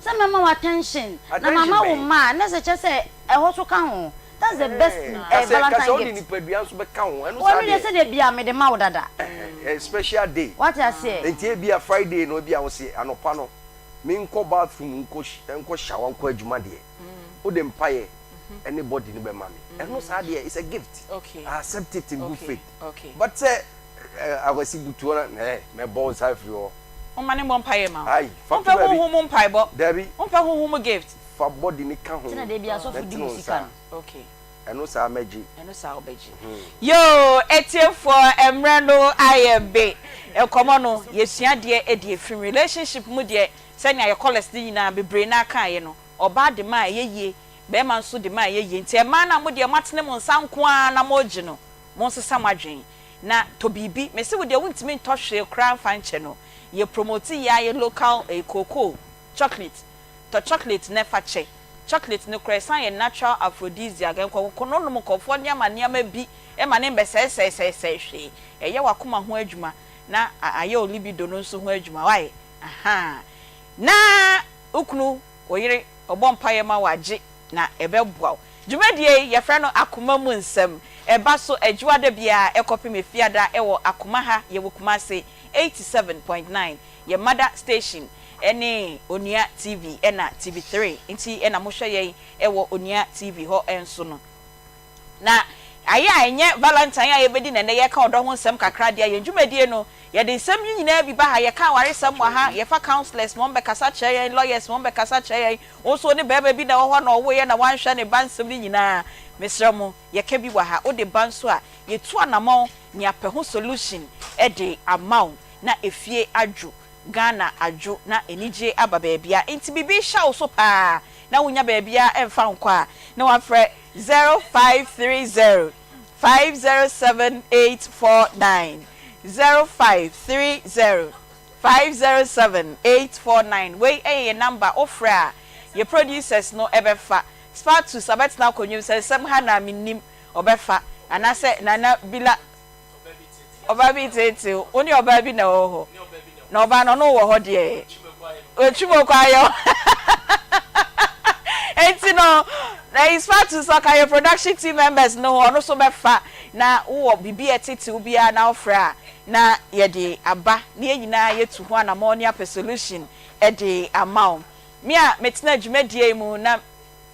Sɛ mɛma wo attention na Attention mama wo bɛn? mma a na ɛsɛ kyerɛ sɛ ɛhɔ so ka ho. That's the best Ɛɛ, eh, ka sɛ, ka sɛ Valentine wode gift. nipadua nso bɛka ho, ɛno Wɔ saa ɛno deɛ deɛ. sɛdeɛ bia mede ma wo dada. Ɛhɛ, special day. Wate aseɛ? Nti ebia Friday no ebia wose anɔpa no menkɔ bathroom nkɔ nkɔ shower nkɔ adwuma deɛ, wode mpaeɛ ɛne body no bɛma me. Ɛno saa deɛ it's a gift. Okay. I accept it in good Okay, faith. okay. But sɛ ɛ Akwasi butu hɔ na ɛ mɛbɔ wo nsa afiri hɔ. Woma no mmɔ mpaeɛ ma wo. Ai, fa to Wompɛ baabi. honhom mu mpaebɔ. Dabi. Wompɛ honhom mu gift. Fa body no ka ho Nti na da bi na asɔfo di tene mo wo sika nsa. no. Okay. Ɛno saa mɛgye. Ɛno saa wobɛgye. Yoo atiefoɔ mmerɛ no ayɛ be. Nkɔmmɔ no yɛsua adeɛ de afiri mu. Relationship mu deɛ sɛnea yɛ callers no nyinaa bebree no ara kaeɛ no, ɔbaa de ma a ɛyɛ yie, barima nso de ma a ɛyɛ yie. Nti mmaa no a mo deɛ moatene mo nsa nko ara na moregye no, monsesa mo adwene na tɔ biribi. Mese wo deɛ wontumi ntɔ hwee koraa mfa nkyɛ no. Yɛ promote yɛ ara yɛ local ɛyi cocoa, chocolate. Tɔ chocolate na fa kyɛ. Chocolate no koraa ɛsan yɛ natural aphrodisiac. Nkɔkɔ no nom nkurɔfoɔ nneɛma nneɛma bi ma no mbɛsɛesɛesɛesɛe hwee. Ɛyɛ w'akoma ho adwuma na ayɛ wo libido no nso ho adwuma. Wai? Ahaa. Na wo kunu, wo yere, ɔbɔ mpaeɛ ma wo a, gye na ɛbɛboa wo. Dwumadie yi, yɛfrɛ no Akoma Mu Nsɛm. Ɛba so Adwoada biara kɔpem Efiada wɔ Akoma ha, yɛwɔ Kumase, 87.9. Yɛ mother station ne Onua TV ɛna TV 3 nti na mohwɛ yɛn wɔ Onua TV hɔ nso no. Na ayɛ a ɛnyɛ Valentine a yɛbɛdi na ɛnnɛ yɛreka ɔdɔ ho nsɛm kakra deɛ a, yɛn dwumadie no yɛde nsɛm yi nyinaa bi ba ha, yɛka awaresɛm wɔ ha, yɛfa counsellors ma wɔbɛkasa kyerɛ yɛn, lawyers ma wɔbɛkasa kyerɛ yɛn, wo nso wo ne barima bi na ɛwɔ hɔ na ɔwoeɛ na wanhwɛ ne ba nsɛm no nyinaa, mesrɛ mo yɛka bi wɔ ha, wode ba nso a yɛtu anamɔn na yɛapɛ ho solution de ama wo. na efie adwo, Ghana adwo na anigye aba baabia nti biribi hyɛ wo so paa na wonnya baabia mfa nkɔ a na wafrɛ 0530 507 849 0530 507 849 wei yɛ yɛn number wofrɛ a yɛ producers no bɛfa Spartus abɛtena akonnwa mu sɛ nsɛm ha na mennim ɔbɛfa anaasɛ Nana Bila Ɔbaa bi teetee wo ne ɔbaa bi na ɛwɔ hɔ na ɔbaa no ɔne wo wɔ hɔ deɛ watwi mu kɔ ayɛ enti no na Isfatu nso ɔka yɛ production team members no ho ɔno nso bɛfa na wowɔ biribi a ɛtete wo biara na wofrɛ a na yɛde aba na yɛn nyinaa yɛtu ho anammɔn ne apɛ solution de ama wo. Me a metena dwumadie yi mu na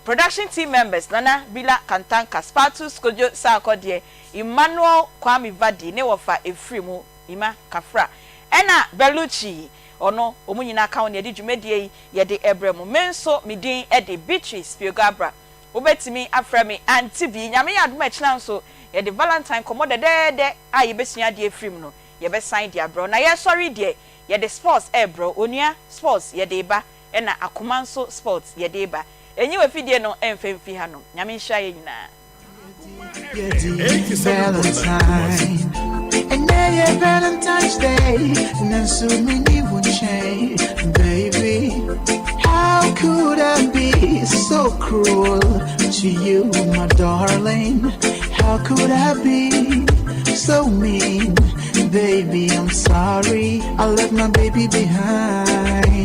Production team members, Nana Bila Kantanka, Spartus Kojo Sarkodie, Emmanuel Kwame Vadi ne wɔfa ɛfiri mu, Ima Kafra, ɛna Berlucci, ɔno, wɔn nyinaa ka ho na yɛde dwumadie yi yɛde ɛbrɛ mo. Me nso me din de Beatrice Piogabrah. Wobɛtumi afrɛ me Auntie Bee. Nyame yɛ adom a ɛkyena nso yɛde Valentine nkɔmmɔ dɛdɛɛdɛ a yɛbɛsua adeɛ afiri mu no yɛbɛsan de abrɛ wo. Na yɛresɔre yi deɛ yɛde sports ɛrebrɛ wo. Onua, sports yɛde reba ɛna akoma nso sports yɛde reba. Ɛnyi w'afidie no ɛmfa mfi hanom. Nyame nhyira yɛn nyinaa. Valentine. Ɛnnɛ yɛ Valentine's Day, nanso minni wo nkyɛn, baby. How could I be so cruel to you, my darling? How could I be so mean? Baby, I'm sorry. I left my baby behind.